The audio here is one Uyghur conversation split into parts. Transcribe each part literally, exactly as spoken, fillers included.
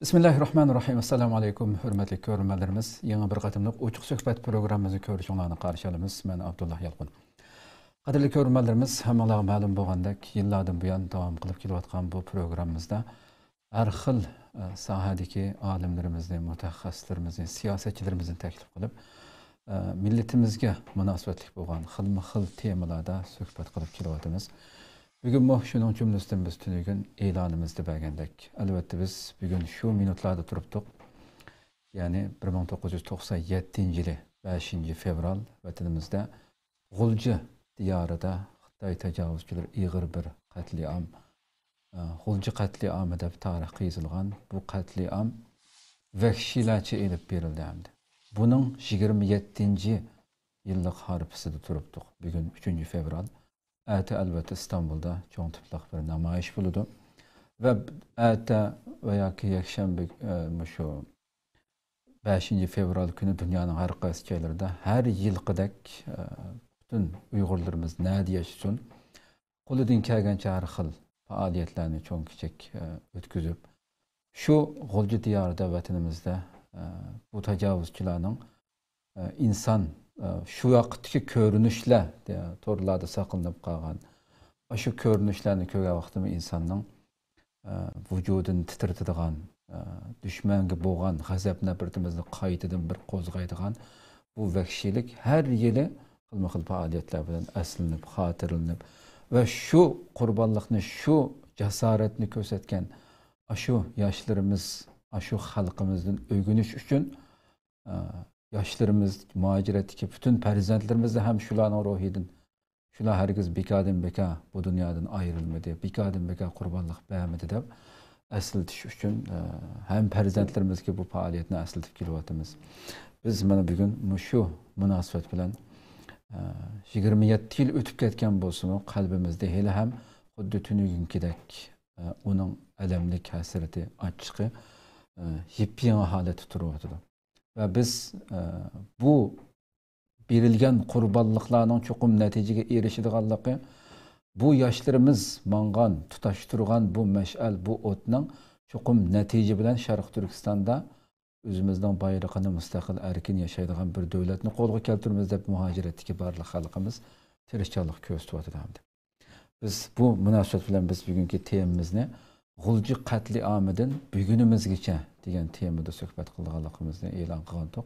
بىسمىللاھىررەھمانىررەھىم. ئەسسالامۇ ئەلەيكۇم، ھۆرمەتلىك كۆرۈرمەنلىرىمىز. يېڭى بىر قېتىملىق ئوچۇق سۆھبەت پروگراممىمىزنى كۆرۈشۈڭلارنى قارشى ئالىمىز. مەن ئابدۇللا يالقۇن. قەدىرلىك كۆرۈرمەنلىرىمىز، ھەممىڭلارغا مەلۇم بولغاندەك، يىللاردىن بۇيان داۋام قىلىپ كېلىۋاتقان بۇ پروگراممىمىزدا ھەر خىل، ئە، ساھەدىكى ئالىملىرىمىزنى، مۇتەخەسسىسلىرىمىزنى، سىياسەتچىلىرىمىزنى تەكلىپ قىلىپ، ئە، مىللىتىمىزگە مۇناسىۋەتلىك بولغان خىلمۇ خىل تېمىلاردا سۆھبەت قىلىپ كېلىۋاتىمىز. بۈگۈنمۇ شۇنىڭ جۈملىسىدىن بىز تۈنۈگۈن ئېلانىمىزدا بەرگەندەك، ئەلۋەتتە، بىز بۈگۈن شۇ مىنۇتلاردا تۇرۇپتۇق. يەنى بىر مىڭ توققۇز يۈز توقسان يەتتىنچى يىلى بەشىنچى فېۋرال ۋەتىنىمىزدە غۇلجا دىيارىدا خىتاي تاجاۋۇزچىلىرى ئېغىر بىر قەتلىئام، ئە، غۇلجا قەتلىئامى دەپ تارىخقا يېزىلغان بۇ قەتلىئام ۋەھشىيلەرچە ئېلىپ بېرىلدى ھەمدە بۇنىڭ يىگىرمە يەتتىنچى يىللىق ھارپىسىدا تۇرۇپتۇق. بۈگۈن ئۈچىنچى فېۋرال. ئەتە ئەلۋەتتە ئىستانبۇلدا چوڭ تىپلىق بىر نامايىش بولىدۇ. ۋە ئەتە ۋە ياكى يەكشەنبە، ئە، مۇشۇ بەشىنچى فېۋرال كۈنى دۇنيانىڭ ھەر قايسى جايلىرىدا ھەر يىلقىدەك، ئە، پۈتۈن ئۇيغۇرلىرىمىز نەدە ياشىسۇن، قولىدىن كەلگەنچە ھەر خىل پائالىيەتلەرنى چوڭ كىچىك، ئە، ئۆتكۈزۈپ، شۇ غۇلجا دىيارىدا، ۋەتىنىمىزدە، ئە، بۇ تاجاۋۇزچىلارنىڭ، ئە، ئىنسان، ئە، شۇ ۋاقىتتىكى كۆرۈنۈشلەر، ئە، تورلاردا ساقلىنىپ قالغان، ئاشۇ كۆرۈنۈشلەرنى كۆرگەن ۋاقتىمۇ ئىنساننىڭ، ئە، ۋۇجۇدىنى تىترىتىدىغان، ئە، دۈشمەنگە بولغان غەزەپ-نەپرىتىمىزنى قايتىدىن بىر قوزغايدىغان بۇ ۋەھشىيلىك ھەر يىلى خىلمۇ خىل پائالىيەتلەر بىلەن ئەسلىنىپ، خاتىرىلىنىپ ۋە شۇ قۇربانلىقنى، شۇ جاسارەتنى كۆرسەتكەن ئاشۇ ياشلىرىمىز، ئاشۇ خەلقىمىزدىن ئۆگىنىش ئۈچۈن، ئە، ياشلىرىمىز، مۇھاجىرەتتىكى پۈتۈن پەرزەنتلىرىمىزدە ھەم شۇلارنىڭ روھىدىن، شۇلار ھەرگىز بىكاردىن بىكار بۇ دۇنيادىن ئايرىلمىدى، بىكاردىن بىكار قۇربانلىق بەرمىدى دەپ ئەسلىتىش ئۈچۈن، ئە، ھەم پەرزەنتلىرىمىزگە بۇ پائالىيەتنى ئەسلىتىپ كېلىۋاتىمىز. بىز مانا بۈگۈن مۇشۇ مۇناسىۋەت بىلەن، ئە، يىگىرمە يەتتە يىل ئۆتۈپ كەتكەن بولسىمۇ، قەلبىمىزدە ھېلىھەم خۇددى تۈنۈگۈنكىدەك، ئە، ئۇنىڭ ئەلەملىك ھەسرىتى، ئاچچىقى، ئە، يېپيېڭى ھالەتتە تۇرۇۋاتىدۇ. ۋە بىز، ئە، بۇ بېرىلگەن قۇربانلىقلارنىڭ چوقۇم نەتىجىگە ئېرىشىدىغانلىقى، بۇ ياشلىرىمىز ماڭغان، تۇتاشتۇرغان بۇ مەشئەل، بۇ ئوتنىڭ چوقۇم نەتىجە بىلەن شەرقىي تۈركىستاندا ئۆزىمىزنىڭ بايرىقىنى، مۇستەقىل، ئەركىن ياشايدىغان بىر دۆلەتنى قولغا كەلتۈرىمىز دەپ مۇھاجىرەتتىكى بارلىق خەلقىمىز تىرىشچانلىق كۆرسىتىۋاتىدۇ ھەمدە. بىز بۇ مۇناسىۋەت بىلەن بىز بۈگۈنكى تېمىمىزنى «غۇلجا قەتلىئامىدىن بۈگۈنىمىزگىچە» دېگەن تېمىدا سۆھبەت قىلىدىغانلىقىمىزنى ئېلان قىلغانتۇق.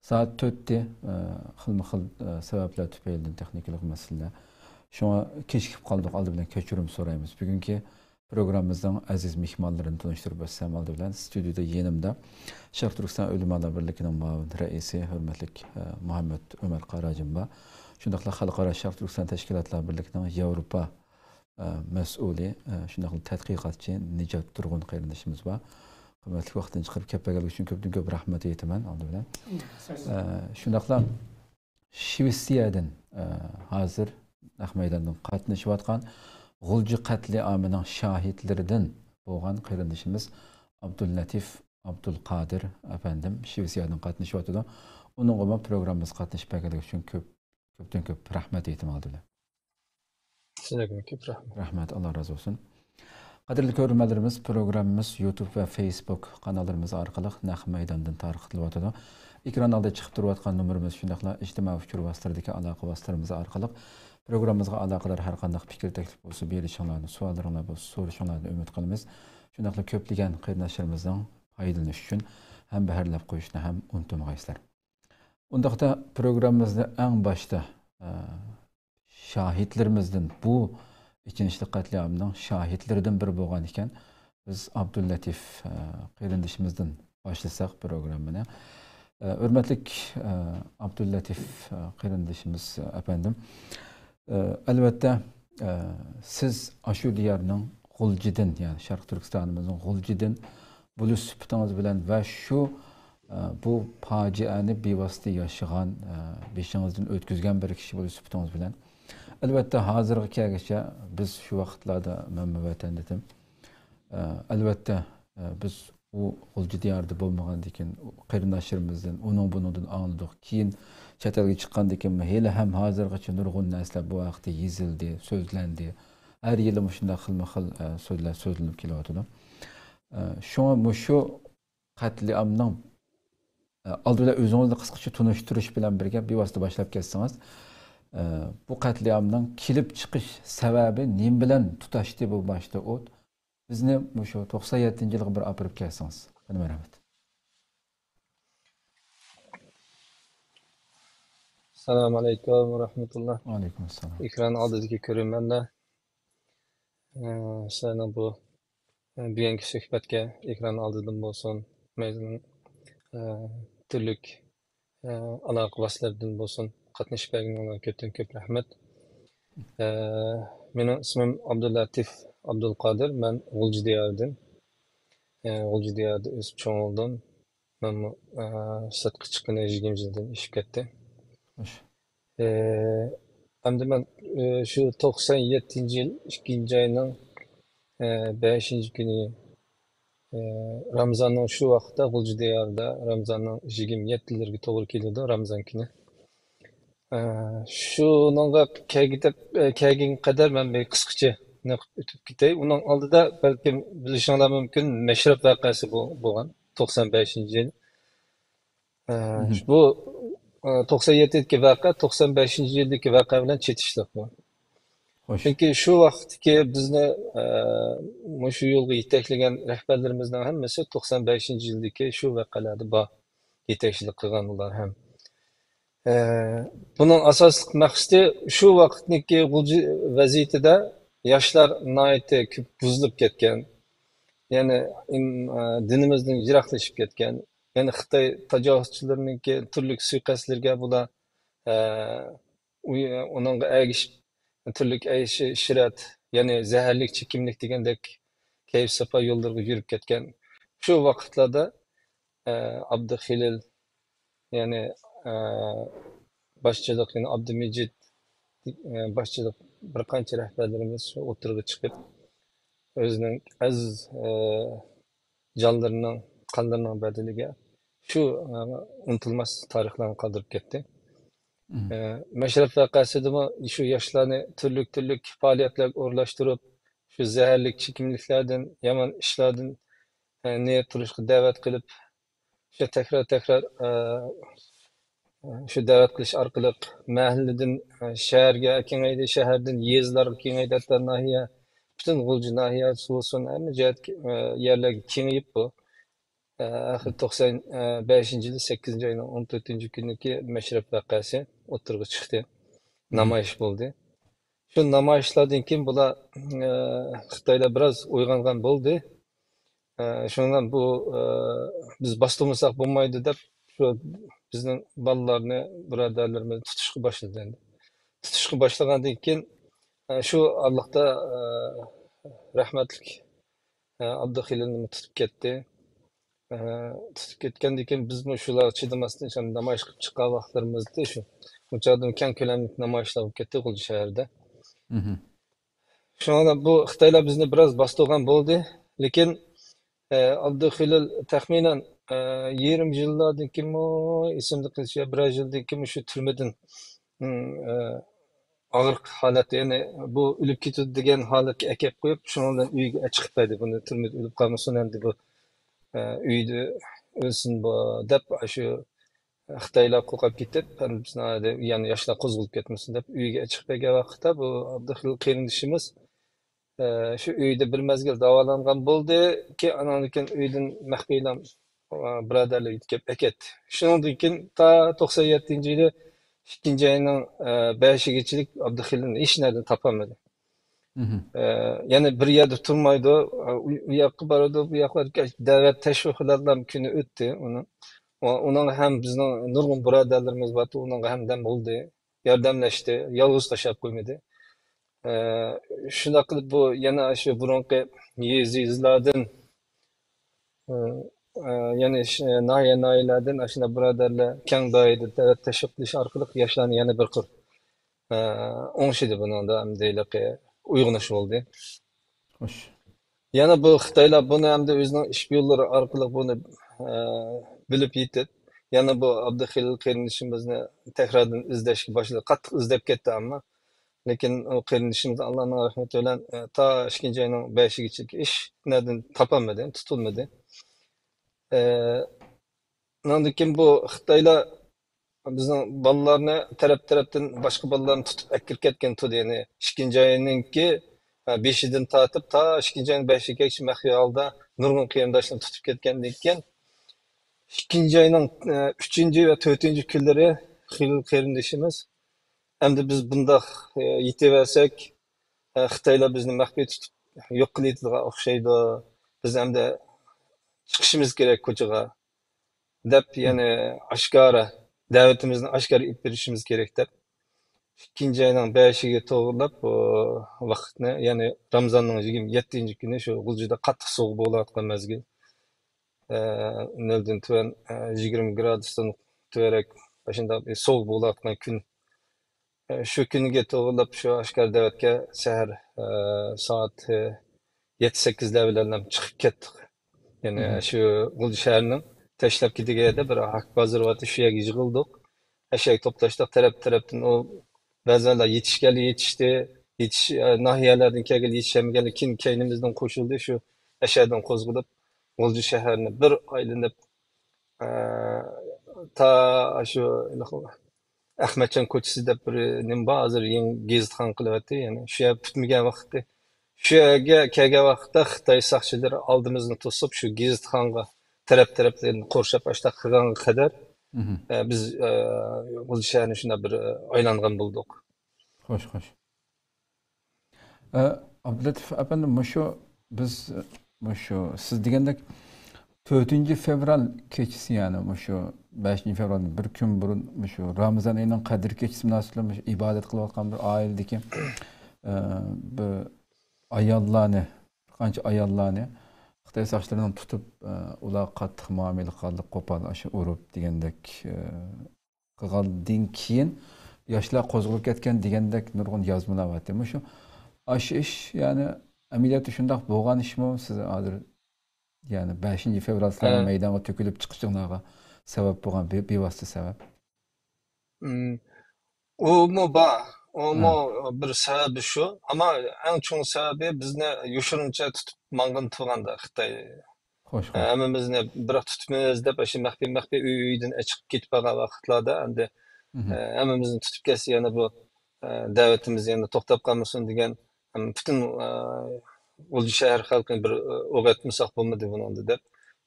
سائەت تۆتتە، ئە، خىلمۇ خىل، ئە، سەۋەبلەر تۈپەيلىدىن تېخنىكىلىق مەسىلىلەر. شۇڭا كېچىكىپ قالدۇق، ئالدى بىلەن كەچۈرۈم سورايمىز. بۈگۈنكى پروگراممىمىزنىڭ ئەزىز مېھمانلىرىنى تونۇشتۇرۇپ ئۆتسەم، ئالدى بىلەن ستۇدىيىدا يېنىمدا شەرقىي تۈركىستان ئۆلىمالار بىرلىكىنىڭ مۇئاۋىن رەئىسى، ھۆرمەتلىك، ئە، مۇھەممەت ئۆمەر قاراجىم بار. شۇنداقلا خەلقئارا شەرقىي تۈركىستان تەشكىلاتلار بىرلىكىنىڭ ياۋروپا، ئە، مەسئۇلى، ئە، شۇنداقلا تەتقىقاتچى نىجات تۇرغۇن قېرىندىشىمىز بار. ھۆرمەتلىك، ۋاقتىنى چىقىرىپ كەپ بەرگەنلىكى ئۈچۈن كۆپتىن كۆپ رەھمەت ئېيتىمەن ئالدى بىلەن. ئە، شۇنداقلا شىۋېتسىيەدىن، ئە، ھازىر نەق مەيداندىن قاتنىشىۋاتقان غۇلجا قەتلىئامىنىڭ شاھىتلىرىدىن بولغان قېرىندىشىمىز ئابدۇللەتىف ئابدۇلقادىر ئەپەندىم شىۋېتسىيەدىن قاتنىشىۋاتىدۇ. ئۇنىڭغىمۇ پروگراممىمىزغا قاتنىشىپ بەرگەنلىكى ئۈچۈن كۆپ، كۆپتىن كۆپ رەھمەت ئېيتىمەن ئالدى بىلەن. سىلەرگىمۇ كۆپ رەھمەت. رەھمەت، ئاللا رازى بولسۇن. قەدىرلىك كۆرۈرمەنلىرىمىز، پروگراممىمىز يۇتۇب ۋە فېيسبۇك قاناللىرىمىز ئارقىلىق نەق مەيداندىن تارقىتىلىۋاتىدۇ. ئېكران ئالدىدا چىقىپ تۇرۇۋاتقان نومۇرىمىز، شۇنداقلا ئىجتىمائىي ئۇچۇر ۋاسىتىلىرىدىكى ئالاقە ۋاسىتىلىرىمىز ئارقىلىق پروگراممىمىزغا ئالاقىدار ھەر قانداق پىكىر، تەكلىپ بولسا بېرىشىڭلارنى، سوئاللىرىڭلار بولسا سورىشىڭلارنى ئۈمىد قىلىمىز. شۇنداقلا كۆپلىگەن قېرىنداشلىرىمىزنىڭ پايدىلىنىشى ئۈچۈن ھەمبەھىرلەپ قويۇشنى ھەم ئۇنتۇمىغايسىلەر. ئۇنداقتا پروگراممىمىزنى ئەڭ باشتا، ئە، شاھىتلىرىمىزدىن، بۇ ئېچىنىشلىق قەتلىئامنىڭ شاھىتلىرىدىن بىرى بولغان ئىكەن، بىز ئابدۇللەتىف، ئە، قېرىندىشىمىزدىن باشلىساق پروگراممىنى. ئە، ھۆرمەتلىك، ئە، ئابدۇللەتىف، ئە، قېرىندىشىمىز، ئە، ئەپەندىم، ئە، ئەلۋەتتە، ئە، سىز ئاشۇ دىيارنىڭ غۇلجىدىن، يەنى شەرقىي تۈركىستانىمىزنىڭ غۇلجىدىن بولۇش سۈپىتىڭىز بىلەن ۋە شۇ، ئە، بۇ پاجىئەنى بىۋاسىتە ياشىغان، ئە، بېشىڭىزدىن ئۆتكۈزگەن بىر كىشى بولۇش سۈپىتىڭىز بىلەن، ئەلۋەتتە، ھازىرغا كەلگۈچە بىز شۇ ۋاقىتلاردا مەنمۇ ۋەتەندە ئىدىم. ئە، ئەلۋەتتە، ئە، بىز ئۇ غۇلجا دىيارىدا بولمىغاندىكىن، قېرىنداشلىرىمىزدىن، ئۇنىڭ بۇنىڭدىن ئاڭلىدۇق. كېيىن چەت ئەلگە چىققاندىكىنمۇ ھېلىھەم ھازىرغىچە نۇرغۇن نەرسىلەر بۇ ھەقتە يېزىلدى، سۆزلەندى. ھەر يىلى مۇشۇنداق خىلمۇ خىل، ئە، سۆزلەر سۆزلىنىپ كېلىۋاتىدۇ. ئە، شۇڭا مۇشۇ قەتلىئامنىڭ، ئە، ئالدى بىلەن ئۆزىڭىزنى قىسقىچە تونۇشتۇرۇش بىلەن بىرگە بىۋاسىتە باشلاپ كەتسىڭىز، ئە، بۇ قەتلىئامنىڭ كېلىپ چىقىش سەۋەبى نېمە بىلەن تۇتاشتى بۇ باشتا ئوت؟ بىزنى مۇشۇ توقسان يەتتىنچى يىلغا بىر ئاپىرىپ كەلسىڭىز. خېلى رەھمەت. ئەسسالامۇ ئەلەيكۇم ۋە رەھمەتۇللا. ۋەئەلەيكۇم ئەسسالام. ئېكران ئالدىدىكى كۆرۈرمەنلەر، ئە، سىلەرنىڭ بۇ، ئە، بۈگۈنكى سۆھبەتكە ئېكران ئالدىدىن بولسۇن، مەيدىنىڭ، ئە، تۈرلۈك، ئە، ئالاقە ۋاسىتىلىرىدىن بولسۇن، قاتنىشىپ بەرگىنىڭلارغا كۆپتىن كۆپ رەھمەت. ئە، مېنىڭ ئىسمىم ئابدۇللاتىف ئابدۇلقادىر، مەن غۇلجا دىيارىدىن. ئە، غۇلجا دىيارىدا ئۆسۈپ چوڭ بولدۇم. مەنمۇ، ئە، سىرتقا چىققىنى يىگىرمە يىلدىن ئېشىپ كەتتى. خوش. ئە، ئەمدى مەن، ئە، شۇ توقسان يەتتىنچى يىل ئىككىنچى ئاينىڭ، ئە، بەشىنچى كۈنى، ئە، رامزاننىڭ شۇ ۋاقىتتا غۇلجا دىيارىدا رامزاننىڭ يىگىرمە يەتتىلىرىگە توغرا كېلىدۇ، رامزان كۈنى. ئە، شۇنىڭغا كەلگۈدەك، ئە، كەلگەنگە قەدەر مەن بىر قىسقىچە نېقىپ ئۆتۈپ كېتەي. ئۇنىڭ ئالدىدا بەلكىم بىلىشىڭلار مۇمكىن، مەشرەپ ۋەقەسى بو-، بولغان، توقسان بەشىنچى يىل. ئە، مهم. بۇ، ئە، توقسان يەتتىدىكى ۋەقە توقسان بەشىنچى يىلدىكى ۋەقە بىلەن چېتىشلىق بۇ. خوش. چۈنكى شۇ ۋاقىتتىكى بىزنى، ئە، مۇشۇ يولغا يېتەكلىگەن رەھبەرلىرىمىزنىڭ ھەممىسى توقسان بەشىنچى يىلدىكى شۇ ۋەقەلەردە بار. يېتەكچىلىك قىلغان ئۇلار ھەم. ئە، بۇنىڭ ئاساسلىق مەقسىتى شۇ ۋاقىتنىڭكى غۇلجا ۋەزىيىتىدە ياشلار ناھايىتى كۆپ بۇزۇلۇپ كەتكەن. يەنى ئىم-، ئە، دىنىمىزدىن يىراقلىشىپ كەتكەن. يەنى خىتاي تاجاۋۇزچىلىرىنىڭكى تۈرلۈك سۇيىقەستلىرىگە بۇلار، ئە، ئۇ-، ئۇنىڭغا ئەگىشىپ تۈرلۈك ئەيشى ئىشرەت، يەنى زەھەرلىك چېكىملىك دېگەندەك كەيپ ساپا يوللىرىغا يۈرۈپ كەتكەن. شۇ ۋاقىتلاردا، ئە، ئابدۇخېلىل، يەنى، ئە، باشچىلىق، يەنى ئابدۇمىجىت، ئە، باشچىلىق بىر قانچە رەھبەرلىرىمىز شۇ ئوتتۇرىغا چىقىپ، ئۆزىنىڭ ئەزىز، ئە، جانلىرىنىڭ، قانلىرىنىڭ بەدىلىگە شۇ، ئە، ئۇنتۇلماس تارىخلارنى قالدۇرۇپ كەتتى. مم. ئە، مەشرەپ ۋەقەسىدىمۇ شۇ ياشلارنى تۈرلۈك، تۈرلۈك پائالىيەتلەرگە ئورۇنلاشتۇرۇپ، شۇ زەھەرلىك چېكىملىكلەردىن، يامان ئىشلاردىن، ئە، نېرى تۇرۇشقا دەۋەت قىلىپ، شۇ تەكرار، تەكرار، ئە، شۇ دەۋەت قىلىش ئارقىلىق مەھەللىدىن، ئە، شەھەرگە كېڭەيدى، شەھەردىن يېزىلارغا كېڭەيدى، ھەتتا ناھىيە، پۈتۈن غۇلجا ناھىيەسى بولسۇن، ھەممە جەھەتكە، ئە، يەرلەرگە كېڭىيىپ بۇ. ئە، ئاخىر توقسان بەشىنچى يىلى سەككىزىنچى ئاينىڭ ئون تۆتىنچى كۈنىدىكى مەشرەپ ۋەقەسى ئوتتۇرىغا چىقتى. مم. نامايىش بولدى. شۇ نامايىشلاردىن كېيىن بۇلار، ئە، خىتايلار بىراز ئويغانغان بولدى. ئە، شۇنىڭ بىلەن بۇ، ئە، بىز باستۇرمىساق بولمايدۇ دەپ، شۇ بىزنىڭ بالىلارنى، بۇرادەرلىرىمىزنى تۇتۇشقا باشلىدى ئەمدى. تۇتۇشقا باشلىغاندىن كېيىن، ئە، شۇ ئارىلىقتا، ئە، رەھمەتلىك، ئە، ئابدۇخېلىلنى تۇتۇپ كەتتى. ئە، تۇتۇپ كەتكەندىن كېيىن بىزمۇ شۇلارغا چىدىماستىن، شۇ نامايىش قىلىپ چىققان ۋاقىتلىرىمىزدا شۇ، ئۇ چاغدا كەڭ كۆلەملىك نامايىشلار بولۇپ كەتتى غۇلجا شەھىرىدە. مهم. شۇڭا بۇ خىتايلار بىزنى بىراز باستۇرغان بولدى. لېكىن، ئە، ئابدۇخېلىل تەخمىنەن، ئە، يېرىم يىللاردىن كېيىنمۇ، ئېسىمدە قېلىشىچە، بىرەر يىلدىن كېيىنمۇ شۇ تۈرمىدىن، ئىم، ئە، ئاغرىق ھالەتتە، يەنى بۇ ئۆلۈپ كېتىدۇ دېگەن ھالەتكە ئەكەپ قويۇپ، شۇنىڭ بىلەن ئۆيىگە چىقىپ بەردى. بۇنى تۈرمىدە ئۆلۈپ قالمىسۇن، ئەمدى بۇ، ئە، ئۆيدە ئۆلسۇن بۇ، دەپ، شۇ خىتايلار قورقۇپ كېتىپ، ئەمدى بىزنى ئادەم، يەنى ياشلار قوزغىلىپ كەتمىسۇن دەپ ئۆيىگە چىقىپ بەرگەن ۋاقىتتا بۇ ئابدۇخېلىل قېرىندىشىمىز، ئە، شۇ ئۆيدە بىر مەزگىل داۋالانغان بولدى. كېيىن ئانىڭدىن كېيىن ئۆيدىن مەخپىيلا، ئە، بۇرادەرلىرى كېلىپ ئەكەتتى. شۇنىڭدىن كېيىن تا توقسان يەتتىنچى يىلى ئىككىنچى ئاينىڭ، ئە، بەشىگىچىلىك ئابدۇخېلىلنى ھېچ نەدىن تاپالمىدى. مهم. ئە، يەنى بىر يەردە تۇرمايدۇ. ئۇ، ئۇ ياققا بارىدۇ، بۇ ياقلارغا دەۋەت تەشۋىق بىلەن كۈنى ئۆتتى ئۇنىڭ. ئۇ-، ئۇنىڭغا ھەم بىزنىڭ نۇرغۇن بۇرادەرلىرىمىز بارتى، ئۇنىڭغا ھەمدەم بولدى، ياردەملەشتى، يالغۇز تاشلاپ قويمىدى. ئە، شۇنداق قىلىپ بۇ يەنە شۇ بۇرۇنقى يېزا، يېزىلاردىن، ئە، ئە، يەنە ش-، ناھىيە، ناھىيەلەردىن ئاشۇنداق بۇرادەرلەر كەڭ دائىرىدە دەۋەت تەشۋىق قىلىش ئارقىلىق ياشلارنى يەنە بىر قۇر، ئە، ئوڭشىدى بۇنىڭدا، ھەمدە ھېلىقى ئويغىنىش بولدى. خوش. يەنە بۇ خىتايلار بۇنى ئەمدى ئۆزىنىڭ ئىش يوللىرى ئارقىلىق بۇنى، ئە، بىلىپ يېتىپ، يەنە بۇ ئابدۇخېلىل قېرىندىشىمىزنى تەكراردىن ئىزدەشكە باشلىدى. قاتتىق ئىزدەپ كەتتى ئەمما. لېكىن ئۇ قېرىندىشىمىز ئاللانىڭ رەھمىتى بىلەن، ئە، تا ئىككىنچى ئاينىڭ بەشىگىچە ھېچ نەدىن تاپالمىدى، تۇتۇلمىدى. ئە، ئۇنىڭدىن كېيىن بۇ خىتايلار بىزنىڭ بالىلارنى تەرەپ-تەرەپتىن باشقا بالىلارنى تۇتۇپ ئەكىرىپ كەتكەن تۇردى. يەنى ئىككىنچى ئاينىڭكى، ئە، بېشىدىن تارتىپ تا ئىككىنچى ئاينىڭ بەشىگىچە مەخپىي ھالدا نۇرغۇن قېرىنداشلىرىنى تۇتۇپ كەتكەندىن كېيىن، ئىككىنچى ئاينىڭ، ئە، ئۈچىنچى ۋە تۆتىنچى كۈنلىرى خېلى قېرىندىشىمىز، ئەمدى بىز بۇنداق، ئە، يېتىۋەرسەك، ئە، خىتايلار بىزنى مەخپىي تۇتۇپ يوق قىلىۋېتىدىغان ئوخشايدۇ. بىز ئەمدى چىقىشىمىز كېرەك كوچىغا، دەپ، يەنى ئاشكارا، دەۋىتىمىزنى ئاشكارا ئېلىپ بېرىشىمىز كېرەك، دەپ، ئىككىنچى ئاينىڭ بەشىگە توغرىلاپ، ئۇ ۋاقىتنى، يەنى رامىزاننىڭ يىگىرمە يەتتىنچى كۈنى شۇ غۇلجىدا قاتتىق سوغۇق بولۇۋاتقان مەزگىل، ئە، نۆلدىن تۆۋەن، ئە، يىگىرمە گرادۇستىن تۆۋەنرەك ئاشۇنداق بىر سوغۇق بولۇۋاتقان كۈن. ئە، شۇ كۈنگە توغرىلاپ شۇ ئاشكارا دەۋەتكە سەھەر، ئە، سائەت، ئە، يەتتە سەككىزلەر بىلەن چىقىپ كەتتۇق. يەنى شۇ غۇلجا شەھىرىنىڭ تاشلاپ كېتىدىگەن يەردە بىر ھاك بازىرى بار، شۇ يەرگە يىغىلدۇق. ئەشەگە توپلاشتۇق، تەرەپ-تەرەپتىن ئۇ بەزىلەر يېتىشكەنلەر يېتىشتى، يېتىش، ئە، ناھىيەلەردىن كەلگەن يېتىشەلمىگەنلەر كېيىن كەينىمىزدىن قوشۇلدى. شۇ ئەشەدىن قوزغىلىپ، غۇلجا شەھىرىنى بىر ئايلىنىپ، ئە، تا شۇ ئەخمەتجان كوچىسى دەپ بىر نېمە بار، ھازىر يېڭى گېزىتخانا قىلىۋەتتى. يەنى شۇ يەر پۈتمىگەن ۋاقىتتا، شۇ يەرگە كەلگەن ۋاقىتتا خىتاي ساقچىلىرى ئالدىمىزنى توسۇپ، شۇ گېزىتخانىغا تەرەپ-تەرەپلىرىنى قورشاپ، ئاشۇنداق قىلغانغا قەدەر، ئە، بىز، ئە، غۇلجا شەھىرىنى شۇنداق بىر، ئە، ئايلانغان بولدۇق. خوش، خوش. ئە، ئابدۇلەتىپ ئەپەندى، مۇشۇ بىز، مۇشۇ سىز دېگەندەك تۆتىنچى فېۋرال كېچىسى، يەنى مۇشۇ بەشىنچى فېۋرالدىن بىر كۈن بۇرۇن، مۇشۇ رامىزان ئېيىنىڭ قەدىر كېچىسى مۇناسىۋىتىدە مۇشۇ ئىبادەت قىلىۋاتقان بىر ئائىلىدىكى، ئە، بىر ئاياللارنى، بىر قانچە ئاياللارنى خىتاي ساقچىلىرىنىڭ تۇتۇپ، ئە، ئۇلارغا قاتتىق مۇئامىلە قىلغانلىق، قوپال ئاشۇ ئۇرۇپ دېگەندەك، ئە، قىلغاندىن كېيىن ياشلار قوزغىلىپ كەتكەن دېگەندەك نۇرغۇن يازمىلار بارتى. مۇشۇ ئاشۇ ئىش، يەنى ئەمەلىيەتتە شۇنداق بولغان ئىشمۇ؟ سىز ھازىر، يەنى بەشىنچى فېۋرال سىلەرنىڭ مەيدانغا تۆكۈلۈپ چىقىشىڭلارغا سەۋەب بولغان بىر، بىۋاسىتە سەۋەب. ئۇمۇ بار، ئۇمۇ بىر سەۋەبى شۇ. ئەمما ئەڭ چوڭ سەۋەبى بىزنى يوشۇرۇنچە تۇتۇپ ماڭغىن تۇرغاندا خىتاي. خوش، خوش. ھەممىمىزنى بىراق تۇتىمىز دەپ، ئاشۇ مەخپىي، مەخپىي ئۆي، ئۆيدىن چىقىپ كېتىپ قالغان ۋاقىتلاردا، ئەمدى، ئە، ھەممىمىزنى تۇتۇپ كەتسە، يەنە بۇ، ئە، دەۋىتىمىز يەنە توختاپ قالمىسۇن دېگەن، ھەم پۈتۈن، ئە، غۇلجا شەھەر خەلقىنى بىر، ئە، ئويغاتمىساق بولمىدى بۇنىڭدا دەپ،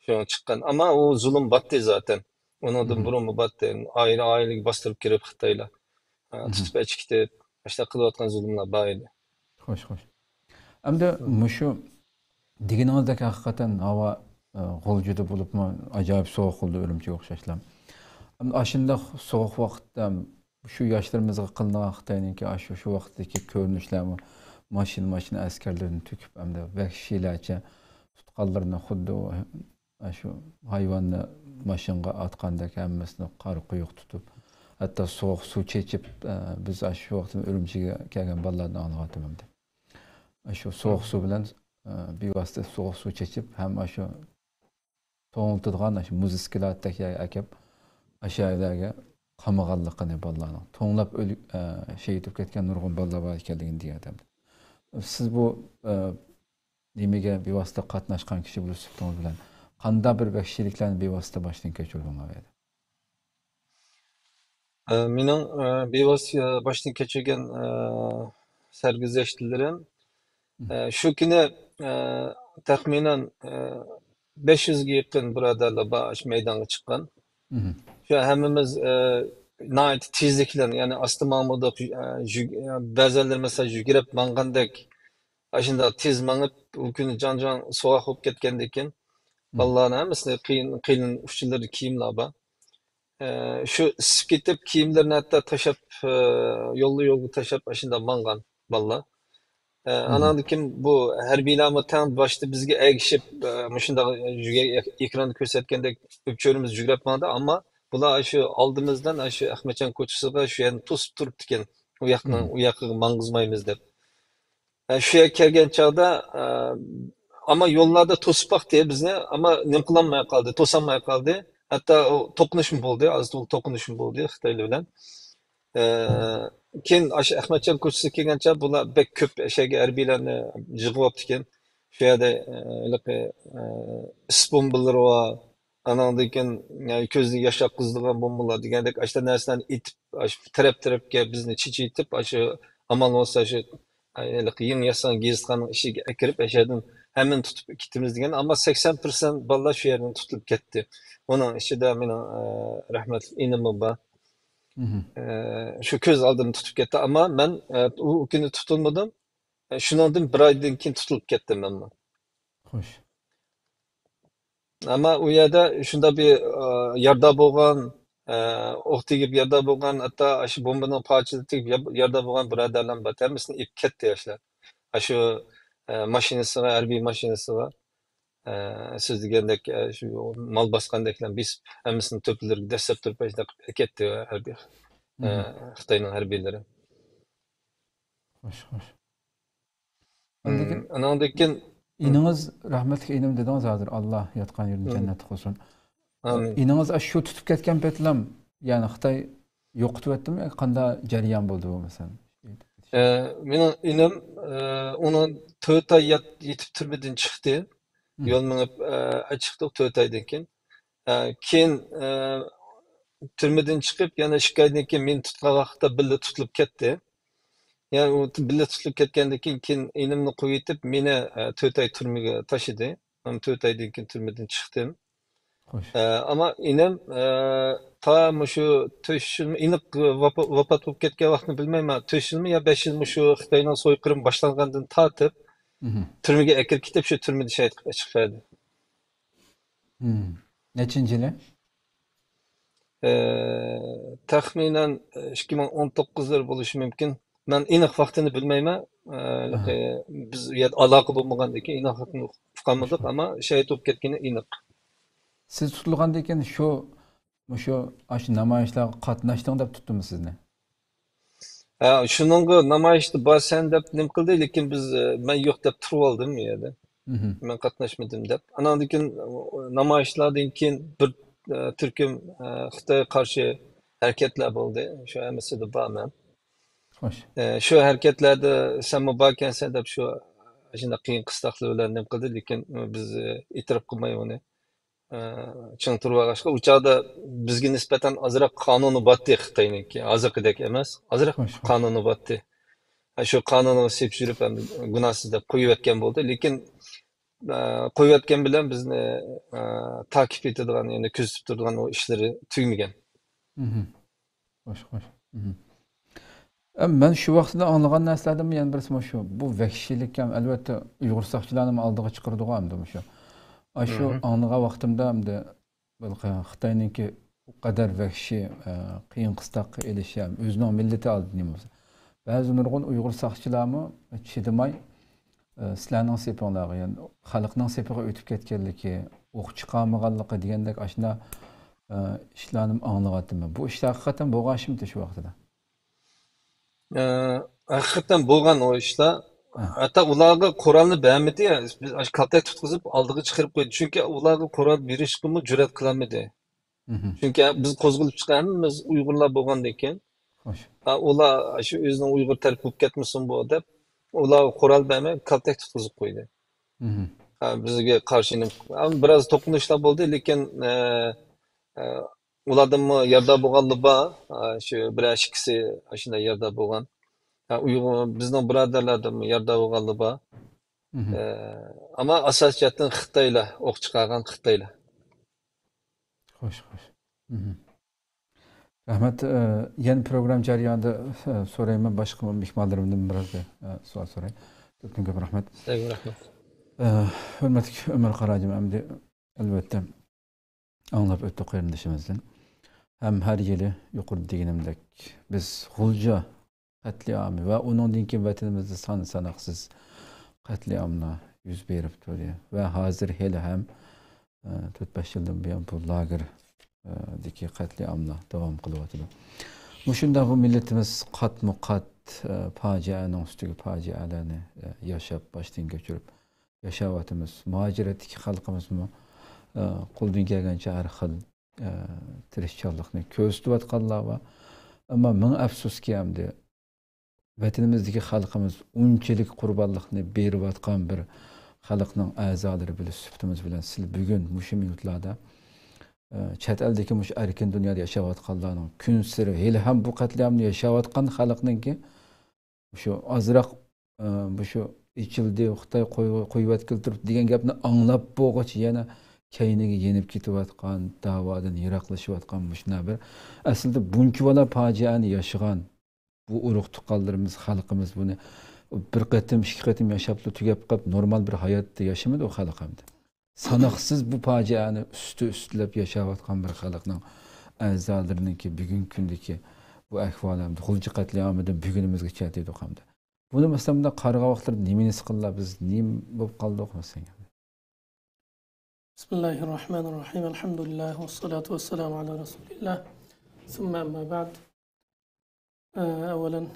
شۇڭا چىققان. ئەمما ئۇ زۇلۇم باتتى زاتەن. ئۇنىڭدىن بۇرۇنمۇ باتتى. ئائىلە، ئائىلىگە باستۇرۇپ كىرىپ خىتايلار، ئە، تۇتۇپ ئەچىكىتىپ، ئاشۇنداق قىلىۋاتقان زۇلۇملار بار ئىدى. خوش، خوش. ئەمدى مۇشۇ دېگىنىڭىزدەك ھەقىقەتەن ھاۋا، ئە، غۇلجىدا بولۇپمۇ ئاجايىپ سوغۇق بولدى ئۈرۈمچىگە ئوخشاشلا. ئەمدى ئاشۇنداق سوغۇق ۋاقىتتا شۇ ياشلىرىمىزغا قىلىنغان خىتاينىڭكى ئاشۇ، شۇ ۋاقىتتىكى كۆرۈنۈشلەرمۇ، ماشىنا، ماشىنا ئەسكەرلىرىنى تۆكۈپ، ئەمدى ۋەھشىيلەرچە تۇتقانلىرىنى خۇددى ئاشۇ ھايۋاننى ماشىنىغا ئاتقاندەك ھەممىسىنى قارا قويۇق تۇتۇپ، ھەتتا سوغۇق سۇ چېچىپ، ئە، بىز ئاشۇ شۇ ۋاقىتتا ئۈرۈمچىگە كەلگەن بالىلاردىن ئاڭلىۋاتىمەن ئەمدى. ئاشۇ سوغۇق سۇ بىلەن، ئە، بىۋاسىتە سوغۇق سۇ چېچىپ، ھەم ئاشۇ توڭلىتىدىغان ئاشۇ مۇز ئىسكىلاتتەك يەرگە ئەكەپ، ئاشۇ يەرلەرگە قامىغانلىقىنى بالىلارنىڭ. توڭلاپ ئۆلۈپ، ئە، شېھىت بولۇپ كەتكەن نۇرغۇن بالىلار بار ئىكەنلىكىنى دېگەنىدى. سىز بۇ، ئە، نېمىگە بىۋاسىتە قاتناشقان كىشى بولۇش سۈپىتىڭىز بىلەن قانداق بىر ۋەھشىيلىكلەرنى بىۋاسىتە باشتىن كەچۈردۈڭلار ئۇ يەردە؟ ئە، مېنىڭ، ئە، بىۋاسىتە باشتىن كەچۈرگەن، ئە، سەرگۈزەشتلىرىم، ئە، شۇ كۈنى، ئە، تەخمىنەن، ئە، بەش يۈزگە يېقىن بۇرادەرلەر بار، شۇ مەيدانغا چىققان. شۇ ھەممىمىز، ئە، ناھايىتى تېزلىك بىلەن، يەنى ئاستا ماڭمىدۇق، ئە، يۈگ-، بەزىلىرى مەسىلەن يۈگۈرۈپ ماڭغاندەك، ئاشۇنداق تېز مېڭىپ، ئۇ كۈنى جان-جان سوغۇق بولۇپ كەتكەندىكىن، بالىلارنىڭ ھەممىسىنىڭ قېيىن-، قېيىن ئۇچىلىرىدا كىيىملەر بار. ئە، شۇ ئىسسىپ كېتىپ، كىيىملىرىنى ھەتتا تاشلاپ، ئە، يوللا يولغا تاشلاپ، ئاشۇنداق ماڭغان بالىلار. ئە، ئاناندىن كېيىن بۇ ھەربىيلەرمۇ تەڭ باشتا بىزگە ئەگىشىپ، ئە، مۇشۇنداق يۈگە-، ئېكراندا كۆرسەتكەندەك ئۆپچۆرىمىز يۈگۈرۈپ ماڭدى، ئەمما بۇلار شۇ ئالدىمىزدىن شۇ ئەخمەتجان كوچىسىغا شۇ يەرنى توسۇپ تۇرۇپتىكەن، ئۇ ياقنىڭ، ئۇ ياقىغا ماڭغۇزمايمىز دەپ. ئە، شۇ يەرگە كەلگەن چاغدا، ئە، ئەمما يوللاردا توسۇپ باقتى بىزنى، ئەمما نېمە قىلالماي قالدى، توسالماي قالدى. ھەتتا ئۇ توقۇنۇشمۇ بولدى، ئاز تولا توقۇنۇشمۇ بولدى خىتايلار بىلەن. ئە، كېيىن ئاشۇ ئەخمەتجان كوچىسىغا كەلگەنچە بۇلار بەك كۆپ ئەشەگە ھەربىيلەرنى يىغىۋاپتىكەن. شۇ يەردە، ئە، ھېلىقى، ئە، ئىس بومبىلىرى بار، ئاناندىن كېيىن، يەنى كۆزدىن ياش ئاققۇزىدىغان بومبىلار دېگەندەك، ئاشۇ نەرسىلەرنى ئېتىپ، ئاشۇ تەرەپ-تەرەپكە بىزنى چېچىۋېتىپ، ئاشۇ ئامان بولسا، شۇ ھېلىقى يېڭى ياسىغان گېزىتخانىنىڭ ئىچىگە ئەكىرىپ، ئەشەدىن ھەممىنى تۇتۇپ كېتىمىز دېگەن. ئەمما سەكسەن پىرسەنت بالىلار شۇ يەردىن تۇتۇلۇپ كەتتى. ئۇنىڭ ئىچىدە مېنىڭ، ئە، رەھمەتلىك ئىنىممۇ بار. مهم. ئە، شۇ كۆز ئالدىمدا تۇتۇپ كەتتى. ئەمما مەن، ئە، ئۇ كۈنى تۇتۇلمىدىم. ئە، شۇنىڭدىن بىر ئايدىن كېيىن تۇتۇلۇپ كەتتىم مەنمۇ. خوش. ئەمما ئۇ يەردە شۇنداق بىر، ئە، يارىدار بولغان، ئە، ئوق تېگىپ يارىدار بولغان، ھەتتا ئاشۇ بومبىنىڭ پارچىلىرى تېگىپ يا-، يارىدار بولغان بۇرادەرلەرمۇ بار. ھەممىسىنى ئېلىپ كەتتى ياشلار. ئاشۇ، ئە، ماشىنىسىغا، ھەربىي ماشىنىسىغا، ئە، سىز دېگەندەك، ئە، شۇ مال باسقاندەكلەر بېسىپ، ھەممىسىنى تۆپىلىرىگە دەسسەپ تۇرۇپ، ئاشۇنداق ئەكەتتى ھەربىي، ئە، مهم. خىتاينىڭ ھەربىيلىرى. خوش، خوش. ئاندىن كېيىن ئىنىڭىز، رەھمەتلىك ئىنىم دېدىڭىز ھازىر، ئاللا ياتقان يېرىنى جەننەتلىك قىلسۇن. ئامىن. ئىنىڭىز شۇ تۇتۇپ كەتكەن پېتىلام، يەنى خىتاي يوقىتىۋەتتىمۇ ياكى قانداق جەريان بولدى بۇ، مەسىلەن؟ ئە، مېنىڭ ئىنىم، ئە، ئۇنىڭ تۆت ئاي يات-، يېتىپ تۈرمىدىن چىقتى. يول مېڭىپ، ئە، چىقتۇق تۆت ئايدىن كېيىن. ئە، كېيىن، ئە، تۈرمىدىن چىقىپ، يەنە ئىككى ئايدىن كېيىن مېنى تۇتقان ۋاقىتتا بىللە تۇتۇلۇپ كەتتى. يەنى ئۇ بىللە تۇتۇلۇپ كەتكەندىن كېيىن، كېيىن ئىنىمنى قويۇۋېتىپ، مېنى، ئە، تۆت ئاي تۈرمىگە تاشلىدى. مەن تۆت ئايدىن كېيىن تۈرمىدىن چىقتىم. خوش. ئە، ئەمما ئىنىم، ئە، تا مۇشۇ تۆت يىل، ئېنىق ۋاپا-، ۋاپات بولۇپ كەتكەن ۋاقتىنى بىلمەيمەن. تۆت يىلمۇ يا بەش يىل مۇشۇ خىتاينىڭ سويقىرىمى باشلانغاندىن تارتىپ، مهم. تۈرمىگە ئەكىرىپ كېتىپ، شۇ تۈرمىدە شېھىت قىلىپ چىقىپ بەردى. مم. نەچچىنچى يىلى؟ ئى، تەخمىنەن، ئى، ئىككى مىڭ ئون توققۇزلار بولۇشى مۇمكىن. مەن ئېنىق ۋاقتىنى بىلمەيمەن. ئى، ئاھا. بىز ئۇ يەردە ئالاقە بولمىغاندىكىن ئېنىق ۋاقتىنى ئۇقالمىدۇق، ئەمما شېھىت بولۇپ كەتكىنى ئېنىق. سىز تۇتۇلغاندىن كېيىن شۇ، مۇشۇ، ئاشۇ نامايىشلارغا قاتناشتىڭ دەپ تۇتتىمۇ سىزنى؟ ھە، شۇنىڭغا نامايىشتا بارسەن دەپ نېمە قىلدى، لېكىن بىز، ئە، مەن يوق دەپ تۇرۇۋالدىم ئۇ يەردە. مهم. مەن قاتناشمىدىم دەپ. ئاناندىن كېيىن، ئە، نامايىشلاردىن كېيىن بىر، ئە، تۈركۈم، ئە، خىتايغا قارشى ھەرىكەتلەر بولدى. شۇ ھەممىسىدە بار مەن. خوش. ئە، شۇ ھەرىكەتلەردە سەنمۇ باركەنسەن دەپ شۇ، ئاشۇنداق قىيىن قىستاقلار بىلەن نېمە قىلدى، لېكىن بىز، ئە، ئېتىراپ قىلماي ئۇنى. ئە، چىڭ تۇرۇۋالغاچقا، ئۇ چاغدا بىزگە نىسبەتەن ئازراق قانۇنى بارتتى خىتاينىڭكى. ھازىرقىدەك ئەمەس، ئازراق خوش، خوش. قانۇنى بارتتى. ئە، شۇ قانۇنىغا سېلىپ يۈرۈپ، ئەمدى گۇناھسىز دەپ قويۇۋەتكەن بولدى. لېكىن، ئە، قويۇۋەتكەن بىلەن بىزنى، ئە، تاقىپ ئېتىدىغان، يەنى كۆزىتىپ تۇرىدىغان ئۇ ئىشلىرى تۈگىمىگەن. مهم. خوش، خوش. مهم. ئەم، مەن شۇ ۋاقتىدا ئاڭلىغان نەرسىلەردىن يەنە بىرسى مۇشۇ. بۇ ۋەھشىيلىك ھەم، ئەلۋەتتە، ئۇيغۇر ساقچىلارنىمۇ ئالدىغا چىقىرىدىغۇ ئەمدى مۇشۇ. ئاشۇ مهم. ئاڭلىغان ۋاقتىمدا ئەمدى بۇ خىتاينىڭكى ئۇ قەدەر ۋەھشىي، ئە، قىيىن قىستاققا ئېلىشى ھەم ئۆزىنىڭ مىللىتى ئالدىدا نېمە بولسا. بەزى نۇرغۇن ئۇيغۇر ساقچىلارمۇ چىدىماي، ئە، سىلەرنىڭ سېپىڭلارغا، يەنى خەلقنىڭ سېپىغا ئۆتۈپ كەتكەنلىكى، ئوق چىقارمىغانلىقى دېگەندەك ئاشۇنداق، ئە، ئىشلارنىمۇ ئاڭلىۋاتىمەن. بۇ ئىشلار ھەقىقەتەن بولغانمىدى شۇ ۋاقتىدا؟ ئە، ھەقىقەتەن بولغان ئۇ ئىشلار. ھە. ھەتتا ئۇلارغا قورالنى بەرمىدى. بىز ئاشۇ كالتەك تۇتقۇزۇپ ئالدىغا چىقىرىپ قويدى. چۈنكى ئۇلارغا قورال بېرىشكىمۇ جۈرئەت قىلالمىدى. مهم. چۈنكى بىز قوزغىلىپ چىققان ھەممىمىز ئۇيغۇرلار بولغاندىن كېيىن، خوش. ھە، ئۇلار شۇ ئۆزىنىڭ ئۇيغۇر تەرىپى بولۇپ كەتمىسۇن بۇ دەپ، ئۇلارغا قورال بەرمەي كالتەك تۇتقۇزۇپ قويدى. مهم. ھە، بىزگە قارشى نېمە، ھە، بىراز توقۇنۇشلار بولدى، لېكىن، ئە، ئە، ئۇلاردىنمۇ يارىدار بولغانلار بار. ئە، شۇ بىرەر ئىككىسى ئاشۇنداق يارىدار بولغان. ھە، ئۇيغۇر، بىزنىڭ بۇرادەرلەردىنمۇ يارىدار بولغانلار بار. مهم. ئە، ئەمما ئاساسىي جەھەتتىن خىتايلار، ئوق چىقارغان خىتايلار. خوش، خوش. مهم. رەھمەت. ئە، يەنە پروگرامما جەريانىدا، ئە، سورايمەن، باشقا مېھمانلىرىمدىن بىرەر، ئە، سوئال سوراي. كۆپتىن كۆپ رەھمەت. سىزگە رەھمەت. ئە، ھۆرمەتلىك ئۆمەر قاراجىم، ئەمدى ئەلۋەتتە ئاڭلاپ ئۆتتۇق قېرىندىشىمىزدىن. ھەم ھەر يىلى يۇقىرىدا دېگىنىمدەك بىز غۇلجا قەتلىئامى ۋە ئۇنىڭدىن كېيىن ۋەتىنىمىزدە سان ساناقسىز قەتلىئاملار يۈز بېرىپ تۇردى. ۋە ھازىر ھېلىھەم، ئە، تۆت بەش يىلدىن بۇيان بۇ لاگېر، ئە، دىكى قەتلىئاملار داۋام قىلىۋاتىدۇ. مۇشۇنداق بۇ مىللىتىمىز قاتمۇ قات، ئە، پاجىئەنىڭ ئۈستىگە پاجىئەلەرنى، ئە، ياشاپ، باشتىن كەچۈرۈپ ياشاۋاتىمىز. مۇھاجىرەتتىكى خەلقىمىزمۇ، ئە، قولىدىن كەلگەنچە ھەر خىل، ئە، تىرىشچانلىقنى كۆرسىتىۋاتقانلار بار. ئەمما مىڭ ئەپسۇسكى، ئەمدى ۋەتىنىمىزدىكى خەلقىمىز ئۇنچىلىك قۇربانلىقنى بېرىۋاتقان بىر خەلقنىڭ ئەزالىرى بىلەن، سۈپىتىمىز بىلەن سىز بۈگۈن مۇشۇ مىنۇتلاردا ئە، چەت ئەلدىكى مۇشۇ ئەركىن دۇنيادا ياشاۋاتقانلارنىڭ كۈنسېرى ھېلىھەم بۇ قەتلىئامنى ياشاۋاتقان خەلقنىڭكى مۇشۇ ئازراق، ئە، مۇشۇ ئېچىلدى، خىتاي قوي-، قويۇۋەتكىلى تۇرۇپتۇ دېگەن گەپنى ئاڭلاپ بولغۇچە يەنە كەينىگە يېنىپ كېتىۋاتقان، داۋادىن يىراقلىشىۋاتقان مۇشۇنداق بىر، ئەسلىدە بۇنچىۋالا پاجىئەنى ياشىغان، بۇ ئۇرۇق-تۇغقانلىرىمىز، خەلقىمىز بۇنى بىر قېتىم، ئىككى قېتىم ياشاپلا تۈگەپ قېلىپ، نورمال بىر ھاياتتا ياشىمىدى ئۇ خەلق ئەمدى. ساناقسىز بۇ پاجىئەنى ئۈستى-ئۈستىلەپ ياشاۋاتقان بىر خەلقنىڭ ئەزالىرىنىڭكى بۈگۈنكى كۈندىكى بۇ ئەھۋالى ھەمدە غۇلجا قەتلىئامىدىن بۈگۈنىمىزگىچە دېدۇق ھەمدە. بۇنى مەسىلەن، مۇنداق قارىغان ۋاقىتلىرىدا نېمىنى ھېس قىلىلا، بىز نېمە بولۇپ قالدۇق مەسىلەن؟ بىسمىللاھىررەھمانىررەھىم. ئەلھەمدۇلىللاھ ۋەسسالاتۇ ۋەسسالامۇ ئەلا رەسۇلىللاھ. سۇممە ئەمما بەئد. ئە، ئەۋۋەلەن،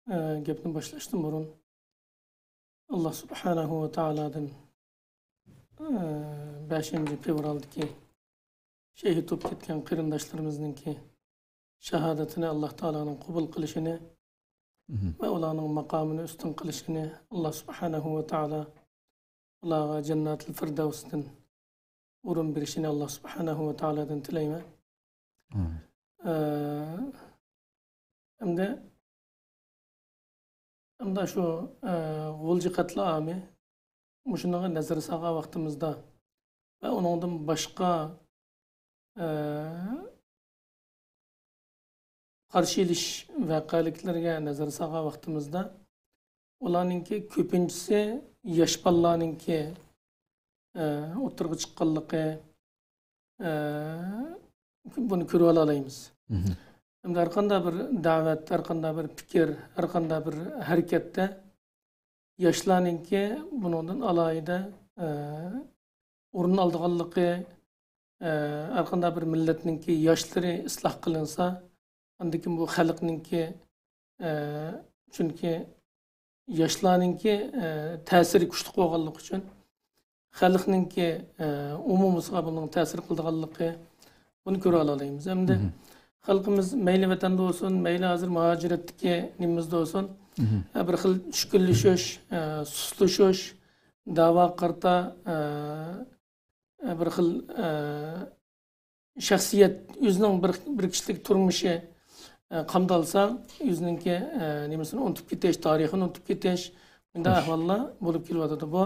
ئە، گەپنى باشلاشتىن بۇرۇن، ئاللا سۇبھانەھۇ ۋە تائالادىن، ئە، بەشىنچى فېۋرالدىكى شېھىت بولۇپ كەتكەن قېرىنداشلىرىمىزنىڭكى شاھادىتىنى ئاللا تائالانىڭ قوبۇل قىلىشىنى مهم. ۋە ئۇلارنىڭ ماقامىنى ئۈستۈن قىلىشىنى ئاللا سۇبھانەھۇ ۋە تائالا ئۇلارغا جەننەتۇل فىردەۋستىن ئورۇن بېرىشىنى ئاللا سۇبھانەھۇ ۋە تائالادىن تىلەيمەن. ئامىن. ئە، ئەمدى، ئەمدى شۇ، ئە، غۇلجا قەتلىئامى مۇشۇنىڭغا نەزەر سالغان ۋاقتىمىزدا ۋە ئۇنىڭدىن باشقا، ئە، قارشى ئېلىش ۋەقەلىكلىرىگە نەزەر سالغان ۋاقتىمىزدا، ئۇلارنىڭكى كۆپىنچىسى ياش بالىلارنىڭكى، ئە، ئوتتۇرىغا چىققانلىقى، ئە، بۇنى كۆرۈۋالالايمىز. مهم. ئەمدى ھەرقانداق بىر دەۋەت، ھەرقانداق بىر پىكىر، ھەرقانداق بىر ھەرىكەتتە ياشلارنىڭكى بۇنىڭدىن ئالاھىدە، ئە، ئورۇن ئالىدىغانلىقى، ئە، ھەرقانداق بىر مىللەتنىڭكى ياشلىرى ئىسلاھ قىلىنسا، ئاندىن كېيىن بۇ خەلقنىڭكى، ئە، چۈنكى ياشلارنىڭكى، ئە، تەسىرى كۈچلۈك بولغانلىقى ئۈچۈن، خەلقنىڭكى، ئە، ئومۇمىسىغا بۇنىڭ تەسىر قىلىدىغانلىقى، بۇنى كۆرۈۋالالايمىز. ئەمدى مهم. خەلقىمىز مەيلى ۋەتەندە بولسۇن، مەيلى ھازىر مۇھاجىرەتتىكى نېمىمىزدە بولسۇن، مهم. ئە، بىر خىل چۈشكۈنلىشىش، ئە، سۇسلىشىش، داۋاغا قارىتا، ئە، ئە، بىر خىل، ئە، شەخسىيەت، ئۆزىنىڭ بىر، بىر كىشىلىك تۇرمۇشى، ئە، قامدالسا، ئۆزىنىڭكى، ئە، نېمىسىنى ئۇنتۇپ كېتىش، تارىخىنى ئۇنتۇپ كېتىش، مۇنداق ئەھۋاللار بولۇپ كېلىۋاتىدۇ. بۇ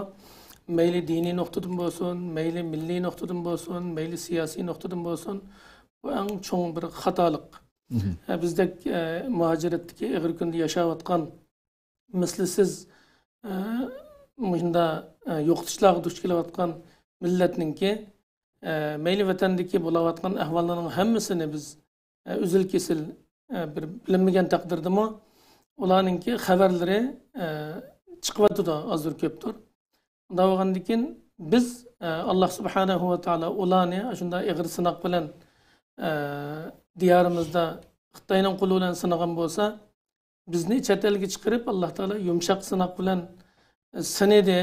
مەيلى دىنىي نۇقتىدىن بولسۇن، مەيلى مىللىي نۇقتىدىن بولسۇن، مەيلى سىياسىي نۇقتىدىن بولسۇن، بۇ ئەڭ چوڭ بىر خاتالىق. مهم. ئە، بىزدەك، ئە، مۇھاجىرەتتىكى ئېغىر كۈندە ياشاۋاتقان مىسلىسىز، ئە، مۇشۇنداق، ئە، يوقىتىشلارغا دۇچ كېلىۋاتقان مىللەتنىڭكى، ئە، مەيلى ۋەتەندىكى بولاۋاتقان ئەھۋاللارنىڭ ھەممىسىنى بىز، ئە، ئۈزۈل-كېسىل، ئە، بىر بىلمىگەن تەقدىردىمۇ، ئۇلارنىڭكى خەۋەرلىرى، ئە، چىقىۋاتىدۇ ئازدۇر كۆپتۇر. ئۇنداق بولغاندىكىن بىز، ئە، ئاللا سۇبھانەھۇ ۋە تائالا ئۇلارنى شۇنداق ئېغىر سىناق بىلەن، ئە، دىيارىمىزدا خىتاينىڭ قولى بىلەن سىنىغان بولسا، بىزنى چەت ئەلگە چىقىرىپ، ئاللا تائالا يۇمشاق سىناق بىلەن، ئە، سىنىدى.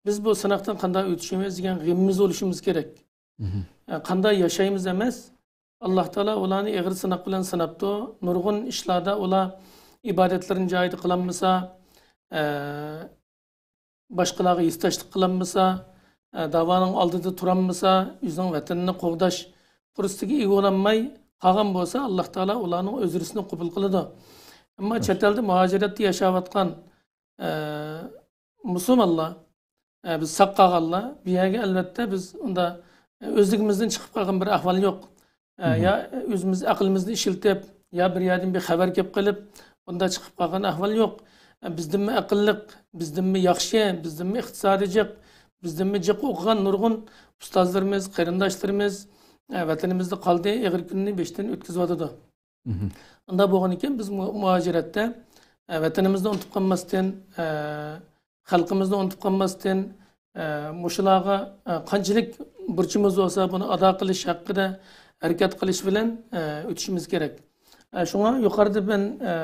بىز بۇ سىناقتىن قانداق ئۆتۈشىمىز دېگەن غېمىمىز بولۇشىمىز كېرەك. مهم. ئە، قانداق ياشايمىز ئەمەس، ئاللا تائالا ئۇلارنى ئېغىر سىناق بىلەن سىناپتۇ. نۇرغۇن ئىشلاردا ئۇلار ئىبادەتلىرىنى جايىدا قىلالمىسا، ئە، باشقىلارغا ھېسداشلىق قىلالمىسا، ئە، داۋانىڭ ئالدىدا تۇرالمىسا، ئۆزىنىڭ ۋەتىنىنى قوغداش پۇرسىتىگە ئىگە بولالماي قالغان بولسا، ئاللا تائالا ئۇلارنىڭ ئۆزرىسىنى قوبۇل قىلىدۇ. ئەمما خوش. چەت ئەلدە مۇھاجىرەتتە ياشاۋاتقان، ئە، مۇسۇلمانلار، ئە، بىز ساق قالغانلار، بۇ يەرگە ئەلۋەتتە بىز ئۇندا، ئە، ئۆزلۈكىمىزدىن چىقىپ قالغان بىر ئەھۋال يوق. ئە، مهم. يا ئۆزىمىز ئەقلىمىزنى ئىشلىتىپ، يا بىر يەردىن بىر خەۋەر كېلىپ قېلىپ، بۇنداق چىقىپ قالغان ئەھۋال يوق. ئە، بىزدىنمۇ ئەقىللىق، بىزدىنمۇ ياخشى، بىزدىنمۇ ئىقتىسادى جىق، بىزدىنمۇ جىق ئوقۇغان نۇرغۇن ئۇستازلىرىمىز، قېرىنداشلىرىمىز، ئە، ۋەتىنىمىزدە قالدى، ئېغىر كۈننى بېشىدىن ئۆتكۈزۈۋاتىدۇ. مهم. ئۇنداق بولغىنىكەن، بىز مۇ-، مۇھاجىرەتتە، ئە، ۋەتىنىمىزنى ئۇنتۇپ قالماستىن، ئە، خەلقىمىزنى ئۇنتۇپ قالماستىن، ئە، مۇشۇلارغا، ئە، قانچىلىك بۇرچىمىز بولسا، بۇنى ئادا قىلىش ھەققىدە ھەرىكەت قىلىش بىلەن، ئە، ئۆتۈشىمىز كېرەك. ئە، شۇڭا يۇقىرىدا مەن، ئە،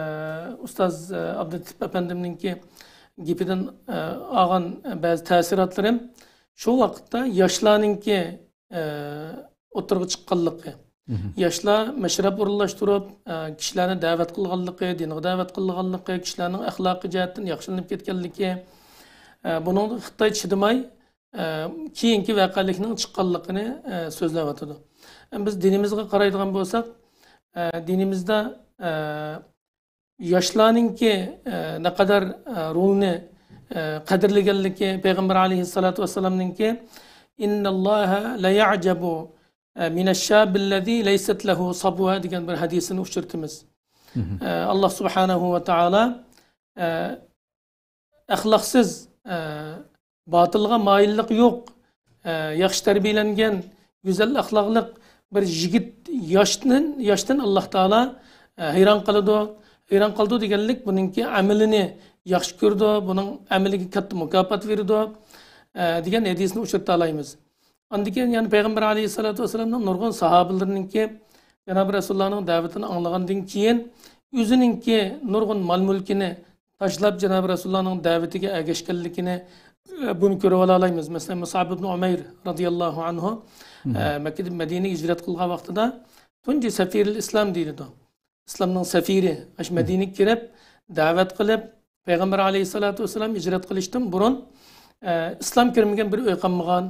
ئۇستاز، ئە، ئابدۇللاتىپ ئەپەندىمنىڭكى گېپىدىن، ئە، ئالغان بەزى تەسىراتلىرىم شۇ ۋاقىتتا ياشلارنىڭكى ئە، ئوتتۇرىغا چىققانلىقى، مهم. ياشلار مەشرەپ ئورۇنلاشتۇرۇپ، ئە، كىشىلەرنى دەۋەت قىلغانلىقى، دىنغا دەۋەت قىلغانلىقى، كىشىلەرنىڭ ئەخلاقىي جەھەتتىن ياخشىلىنىپ كەتكەنلىكى، ئە، بۇنىڭغا خىتاي چىدىماي، ئە، كېيىنكى ۋەقەلىكنىڭ چىققانلىقىنى، ئە، سۆزلەۋاتىدۇ. بىز دىنىمىزغا قارايدىغان بولساق، ئە، دىنىمىزدا، ئە، ياشلارنىڭكى، ئە، نەقەدەر، ئە، رولنى، ئە، قەدىرلىگەنلىكى پەيغەمبەر ئەلەيھىسسالاتۇ ۋەسسالامنىڭكى، «ئىنناللاھە لەيەجەبۇ، ئە، مىنەششابىللەزى لەيسەت لەھۇ سابۋە» دېگەن بىر ھەدىسىنى ئۇچرىتىمىز. مھم. ئە، ئاللاھ سۇبھانەھۇ ۋە تائالا، ئە، ئەخلاقسىز، ئە، باتىلغا مايىللىقى يوق، ئە، ياخشى تەربىيەلەنگەن، گۈزەل ئەخلاقلىق بىر يىگىت ياشتىن، ياشتىن ئاللاھ تائالا، ئە، ھەيران قالىدۇ. ھەيران قالىدۇ دېگەنلىك، بۇنىڭكى ئەمىلىنى ياخشى كۆرىدۇ، بۇنىڭ ئەمىلىگە كاتتا مۇكاپات بېرىدۇ، ئە، دېگەن ھەدىسنى ئۇچرىتالايمىز. ئاندىن كېيىن يەنە پەيغەمبەر ئەلەيھىسسالاتۇ ۋەسسالامنىڭ نۇرغۇن ساھابىلىرىنىڭكى جانابى رەسۇلۇللانىڭ دەۋىتىنى ئاڭلىغاندىن كېيىن، ئۆزىنىڭكى نۇرغۇن مال-مۈلكىنى تاشلاپ، جانابى رەسۇلۇللانىڭ دەۋىتىگە ئەگەشكەنلىكىنى، ئە، بۇنى كۆرۈۋالالايمىز. مەسىلەن، مۇسئەب ئىبنى ئۇمەير رازىياللاھۇ ئەنھۇ، مم. ئە، مەككىدىن مەدىنىگە ھىجرەت قىلغان ۋاقتىدا تۇنجى سەفىرىل ئىسلام دېيىلىدۇ. ئىسلامنىڭ سەفىرى، ئاشۇ مم. مەدىنىگە كىرىپ، دەۋەت قىلىپ، پەيغەمبەر ئەلەيھىسسالاتۇ ۋەسسالام ھىجرەت قىلىشتىن بۇرۇن، ئە، ئىسلام كىرمىگەن بىر ئۆي قالمىغان.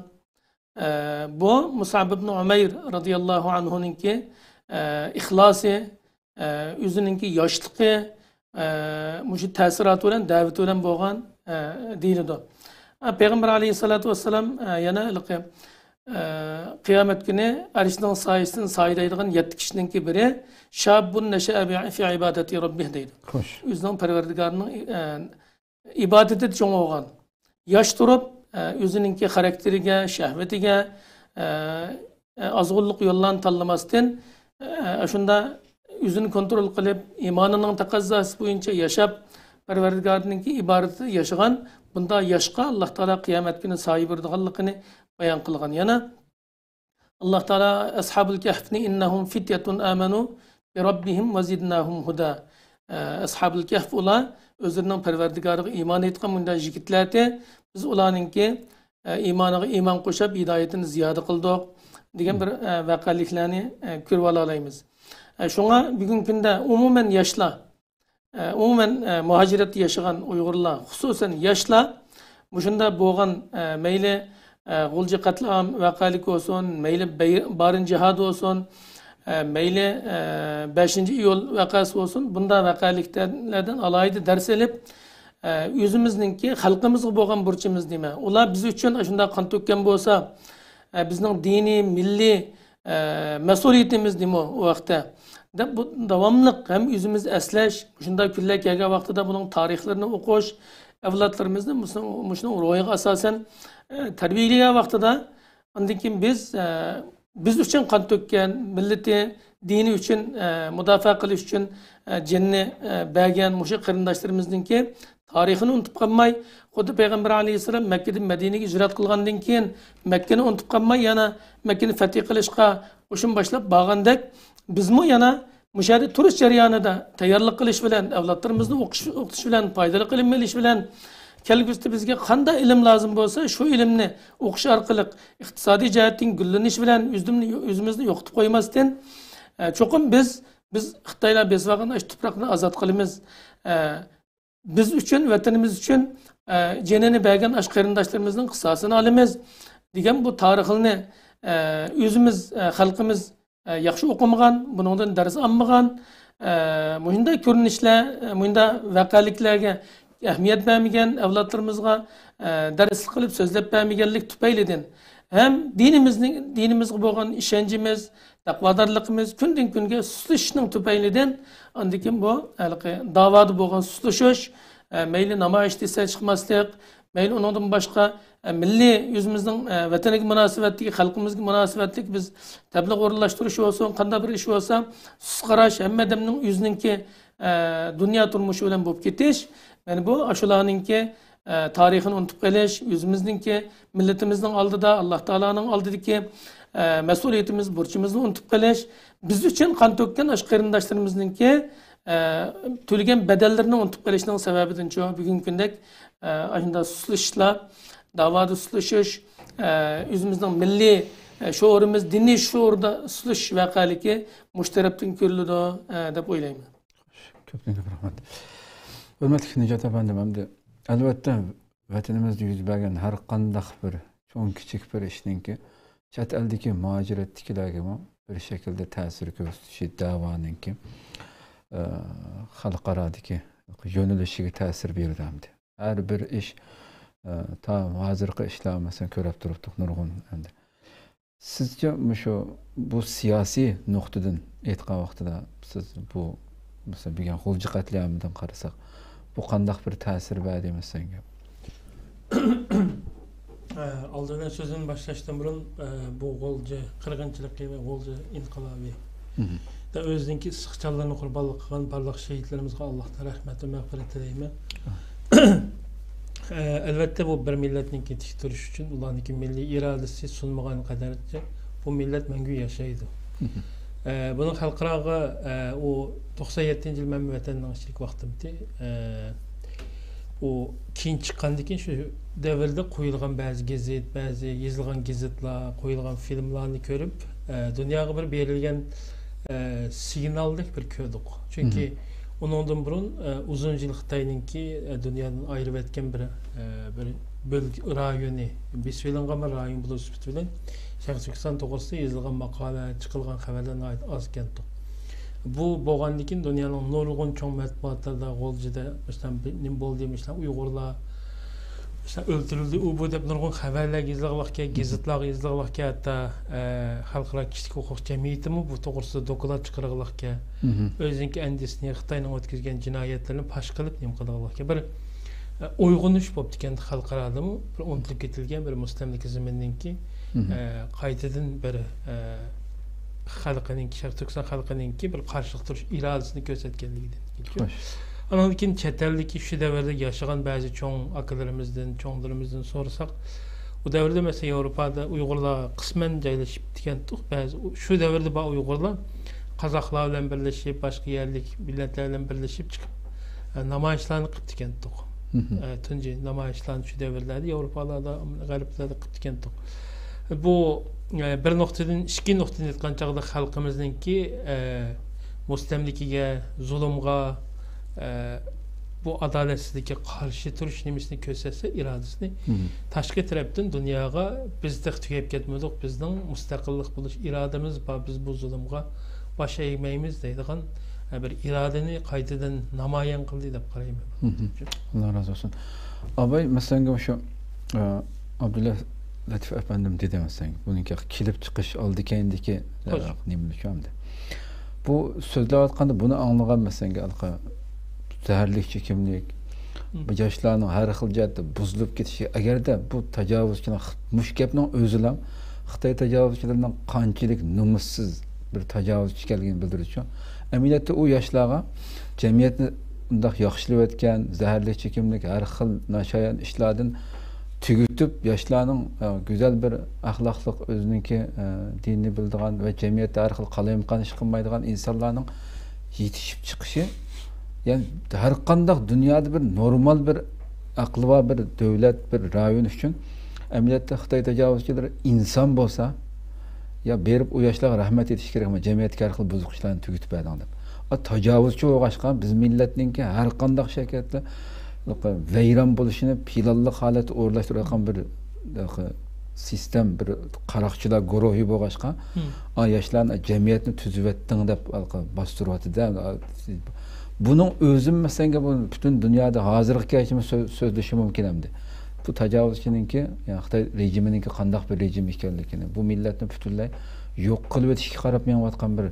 ئە، بۇ مۇسئەب ئىبنى ئۇمەير رازىياللاھۇ ئەنھۇنىڭكى، ئە، ئىخلاسى، ئە، ئۆزىنىڭكى ياشلىقى، ئە، مۇشۇ تەسىراتى بىلەن، دەۋىتى بىلەن بولغان، ئە، دېيىلىدۇ. ئە، پەيغەمبەر ئەلەيھىسسالاتۇ ۋەسسالام، ئە، يەنە ھېلىقى، ئە، قىيامەت كۈنى ئەرشنىڭ سايىسىدىن سايىدايدىغان يەتتە كىشىنىڭكى بىرى، شابۇن نەشەئە بى، فى ئىبادەتى رەببىھ دەيدۇ. خوش. ئۆزىنىڭ پەرۋەردىگارىنىڭ، ئە، ئىبادىتىدە چوڭ بولغان، ياش تۇرۇپ، ئە، ئۆزىنىڭكى خاراكتېرىگە، شەھۋىتىگە، ئە، ئە، ئازغۇنلۇق يوللارنى تاللىماستىن، ئە، شۇندا ئۆزىنى كونترول قىلىپ، ئىمانىنىڭ تەقەززاسى بويىچە ياشاپ، پەرۋەردىگارىنىڭكى ئىبادىتىدە ياشىغان بۇنداق ياشقا ئاللاھ تائالا قىيامەت كۈنى سايە بېرىدىغانلىقىنى بايان قىلغان. يەنە ئاللاھ تائالا ئەسھابۇل كەھفنى «ئىننەھۇم فىتيەتۇن ئامەنۇ بىرەببىھىم ۋە زىدناھۇم ھۇدا». ئە، ئەسھابۇل كەھف ئۇلار ئۆزلىرىنىڭ پەرۋەردىگارىغا ئىمان ئېيتقان مۇنداق يىگىتلەردى. بىز ئۇلارنىڭكى، ئە، ئىمانىغا ئىمان قوشۇپ، ھىدايىتىنى زىيادە قىلدۇق دېگەن بىر، ئە، ۋەقەلىكلەرنى، ئە، كۆرۈۋالالايمىز. ئە، شۇڭا بۈگۈنكى كۈندە ئومۇمەن ياشلار، ئە، ئومۇمەن، ئە، مۇھاجىرەتتە ياشىغان ئۇيغۇرلار، خۇسۇسەن ياشلار مۇشۇنداق بولغان، ئە، مەيلى، ئە، غۇلجا قەتلىئام ۋەقەلىكى بولسۇن، مەيلى بەي-، بارىن جىھادى بولسۇن، ئە، مەيلى، ئە، بەشىنچى ئىيۇل ۋەقەسى بولسۇن، بۇنداق ۋەقەلىكلەردىن ئالاھىدە دەرس ئېلىپ، ئە، ئۆزىمىزنىڭكى خەلقىمىزغا بولغان بۇرچىمىز نېمە؟ ئۇلار بىز ئۈچۈن ئاشۇنداق قان تۆككەن بولسا، ئە، بىزنىڭ دىنىي، مىللىي، ئە، مەسئۇلىيىتىمىز نېمە ئۇ ۋاقىتتا؟ دەپ، بۇ داۋاملىق ھەم ئۆزىمىز ئەسلەش، مۇشۇنداق كۈنلەر كەلگەن ۋاقتىدا بۇنىڭ تارىخلىرىنى ئوقۇش، ئەۋلادلىرىمىزنى مۇشۇنىڭ، مۇشۇنىڭ روھىغا ئاساسەن، ئە، تەربىيەلىگەن ۋاقتىدا، ئاندىن كېيىن بىز، ئە، بىز ئۈچۈن قان تۆككەن، مىللىتى، دىنى ئۈچۈن، ئە، مۇداپىئە قىلىش ئۈچۈن، ئە، جېنىنى، ئە، بەرگەن مۇشۇ قېرىنداشلىرىمىزنىڭكى تارىخىنى ئۇنتۇپ قالماي، خۇددى پەيغەمبەر ئەلەيھىسسالام مەككىدىن مەدىنىگە ھىجرەت قىلغاندىن كېيىن مەككىنى ئۇنتۇپ قالماي، يەنە مەككىنى فەتھى قىلىشقا قوشۇن باشلاپ بارغاندەك، بىزمۇ يەنە مۇشۇ يەردە تۇرۇش جەريانىدا تەييارلىق قىلىش بىلەن، ئەۋلادلىرىمىزنى ئوقۇش، ئوقۇتۇش بىلەن، پايدىلىق ئىلىم ئېلىش بىلەن، كەلگۈسىدە بىزگە قانداق ئىلىم لازىم بولسا، شۇ ئىلىمنى ئوقۇش ئارقىلىق ئىقتىسادىي جەھەتتىن گۈللىنىش بىلەن ئۆزىمىزنى، ئۆزىمىزنى يوقىتىپ قويماستىن، ئە، چوقۇم بىز، بىز خىتايلار بېسىۋالغان ئاشۇ تۇپراقنى ئازاد قىلىمىز. ئە، بىز ئۈچۈن، ۋەتىنىمىز ئۈچۈن، ئە، جېنىنى بەرگەن ئاشۇ قېرىنداشلىرىمىزنىڭ قىساسىنى ئالىمىز دېگەن بۇ تارىخنى، ئە، ئۆزىمىز، ئە، خەلقىمىز، ئە، ياخشى ئوقۇمىغان، بۇنىڭدىن دەرس ئالمىغان، ئە، مۇشۇنداق كۆرۈنۈشلەر، ئە، مۇشۇنداق ۋەقەلىكلەرگە ئەھمىيەت بەرمىگەن، ئەۋلادلىرىمىزغا، ئە، دەرسلىك قىلىپ سۆزلەپ بەرمىگەنلىك تۈپەيلىدىن ھەم دىنىمىزنى، دىنىمىزغا بولغان ئىشەنچىمىز، تەقۋادارلىقىمىز كۈندىن كۈنگە سۇسلىشىشنىڭ تۈپەيلىدىن، ئاندىن كېيىن بۇ ھېلىقى داۋادا بولغان سۇسلىشىش، ئە، مەيلى نامايىش دېسە چىقماسلىق، مەيلى ئۇنىڭدىن باشقا، ئە، مىللىي ئۆزىمىزنىڭ، ئە، ۋەتىنىگە مۇناسىۋەتلىك، خەلقىمىزگە مۇناسىۋەتلىك بىز تەبلىغ ئورۇنلاشتۇرۇش بولسۇن، قانداق بىر ئىش بولسا، سۇس قاراش، ھەممە ئادەمنىڭ ئۆزىنىڭكى، ئە، دۇنيا تۇرمۇشى بىلەن بولۇپ كېتىش، مانا بۇ ئاشۇلارنىڭكى، ئە، تارىخىنى ئۇنتۇپ قېلىش، ئۆزىمىزنىڭكى مىللىتىمىزنىڭ ئالدىدا، ئاللا تائالانىڭ ئالدىدىكى، ئە، مەسئۇلىيىتىمىز، بۇرچىمىزنى ئۇنتۇپ قېلىش، بىز ئۈچۈن قان تۆككەن ئاشۇ قېرىنداشلىرىمىزنىڭكى، ئە، تۆلىگەن بەدەللىرىنى ئۇنتۇپ قېلىشنىڭ سەۋەبىدىنچۇ بۈگۈنكى كۈندەك، ئە، ئاشۇنداق سۇسلىشىشلار، داۋادا سۇسلىشىش، ئە، ئۆزىمىزنىڭ مىللىي، ئە، شوئۇرىمىز، دىنىي شوئۇردا سۇسلىشىش ۋەقەلىكى مۇشۇ تەرەپتىن كۆرۈلىدۇ، ئە، دەپ ئويلايمەن. كۆپتىن كۆپ رەھمەت. ھۆرمەتلىك نىجات ئەپەندىم، ئەمدى ئەلۋەتتە ۋەتىنىمىزدە يۈز بەرگەن ھەر قانداق بىر چوڭ كىچىك بىر ئىشنىڭكى چەت ئەلدىكى مۇھاجىرەتتىكىلەرگىمۇ، بىر شەكىلدە تەسىر كۆرسىتىشى دەۋانىڭكى، ئە، خەلقئارادىكى يۆنىلىشىگە تەسىر بېرىدۇ ئەمدى. ھەر بىر ئىش، ئە، تا ھازىرقى ئىشلار، مەسىلەن، كۆرۈپ تۇرۇپتۇق نۇرغۇن ئەمدى. سىزچە مۇشۇ، بۇ سىياسىي نۇقتىدىن ئېيتقان ۋاقتىدا سىز بۇ، مەسىلەن، بۈگۈن غۇلجا قەتلىئامىدىن قارىساق، بۇ قانداق بىر تەسىر بەردى مەسىلەن؟ ئە، ئالدى بىلەن سۆزۈمنى باشلاشتىن بۇرۇن، ئە، بۇ غۇلجا قىرغىنچىلىقى ۋە غۇلجا ئىنقىلابى مم. دا ئۆزىنىڭكى ئىسسىق جانلىرىنى قۇربانلىق قىلغان بارلىق شېھىتلىرىمىزغا ئاللاھتىن رەھمەت ۋە مەغپىرەت تىلەيمەن. ئە، ئەلۋەتتە، بۇ بىر مىللەتنىڭكى تىك تۇرۇشى ئۈچۈن ئۇلارنىڭكى مىللىي ئىرادىسى سۇنمىغان قەدەرچە بۇ مىللەت مەڭگۈ ياشايدۇ. مم. ئە، بۇنىڭ خەلقئاراغا، ئە، ئۇ توقسان يەتتىنچى يىل مەن ۋەتەننىڭ ئىچىدىكى ۋاقتىمتى، ئە، ئۇ كېيىن چىققاندىن كېيىن شۇ دەۋردە قويۇلغان بەزى گېزىت، بەزى يېزىلغان گېزىتلار، قويۇلغان فىلىملارنى كۆرۈپ، ئە، دۇنياغا بىر بېرىلگەن، ئە، سىگنالدەك بىر كۆردۇق. چۈنكى مم. ئۇنىڭدىن بۇرۇن، ئە، ئۇزۇن يىل خىتاينىڭكى، ئە، دۇنيادىن ئايرىۋەتكەن بىر، ئە، بىر بۆلگە، رايونى، بېسىۋېلىنغان بىر رايون بولۇش سۈپىتى بىلەن شەرقىي تۈركىستان توغرىسىدا يېزىلغان ماقالە، چىقىرىلغان خەۋەرلەر ناھايىتى ئاز ئىكەنتۇق. بۇ بولغاندىن كېيىن دۇنيانىڭ نۇرغۇن چوڭ مەتبۇئاتلىرىدا غۇلجىدا مۇشۇنداق بىر نېمە بولدى، مۇشۇنداق ئۇيغۇرلار مۇشۇنداق ئۆلتۈرۈلدى، ئۇ بۇ دەپ نۇرغۇن خەۋەرلەرگە يېزىلغانلىقكەن، مم. گېزىتلارغا يېزىلغانلىقكەن، ھەتتا، ئە، خەلقئارا كىشىلىك ھوقۇق جەمئىيىتىمۇ بۇ توغرىسىدا دوكلات چىقىرغانلىقكەن. مم. ئۆزىنىڭكى ئەندىزىسىنى، خىتاينىڭ ئۆتكۈزگەن جىنايەتلىرىنى پاش قىلىپ نېمە قىلىدىغانلىقكەن. بىر، ئە، ئويغىنىش بوپتىكەن خەلقئارادىمۇ، بىر ئۇنتۇلۇپ كېتىلگەن بىر مۇستەملىكە زېمىننىڭكى، مم. ئە، قايتىدىن بىر، ئە، خەلقىنىڭكى، شەرقىي تۈركىستان خەلقىنىڭكى بىر قارشىلىق تۇرۇش ئىرادىسىنى كۆرسەتكەنلىكىدىن كېلىدۇ. خوش. ئانىڭدىن كېيىن چەت ئەلدىكى شۇ دەۋردە ياشىغان بەزى چوڭ ئاكىلىرىمىزدىن، چوڭلىرىمىزدىن سورىساق، ئۇ دەۋردە، مەسىلەن، ياۋروپادا ئۇيغۇرلار قىسمەن جايلىشىپ كەتكەنتۇق. بەزى ئۇ، شۇ دەۋردە بار ئۇيغۇرلار قازاقلار بىلەن بىرلىشىپ، باشقا يەرلىك مىللەتلەر بىلەن بىرلىشىپ چىقىپ، ئە، نامايىشلارنى قىپتىكەنتۇق. مم. ئە، تۇنجى نامايىشلارنى شۇ دەۋرلەردە ياۋروپالاردا، غەربلەردە قىپتىكەنتۇق. بۇ، ئە، بىر نۇقتىدىن، ئىككى نۇقتىدىن ئېيتقان چاغدا خەلقىمىزنىڭكى، ئە، مۇستەملىكىگە، زۇلۇمغا، ئە، بۇ ئادالەتسىزلىككە قارشى تۇرۇش نېمىسىنى كۆرسەتسە، ئىرادىسىنى، مم. تاشقى تەرەپتىن دۇنياغا بىز تېخى تۈگەپ كەتمىدۇق، بىزنىڭ مۇستەقىللىق بولۇش ئىرادىمىز بار، بىز بۇ زۇلۇمغا باش ئەگمەيمىز دەيدىغان، ئە، بىر ئىرادىنى قايتىدىن نامايان قىلدى دەپ قارايمەن. مم. ئاللا رازى بولسۇن. ئاباي، مەسىلەن، مۇشۇ، ئە، ئابدۇللا لەتىپ ئەپەندىم دېدى، مەسىلەن، بۇنىڭكى كېلىپ چىقىش ئالدى كەينىدىكى، ئە، خوش. نېمىلىك ئەمدى. بۇ سۆزلەۋاتقاندا بۇنى ئاڭلىغان، مەسىلەن، ھېلىقى زەھەرلىك چېكىملىك، مم. بۇ ياشلارنىڭ ھەر خىل جەھەتتە بۇزۇلۇپ كېتىشى، ئەگەردە بۇ تاجاۋۇزچىنىڭ خ-، مۇشۇ گەپنىڭ ئۆزىلا خىتاي تاجاۋۇزچىلىرىنىڭ قانچىلىك نومۇسسىز بىر تاجاۋۇزچى ئىكەنلىكىنى بىلدۈرىدۇ. ئەمەلىيەتتە ئۇ ياشلارغا جەمئىيەتنى ئۇنداق ياخشىلىۋەتكەن، زەھەرلىك چېكىملىك، ھەر خىل ناشايان ئىشلاردىن تۈگىتىپ، ياشلارنىڭ، ئە، گۈزەل بىر ئەخلاقلىق، ئۆزىنىڭكى، ئە، دىنىنى بىلىدىغان ۋە جەمئىيەتتە ھەر خىل قالايمىقان ئىش قىلمايدىغان ئىنسانلارنىڭ يېتىشىپ چىقىشى، يەنى ھەر قانداق دۇنيادا بىر نورمال، بىر ئەقلى بار بىر دۆلەت، بىر رايون ئۈچۈن ئەمەلىيەتتە خىتاي تاجاۋۇزچىلىرى ئىنسان بولسا، يا بېرىپ ئۇ ياشلارغا رەھمەت ئېيتىش كېرەكمۇ، جەمئىيەتتىكى ھەر خىل بۇزۇق ئىشلارنى تۈگىتىپ بەردىڭ دەپ. ئا، تاجاۋۇزچى بولغاچقا، بىز مىللەتنىڭكى ھەر قانداق شەكىلدە ۋەيران بولۇشىنى پىلانلىق ھالەتتە ئورۇنلاشتۇرۇۋاتقان بىر، سىستېم، بىر قاراقچىلار گۇرۇھى بولغاچقا، مم. ئا، ياشلارنى، جەمئىيەتنى تۈزۈۋەتتىڭ دەپ ھېلىقى باستۇرۇۋاتىدۇ. بۇنىڭ ئۆزى، مەسىلەن، بۇ پۈتۈن دۇنيادا ھازىرغىچە سۆ-، سۆزلىشى مۇمكىن ئەمدى. بۇ تاجاۋۇزچىنىڭكى، يەنى خىتاي رېجىمىنىڭكى قانداق بىر رېجىم ئىكەنلىكىنى، بۇ مىللەتنى پۈتۈنلەي يوق قىلىۋېتىشكە قاراپ مېڭىۋاتقان بىر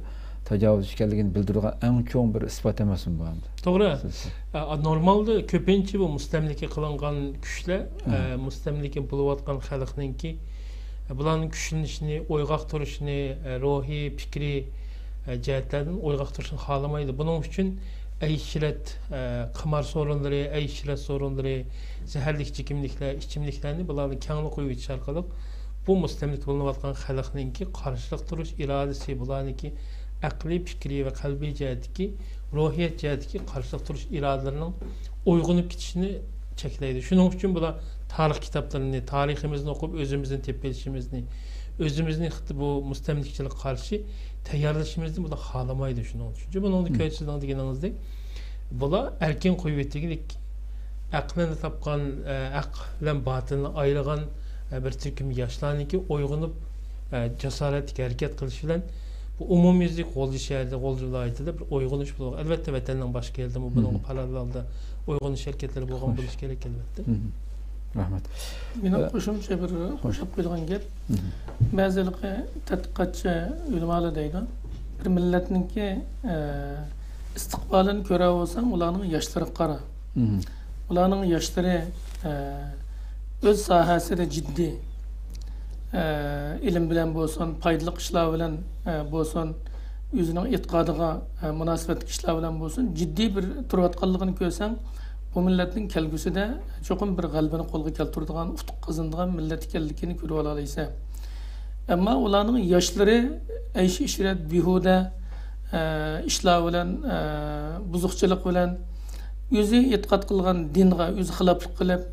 تاجاۋۇزچى ئىكەنلىكىنى بىلدۈرىدىغان ئەڭ چوڭ بىر ئىسپات ئەمەسمۇ بۇ ئەمدى؟ توغرا. سىز ئە، نورمالدا كۆپىنچە بۇ مۇستەملىكە قىلىنغان كۈچلەر، مم. ئە، مۇستەملىكە بولۇۋاتقان خەلقنىڭكى، ئە، بۇلارنىڭ كۈچلىنىشىنى، ئويغاق تۇرۇشىنى، ئە، روھىي، پىكرىي، ئە، جەھەتلەردىن ئويغاق تۇرۇشنى خالىمايدۇ. بۇنىڭ ئۈچۈن ئەيش-ئىشرەت، ئە، قىمار سورۇنلىرى، ئەيش-ئىشرەت سورۇنلىرى، زەھەرلىك چېكىملىكلەر، ئىچىملىكلەرنى بۇلارنى كەڭلا قويۇۋېتىش ئارقىلىق بۇ مۇستەملىكە بولۇنۇۋاتقان خەلقنىڭكى قارشىلىق تۇرۇش ئىرادىسى، بۇلارنىڭكى ئەقلىي، پىكرىي ۋە قەلبىي جەھەتتىكى، روھىيەت جەھەتتىكى قارشىلىق تۇرۇش ئىرادىلىرىنىڭ ئويغىنىپ كېتىشىنى چەكلەيدۇ. شۇنىڭ ئۈچۈن بۇلار تارىخ كىتابلىرىنى، تارىخىمىزنى ئوقۇپ، ئۆزىمىزنى تېپىۋېلىشىمىزنى، ئۆزىمىزنى خىت-، بۇ مۇستەملىكىچىلىككە قارشى تەييارلىشىمىزنى بۇلار خالىمايدۇ. شۇنىڭ ئۈچۈن. چۈنكى بۇنىڭدا مم. كۆرسىتىلدىغىنىڭىزدەك، بۇلار ئەركىن قويۇۋېتىگلىك ئەقلىنى تاپقان، ئە، ئەقىل بىلەن باتىننى ئايرىغان، ئە، بىر تۈركۈم ياشلارنىڭكى ئويغىنىپ، ئە، جاسارەتلىك ھەرىكەت قىلىشى بىلەن بۇ ئومۇميۈزلۈك غۇلجا شەھىرىدە، غۇلجا ۋىلايىتىدە بىر ئويغىنىش بولغان. ئەلۋەتتە، ۋەتەننىڭ باشقا يېرىدىمۇ بۇنىڭغا پاراللېل ھالدا ئويغىنىش ھەرىكەتلىرى بولغان بولۇشى كېرەك، ئەلۋەتتە. رەھمەت. مېنىڭ قوشۇمچە بىر قوشۇپ قويىدىغان گەپ، بەزى ھېلىقى تەتقىقاتچى ئۆلىمالار دەيدۇ، بىر مىللەتنىڭكى، ئە، ئىستىقبالىنى كۆرەۋالساڭ، ئۇلارنىڭ ياشلىرىغا قارا. ئۇلارنىڭ ياشلىرى، ئە، ئۆز ساھەسىدە جىددىي، ئە، ئىلىم بىلەن بولسۇن، پايدىلىق ئىشلار بىلەن، ئە، بولسۇن، ئۆزىنىڭ ئېتىقادىغا، ئە، مۇناسىۋەتلىك ئىشلار بىلەن بولسۇن، جىددىي بىر تۇرۇۋاتقانلىقىنى كۆرسەڭ، بۇ مىللەتنىڭ كەلگۈسىدە چوقۇم بىر غەلىبىنى قولغا كەلتۈرىدىغان، ئۇتۇق قازىنىدىغان مىللەت ئىكەنلىكىنى كۆرۈۋالالايسەن. ئەمما ئۇلارنىڭ ياشلىرى ئەيش-ئىشرەت، بىھۇدە، ئە، ئىشلار بىلەن، ئە، بۇزۇقچىلىق بىلەن، ئۆزى ئېتىقاد قىلغان دىنغا ئۆزى خىلاپلىق قىلىپ،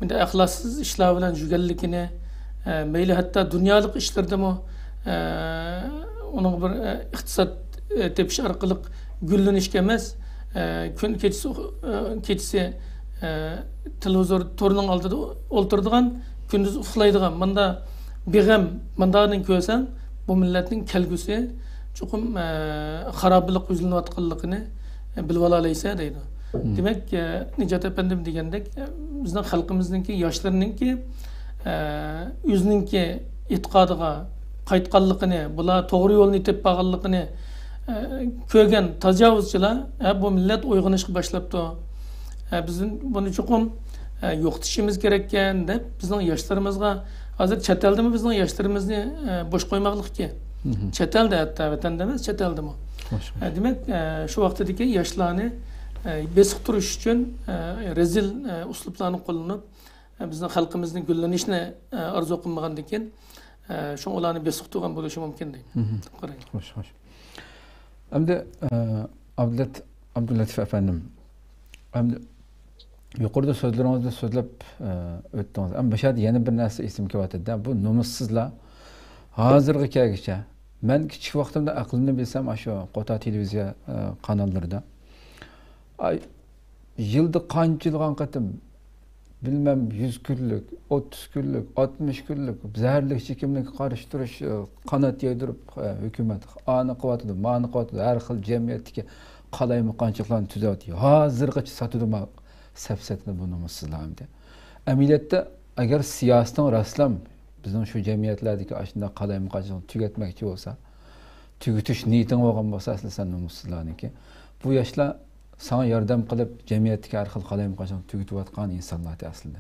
بۇنداق ئەخلاقسىز ئىشلار بىلەن يۈرگەنلىكىنى، ئە، مەيلى ھەتتا دۇنيالىق ئىشلىرىدىمۇ، ئە، ئۇنىڭغا بىر، ئە، ئىقتىساد، ئە، تېپىش ئارقىلىق گۈللىنىشكە ئەمەس، ئە، كۈن كېچىسى، ئۇخ-، ئە، كېچىسى، ئە، تېلېۋىزور تورىنىڭ ئالدىدا ئولتۇرىدىغان، كۈندۈز ئۇخلايدىغان، ماندا بىغەم، مانداقنى كۆرسەڭ، بۇ مىللەتنىڭ كەلگۈسى چوقۇم، ئە، خارابىلىققا يۈزلىنىۋاتقانلىقىنى، ئە، بىلىۋالالايسەن دەيدۇ. دېمەك، ئە، نىجات ئەپەندىم دېگەندەك، ئە، بىزنىڭ خەلقىمىزنىڭكى، ياشلىرىنىڭكى، ئە، ئۆزىنىڭكى ئېتىقادىغا قايتقانلىقىنى، بۇلار توغرا يولنى تېپىپ بارغانلىقىنى، ئە، كۆرگەن تاجاۋۇزچىلار، ئە، بۇ مىللەت ئويغىنىشقا باشلاپتۇ. ئە، بىز بۇنى چوقۇم، ئە، يوقىتىشىمىز كېرەككەن دەپ، بىزنىڭ ياشلىرىمىزغا، ھازىر چەت ئەلدىمۇ بىزنىڭ ياشلىرىمىزنى، ئە، بوش قويماقلىق كېرەك. چەت ئەلدە ھەتتا، ۋەتەندە ئەمەس، چەت ئەلدىمۇ. ئە، دېمەك، ئە، شۇ ۋاقتىدىكى ياشلارنى، ئە، بېسىقتۇرۇش ئۈچۈن، ئە، رەزىل، ئە، ئۇسلۇبلارنى قوللىنىپ، ئە، بىزنىڭ خەلقىمىزنىڭ گۈللىنىشىنى، ئە، ئارزۇ قىلمىغاندىكىن، ئە، شۇڭا ئۇلارنى بېسىقتۇرغان بولۇشى مۇمكىن دەيمەن. قارايمىز. خوش، خوش. ئەمدى، ئە، ئابدۇللات-، ئابدۇللاتىپ ئەپەندىم، ئەمدى يۇقىرىدا سۆزلىرىڭىزنى سۆزلەپ، ئە، ئۆتتىڭىز. ئەمما بۇ يەردە يەنە بىر نەرسە ئېسىمگە كېلىۋاتىدۇ. بۇ نومۇسسىزلار ھازىرغا كەلگۈچە، مەن كىچىك ۋاقتىمدا ئەقلىمنى بىلسەم، ئاشۇ قوتار تېلېۋىزىيە، ئە، قاناللىرىدا، ئاي، يىلدا قانچىلىغان قېتىم، بىلمەم، يۈز كۈنلۈك، ئوتتۇز كۈنلۈك، ئاتمىش كۈنلۈك زەھەرلىك چېكىملىككە قارشى تۇرۇش، ئە، قانات يايدۇرۇپ، ئە، ھۆكۈمەت ئانى قىلىۋاتىدۇ، مانى قىلىۋاتىدۇ، ھەر خىل جەمئىيەتتىكى قالايمىقانچىلىقلارنى تۈزەۋاتىدۇ. ھازىرغىچە ساتىدۇ ما سەپسەتىنى بۇ نومۇسسىزلار ئەمدى. ئەمەلىيەتتە، ئەگەر سىياسىتىڭ راستلام بىزنىڭ شۇ جەمئىيەتلەردىكى ئاشۇنداق قالايمىقانچىلىقنى تۈگەتمەكچى بولسا، تۈگىتىش نىيىتىڭ بولغان بولسا، ئەسلى سەن نومۇسسىزلارنىڭكى. بۇ ياشلار ساڭا ياردەم قىلىپ، جەمئىيەتتىكى ھەر خىل قالايمىقانچىلىقنى تۈگىتىۋاتقان ئىنسانلاردى ئەسلىدە.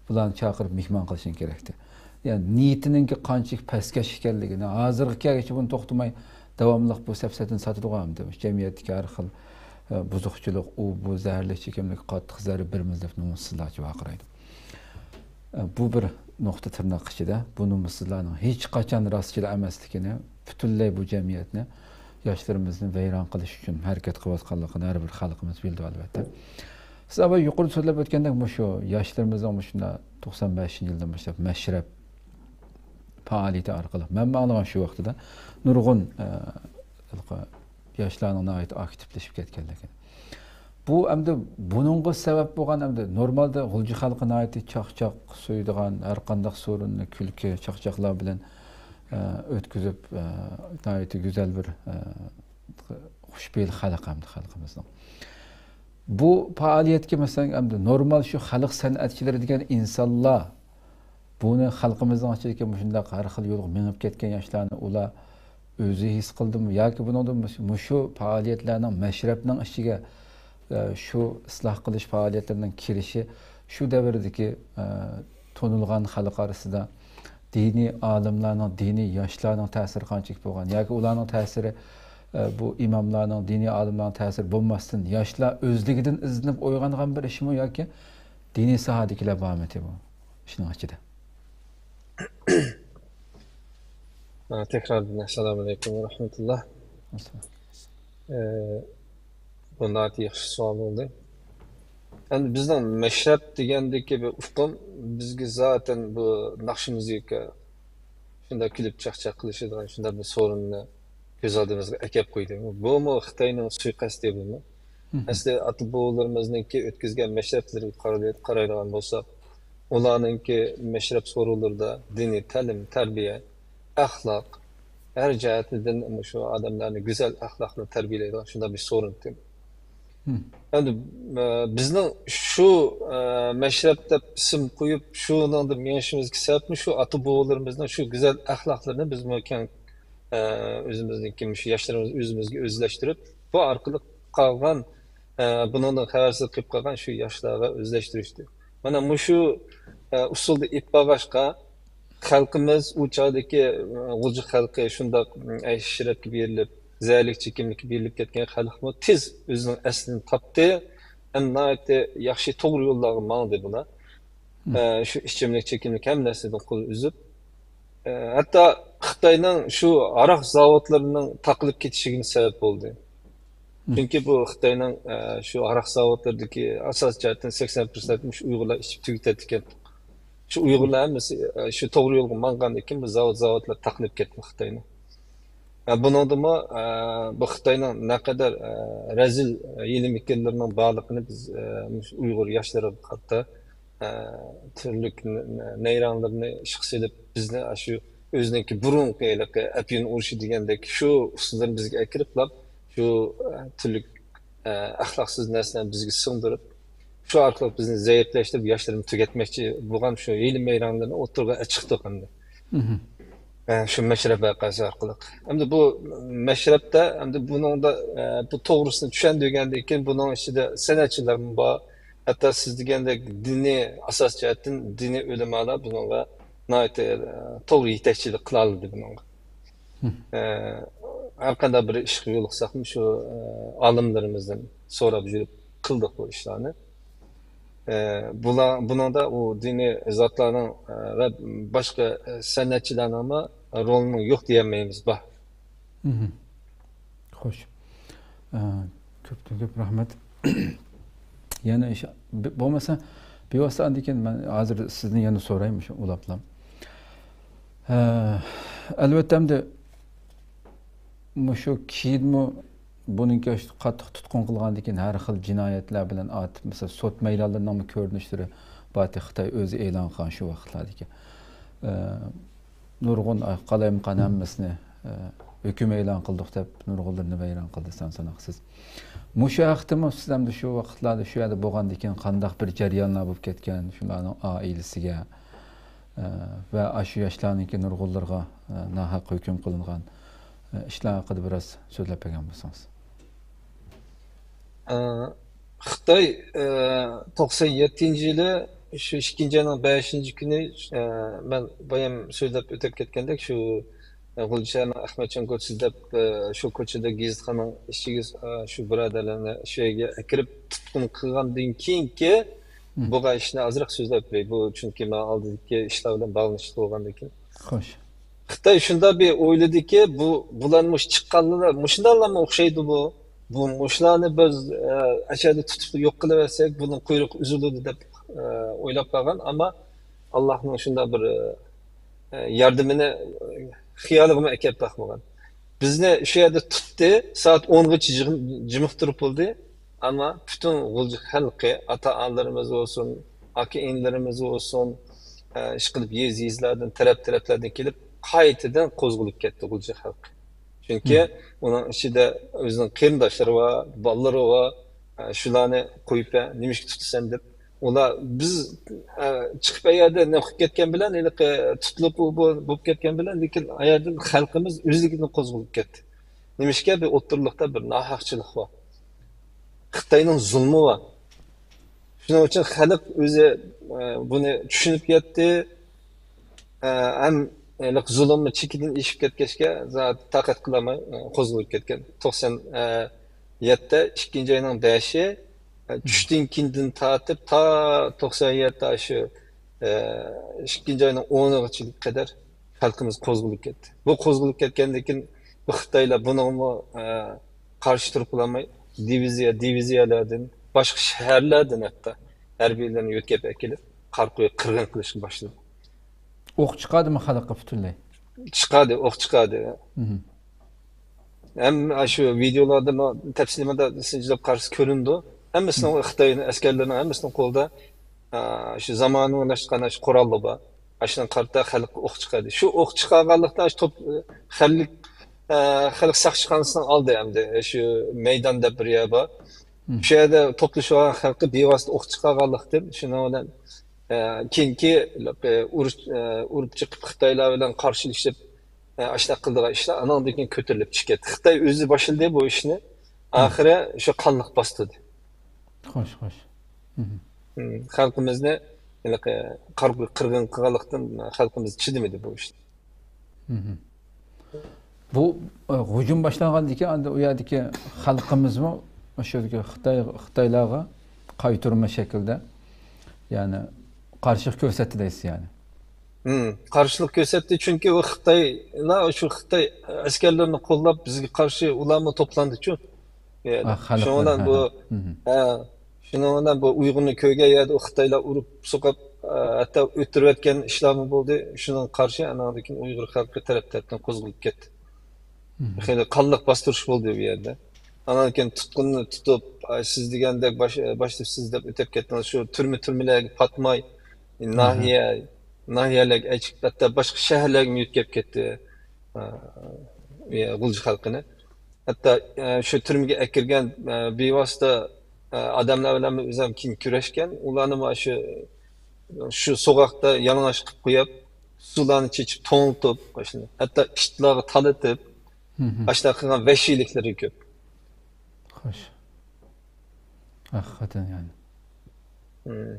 بۇلارنى چاقىرىپ مېھمان قىلىشىڭ كېرەكتى. يەنى نىيىتىنىڭكى قانچىلىك پەسكەش ئىكەنلىكىنى، ھازىرغا كەلگۈچە بۇنى توختىماي داۋاملىق بۇ سەپسەتىنى ساتىدىغۇ ئەمدى. جەمئىيەتتىكى ھەر خىل، ئە، بۇزۇقچىلىق، ئۇ، بۇ زەھەرلىك چېكىملىككە قاتتىق زەربە بېرىمىز دەپ نومۇسسىزلارچە ۋارقىرايدۇ. ئە، بۇ بىر نۇقتا تىرناق ئىچىدە. بۇ نومۇسسىزلارنىڭ ھېچقاچان راستچىل ئەمەسلىكىنى، پۈتۈنلەي بۇ جەمئىيەتنى، ياشلىرىمىزنى ۋەيران قىلىش ئۈچۈن ھەرىكەت قىلىۋاتقانلىقىنى ھەر بىر خەلقىمىز بىلىدۇ، ئەلۋەتتە. سىز ئاۋۋال يۇقىرىدا سۆزلەپ ئۆتكەندەك، مۇشۇ ياشلىرىمىزنىڭ مۇشۇنداق توقسان بەشىنچى يىلدىن باشلاپ مەشرەپ پائالىيىتى ئارقىلىق، مەنمۇ ئاڭلىغان شۇ ۋاقتىدا نۇرغۇن، ئە، ھېلىقى ياشلارنىڭ ناھايىتى ئاكتىپلىشىپ كەتكەنلىكىنى. بۇ ئەمدى بۇنىڭغا سەۋەب بولغان، ئەمدى نورمالدا غۇلجا خەلقى ناھايىتى چاقچاق سۆيىدىغان، ھەر قانداق سورۇننى كۈلكە، چاقچاقلار بىلەن، ئە، ئۆتكۈزۈپ، ئە، ناھايىتى گۈزەل بىر، ئە، خۇشپېئىل خەلق ئەمدى خەلقىمىزنىڭ. بۇ پائالىيەتكە، مەسىلەن، ئەمدى نورمال شۇ خەلق سەنئەتچىلىرى دېگەن ئىنسانلار بۇنى خەلقىمىزنىڭ ئىچىدىكى مۇشۇنداق ھەر خىل يولغا مېڭىپ كەتكەن ياشلارنى ئۇلار ئۆزى ھېس قىلدىمۇ ياكى بۇنىڭدىن مۇش-، مۇشۇ پائالىيەتلەرنىڭ مەشرەپنىڭ ئىچىگە، ئە، شۇ ئىسلاھ قىلىش پائالىيەتلىرىنىڭ كىرىشى شۇ دەۋردىكى، ئە، تونۇلغان خەلق ئارىسىدا دىنىي ئالىملارنىڭ، دىنىي ياشلارنىڭ تەسىرى قانچىلىك بولغان ياكى ئۇلارنىڭ تەسىرى، ئە، بۇ ئىماملارنىڭ، دىنىي ئالىملارنىڭ تەسىرى بولماستىن، ياشلار ئۆزلۈكىدىن ئىزدىنىپ ئويغانغان بىر ئىشمۇ ياكى دىنىي ساھەدىكىلەر بارمىدى بۇ ئىشنىڭ ئىچىدە؟ ھە، تەكراردىن ئەسسالامۇئەلەيكۇم ۋە رەھمەتۇللا. ئەسسالام. ئە، بۇ ناھايىتى ياخشى سوئال بولدى. ئەمدى بىزنىڭ مەشرەپ دېگەندىكى بىر ئۇقۇم بىزگە زاتەن بۇ ناخشا مۇزىكا، شۇنداق كۈلۈپ چاقچاق قىلىشىدىغان شۇنداق بىر سورۇننى كۆز ئالدىمىزغا ئەكەپ قويدى. بۇمۇ خىتاينىڭ سۇيىقەستى بۇمۇ. ئەسلى ئاتا-بوۋىلىرىمىزنىڭكى ئۆتكۈزگەن مەشرەپلىرىگە قارىدى-، قارايدىغان بولساق، ئۇلارنىڭكى مەشرەپ سورۇنلىرىدا دىنىي تەلىم، تەربىيە، ئەخلاق، ھەر جەھەتتىن مۇشۇ ئادەملەرنى گۈزەل ئەخلاقنى تەربىيەلەيدىغان شۇنداق بىر سورۇن تېما. ئەمدى، ئە، بىزنىڭ شۇ، ئە، مەشرەپ دەپ ئىسىم قويۇپ، شۇنىڭدا مېڭىشىمىزدىكى سەۋەبمۇ شۇ ئاتا-بوۋىلىرىمىزنىڭ شۇ گۈزەل ئەخلاقلىرىنى بىزمۇ كەڭ، ئە، ئۆزىمىزنىڭكى مۇشۇ ياشلىرىمىز ئۆزىمىزگە ئۆزلەشتۈرۈپ، بۇ ئارقىلىق قالغان، ئە، بۇنىڭدىن خەۋەرسىز قېلىپ قالغان شۇ ياشلارغا ئۆزلەشتۈرۈشتى. مانا مۇشۇ، ئە، ئۇسۇلدا ئېلىپ بارغاچقا، خەلقىمىز ئۇ چاغدىكى، ئە، غۇلجا خەلقى شۇنداق، ئە، ئەيش-ئىشرەتكە بېرىلىپ، زەھەرلىك چېكىملىككە بېرىلىپ كەتكەن خەلقمۇ تېز ئۆزىنىڭ ئەسلىنى تاپتى. ھەم ناھايىتى ياخشى توغرا يوللارغا ماڭدى بۇلار. ئە، شۇ ئىچىملىك چېكىملىك ھەممە نەرسىدىن قول ئۈزۈپ، ئە، ھەتتا خىتاينىڭ شۇ ھاراق زاۋۇتلىرىنىڭ تاقىلىپ كېتىشىگىمۇ سەۋەب بولدى. چۈنكى بۇ خىتاينىڭ، ئە، شۇ ھاراق زاۋۇتلىرىدىكى ئاساسىي جەھەتتىن سەكسەن پىرسەنت مۇشۇ ئۇيغۇرلار ئىچىپ تۈگىتەتتىكەن. شۇ ئۇيغۇرلار ھەممىسى، ئە، شۇ توغرا يولغا ماڭغاندىن كېيىن بۇ زاۋۇت، زاۋۇتلار تاقىلىپ كەتتى خىتاينىڭ. ئە، بۇنىڭدىمۇ، ئە، بۇ خىتاينىڭ نەقەدەر، ئە، رەزىل، ئە، ھىيلە-مىكىرلىرىنىڭ بارلىقىنى بىز، ئە، مۇشۇ ئۇيغۇر ياشلىرىغا قارىتا، ئە، تۈرلۈك ن-، ن-، نەيرەڭلىرىنى ئىشقا سېلىپ، بىزنى ئاشۇ ئۆزىنىڭكى بۇرۇنقى ھېلىقى ئەپيۈن ئۇرۇشى دېگەندەك شۇ ئۇسسۇللىرىنى بىزگە ئەكىرىپلا، شۇ، ئە، تۈرلۈك، ئە، ئەخلاقسىز نەرسىلەرنى بىزگە سىڭدۈرۈپ، شۇ ئارقىلىق بىزنى زەئىپلەشتۈرۈپ، ياشلىرىنى تۈگەتمەكچى بولغان شۇ ھىيلە-مەيرەڭلىرىنى ئوتتۇرىغا چىقتۇق ئەمدى. ئە، شۇ مەشرەپ ۋەقەسى ئارقىلىق. ئەمدى بۇ مەشرەپتە، ئەمدى بۇنىڭدا، ئە، بۇ توغرىسىنى چۈشەندۈرگەندىن كېيىن، بۇنىڭ ئىچىدە سەنئەتچىلەرمۇ بار. ھەتتا سىز دېگەندەك دىنىي، ئاساس جەھەتتىن دىنىي ئۆلىمالار بۇنىڭغا ناھايىتى، ئە، توغرا يېتەكچىلىك قىلالىدى بۇنىڭغا. ئە، ھەر قانداق بىر ئىشقا يولۇقساقمۇ شۇ، ئە، ئالىملىرىمىزدىن سوراپ يۈرۈپ قىلدۇق بۇ ئىشلارنى. ئە، بۇلار، بۇنىڭدا ئۇ دىنىي زاتلارنىڭ، ئە، ۋە باشقا، ئە، سەنئەتچىلەرنىڭمۇ رولىنىڭ يوق دېيەلمەيمىز، بار. خوش. ئە، كۆپتىن كۆپ رەھمەت. يەنە ئىش، بى-، بولمىسا، بىۋاسىتە ئاندىن كېيىن مەن ھازىر سىزدىن يەنە سوراي مۇشۇ ئۇلاپلا. ئە، ئەلۋەتتە، ئەمدى مۇشۇ كېيىنمۇ بۇنىڭكى قاتتىق تۇتقۇن قىلغاندىن كېيىن ھەر خىل جىنايەتلەر بىلەن ئارتىپ، مىسال، سوت مەيدانلىرىنىڭمۇ كۆرۈنۈشلىرى بارتى خىتاي ئۆزى ئېلان قىلغان شۇ ۋاقىتلاردىكى. ئە، نۇرغۇن قالايمىقان ھەممىسىنى، ئە، ھۆكۈم ئېلان قىلدۇق دەپ نۇرغۇنلىرىنى ۋەيران قىلدى سان ساناقسىز. مۇشۇ ھەقتىمۇ سىز ئەمدى شۇ ۋاقىتلاردا شۇ يەردە بولغاندىن كېيىن قانداق بىر جەريانلار بولۇپ كەتكەن، شۇلارنىڭ ئائىلىسىگە، ئە، ۋە ئاشۇ ياشلارنىڭكى نۇرغۇنلىرىغا، ئە، ناھەق ھۆكۈم قىلىنغان، ئە، ئىشلار ھەققىدە بىراز سۆزلەپ بەرگەن بولسىڭىز. ئە، خىتاي، ئە، توقسان يەتتىنچى يىلى شۇ ئىككىنچى ئاينىڭ بەشىنچى كۈنى، ئە، مەن بايام سۆزلەپ ئۆتۈپ كەتكەندەك، شۇ، ئە، غۇلجا شەھىرىنىڭ ئەخمەتجان كوچىسى دەپ، ئە، شۇ كوچىدا گېزىتخانىنىڭ ئىشىكى، ئە، شۇ بۇرادەرلەرنى شۇ يەرگە ئەكىرىپ تۇتقۇن قىلغاندىن كېيىنكى بولغان ئىشنى ئازراق سۆزلەپ بېرەي. بۇ چۈنكى مانا ئالدىدىكى ئىشلار بىلەن باغلىنىشلىق بولغاندىن كېيىن. خوش. خىتاي شۇنداق بىر ئويلىدىكى، بۇ، بۇلار مۇشۇ چىققانلىرى مۇشۇنداقلارمۇ ئوخشايدۇ بۇ. بۇ مۇشۇلارنى بىز، ئە، ئەشەدە تۇتۇپ يوق قىلىۋەتسەك، بۇنىڭ قۇيرۇقى ئۈزۈلىدۇ دەپ، ئە، ئويلاپ قالغان. ئەمما ئاللاھنىڭ شۇنداق بىر، ئە، ياردىمىنى، ئە، خىيالىغىمۇ ئەكەپ باقمىغان. بىزنى شۇ يەردە تۇتتى، سائەت ئونغىچە جىم-، جىمىقتۇرۇپ بولدى. ئەمما پۈتۈن غۇلجا خەلقى، ئاتا-ئانىلىرىمىز بولسۇن، ئاكا-ئىنىلىرىمىز بولسۇن، ئە، ئىشقىلىپ يېزا-يېزىلاردىن، تەرەپ-تەرەپلەردىن كېلىپ، قايتىدىن قوزغىلىپ كەتتى غۇلجا خەلقى. چۈنكى ئۇنىڭ ئىچىدە ئۆزىنىڭ قېرىنداشلىرى بار، بالىلىرى بار، ئە، شۇلارنى قويۇپ بەر، نېمىشقا تۇتىسەن دەپ. ئۇلار بىز، ئە، چىقىپ ئەيەردە نېمە قىلىپ كەتكەن بىلەن، ھېلىقى تۇتۇلۇپ بۇ، بۇ، بولۇپ كەتكەن بىلەن، لېكىن ئەيەردىن خەلقىمىز ئۆزلۈكىدىن قوزغىلىپ كەتتى. نېمىشقا بىر ئوتتۇرىلىقتا بىر ناھەقچىلىق بار. خىتاينىڭ زۇلمى بار. شۇنىڭ ئۈچۈن خەلق ئۆزى، ئە، بۇنى چۈشىنىپ يەتتى. ئە، ھەم ھېلىقى زۇلۇممۇ چېكىدىن ئېشىپ كەتكەچكە، زادى تاقەت قىلالماي، ئە، قوزغىلىپ كەتكەن. توقسان، ئە، يەتتە، ئىككىنچى ئاينىڭ بەشى، ئە، چۈشتىن كېيىندىن تارتىپ تا توقسان يەتتە شۇ، ئە، ئىككىنچى ئاينىڭ ئونىغىچە قەدەر خەلقىمىز قوزغىلىپ كەتتى. بۇ قوزغىلىپ كەتكەندىن كېيىن بۇ خىتايلار بۇنىڭغىمۇ، ئە، قارشى تۇرۇپ بولالماي، دىۋىزىيە، دىۋىزىيەلەردىن، باشقا شەھەرلەردىن ھەتتا ھەربىيلەرنى يۆتكەپ ئەكېلىپ، قارا قويۇپ قىرغىن قىلىشقا باشلىدى. ئوق چىقاردىمۇ خەلققە پۈتۈنلەي؟ چىقاردى، ئوق چىقاردى. ھەم شۇ ۋىدېئولاردىمۇ تەپسىلىي مۇنداق سىنچىلاپ قارىسا كۆرۈنىدۇ. ھەممىسىنىڭ، خىتاي ئەسكەرلىرىنىڭ ھەممىسىنىڭ قولىدا، ئا، شۇ زامانىۋىلاشقان شۇ قوراللىرى بار. ئاشۇنىڭ قارىتا خەلققە ئوق چىقاردى. شۇ ئوق چىقارغانلىقتا شۇ توپ، خەلق، ئە، خەلق ساقچىخانىسىنىڭ ئالدى ئەمدى شۇ مەيدان دەپ بىر يەر بار. شۇ يەردە توپلىشىپ ئالغان خەلققە بىۋاسىتە ئوق چىقارغانلىقتىن، شۇنىڭ بىلەن، ئە، كېيىنكى، ئە، ئۇرۇش، ئە، ئۇرۇپ چىقىپ خىتايلار بىلەن قارشىلىشىپ، ئە، ئاشۇنداق قىلىدىغان ئىشلار ئانىڭدىن كېيىن كۆتۈرۈلۈپ چىقىپ كەتتى. خىتاي ئۆزى باشلىدى بۇ ئىشنى. ئاخىرى شۇ قانلىق باستۇردى. خوش، خوش. خەلقىمىزنى ھېلىقى قار-، قىرغىن قىلغانلىقتىن خەلقىمىز چىدىمىدى بۇ ئىشقا. بۇ، ئە، ھۇجۇم باشلانغاندىن كېيىن ئاندىن ئۇ يەردىكى خەلقىمىزمۇ شۇ خىتاي، خىتايلارغا قايتۇرما شەكىلدە، يەنى قارشىلىق كۆرسەتتى دەيسىز يەنى. قارشىلىق كۆرسەتتى، چۈنكى ئۇ خىتايلار، شۇ خىتاي ئەسكەرلىرىنى قوللاپ بىزگە قارشى ئۇلارمۇ توپلاندىچۇ. ئا، خەلقلەر، شۇنىڭ بىلەن بۇ، ھە، شۇنىڭ بىلەن بۇ ئۇيغۇرنى كۆرگەن يەردە ئۇ خىتايلار ئۇرۇپ سوقۇپ، ئە، ھەتتا ئۆلتۈرۈۋەتكەن ئىشلارمۇ بولدى. شۇنىڭغا قارشى ئاناندىن كېيىن ئۇيغۇر خەلقى تەرەپ-تەرەپتىن قوزغىلىپ كەتتى. خېلى قانلىق باستۇرۇش بولدى بۇ يەردە. ئانان كېيىن تۇتقۇننى تۇتۇپ، ئاي، سىز دېگەندەك باش-، باشلىۋېتىپسىز دەپ ئۆتۈپ كەتتىڭىز. شۇ تۈرمە-تۈرمىلەرگە پاتماي، ناھىيە، ناھىيەلەرگە ئەچىپ، ھەتتا باشقا شەھەرلەرگىمۇ يۆتكەپ كەتتى، ئە، غۇلجا خەلقىنى. ھەتتا، ئە، شۇ تۈرمىگە ئەكىرگەن، ئە، بىۋاسىتە، ئە، ئادەملەر بىلەنمۇ ئۆزۈم كېيىن كۆرۈشكەن. ئۇلارنىمۇ شۇ، شۇ سوغۇقتا يالىڭاچ قىلىپ قويۇپ، سۇلارنى چېچىپ، توڭلىتىپ، ھەتتا ئىتلارغا تالىتىپ، ئاشۇنداق قىلغان ۋەھشىيلىكلىرى كۆپ. خوش. ھەقىقەتەن يەنى. مم.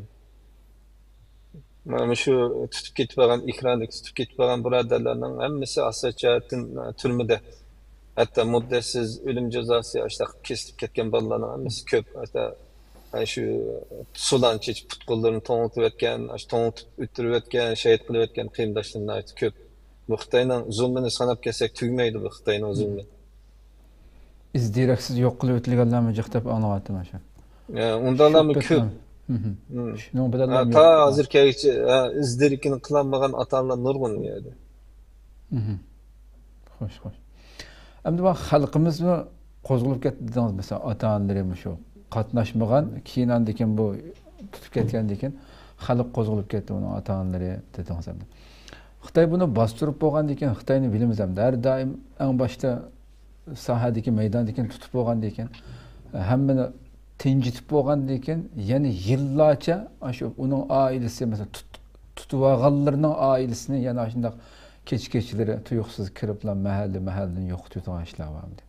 مانا مۇشۇ تۇتۇپ كېتىپ بارغان، ئېكراندا تۇتۇپ كېتىپ بارغان بۇرادەرلەرنىڭ ھەممىسى ئاساسىي جەھەتتىن، ئە، تۈرمىدە. ھەتتا مۇددەتسىز ئۆلۈم جازاسى ئاشۇنداق كېسىلىپ كەتكەن بالىلارنىڭ ھەممىسى كۆپ. ھەتتا، ئە، شۇ سۇلارنى چېچىپ پۇت-قوللىرىنى توڭلىتىۋەتكەن، ئاشۇ توڭلىتىپ ئۆلتۈرۈۋەتكەن، شېھىت قىلىۋەتكەن قېرىنداشلىرىم ناھايىتى كۆپ. بۇ خىتاينىڭ زۇلمىنى ساناپ كەتسەك تۈگىمەيدۇ بۇ خىتاينىڭ زۇلمى. ئىز دېرەكسىز يوق قىلىۋېتىلگەنلەرمۇ جىق دەپ ئاڭلاۋاتىمەن شۇ. ئە، ئۇنداقلارمۇ كۆپ. شۇنىڭ بىلەن ھە، تا ھازىرغىچە، ھە، ئىز دېرىكىنى قىلالمىغان ئاتا-ئانىلار نۇرغۇن ئۇ يەردە. خوش، خوش. ئەمدى بۇ خەلقىمىزمۇ قوزغىلىپ كەتتى دېدىڭىز، مەسىلەن، ئاتا-ئانىلىرى مۇشۇ قاتناشمىغان، كېيىن ئاندىن كېيىن بۇ تۇتۇپ كەتكەندىن كېيىن خەلق قوزغىلىپ كەتتى، ئۇنىڭ ئاتا-ئانىلىرى دېدىڭىز ئەمدى. خىتاي بۇنى باستۇرۇپ بولغاندىن كېيىن، خىتاينى بىلىمىز ئەمدى، ھەر دائىم ئەڭ باشتا ساھەدىكى، مەيداندىكىنى تۇتۇپ بولغاندىن كېيىن، ھەممىنى تىنجىتىپ بولغاندىن كېيىن، يەنە يىللارچە ئاشۇ ئۇنىڭ ئائىلىسى، مەسىلەن، تۇت-، تۇتۇۋالغانلىرىنىڭ ئائىلىسىنى يەنە ئاشۇنداق كېچە-كېچىلىرى تۇيۇقسىز كىرىپلا مەھەللە-مەھەللىدىن يوقىتىۋېتىدىغان ئىشلار بار ئەمدى.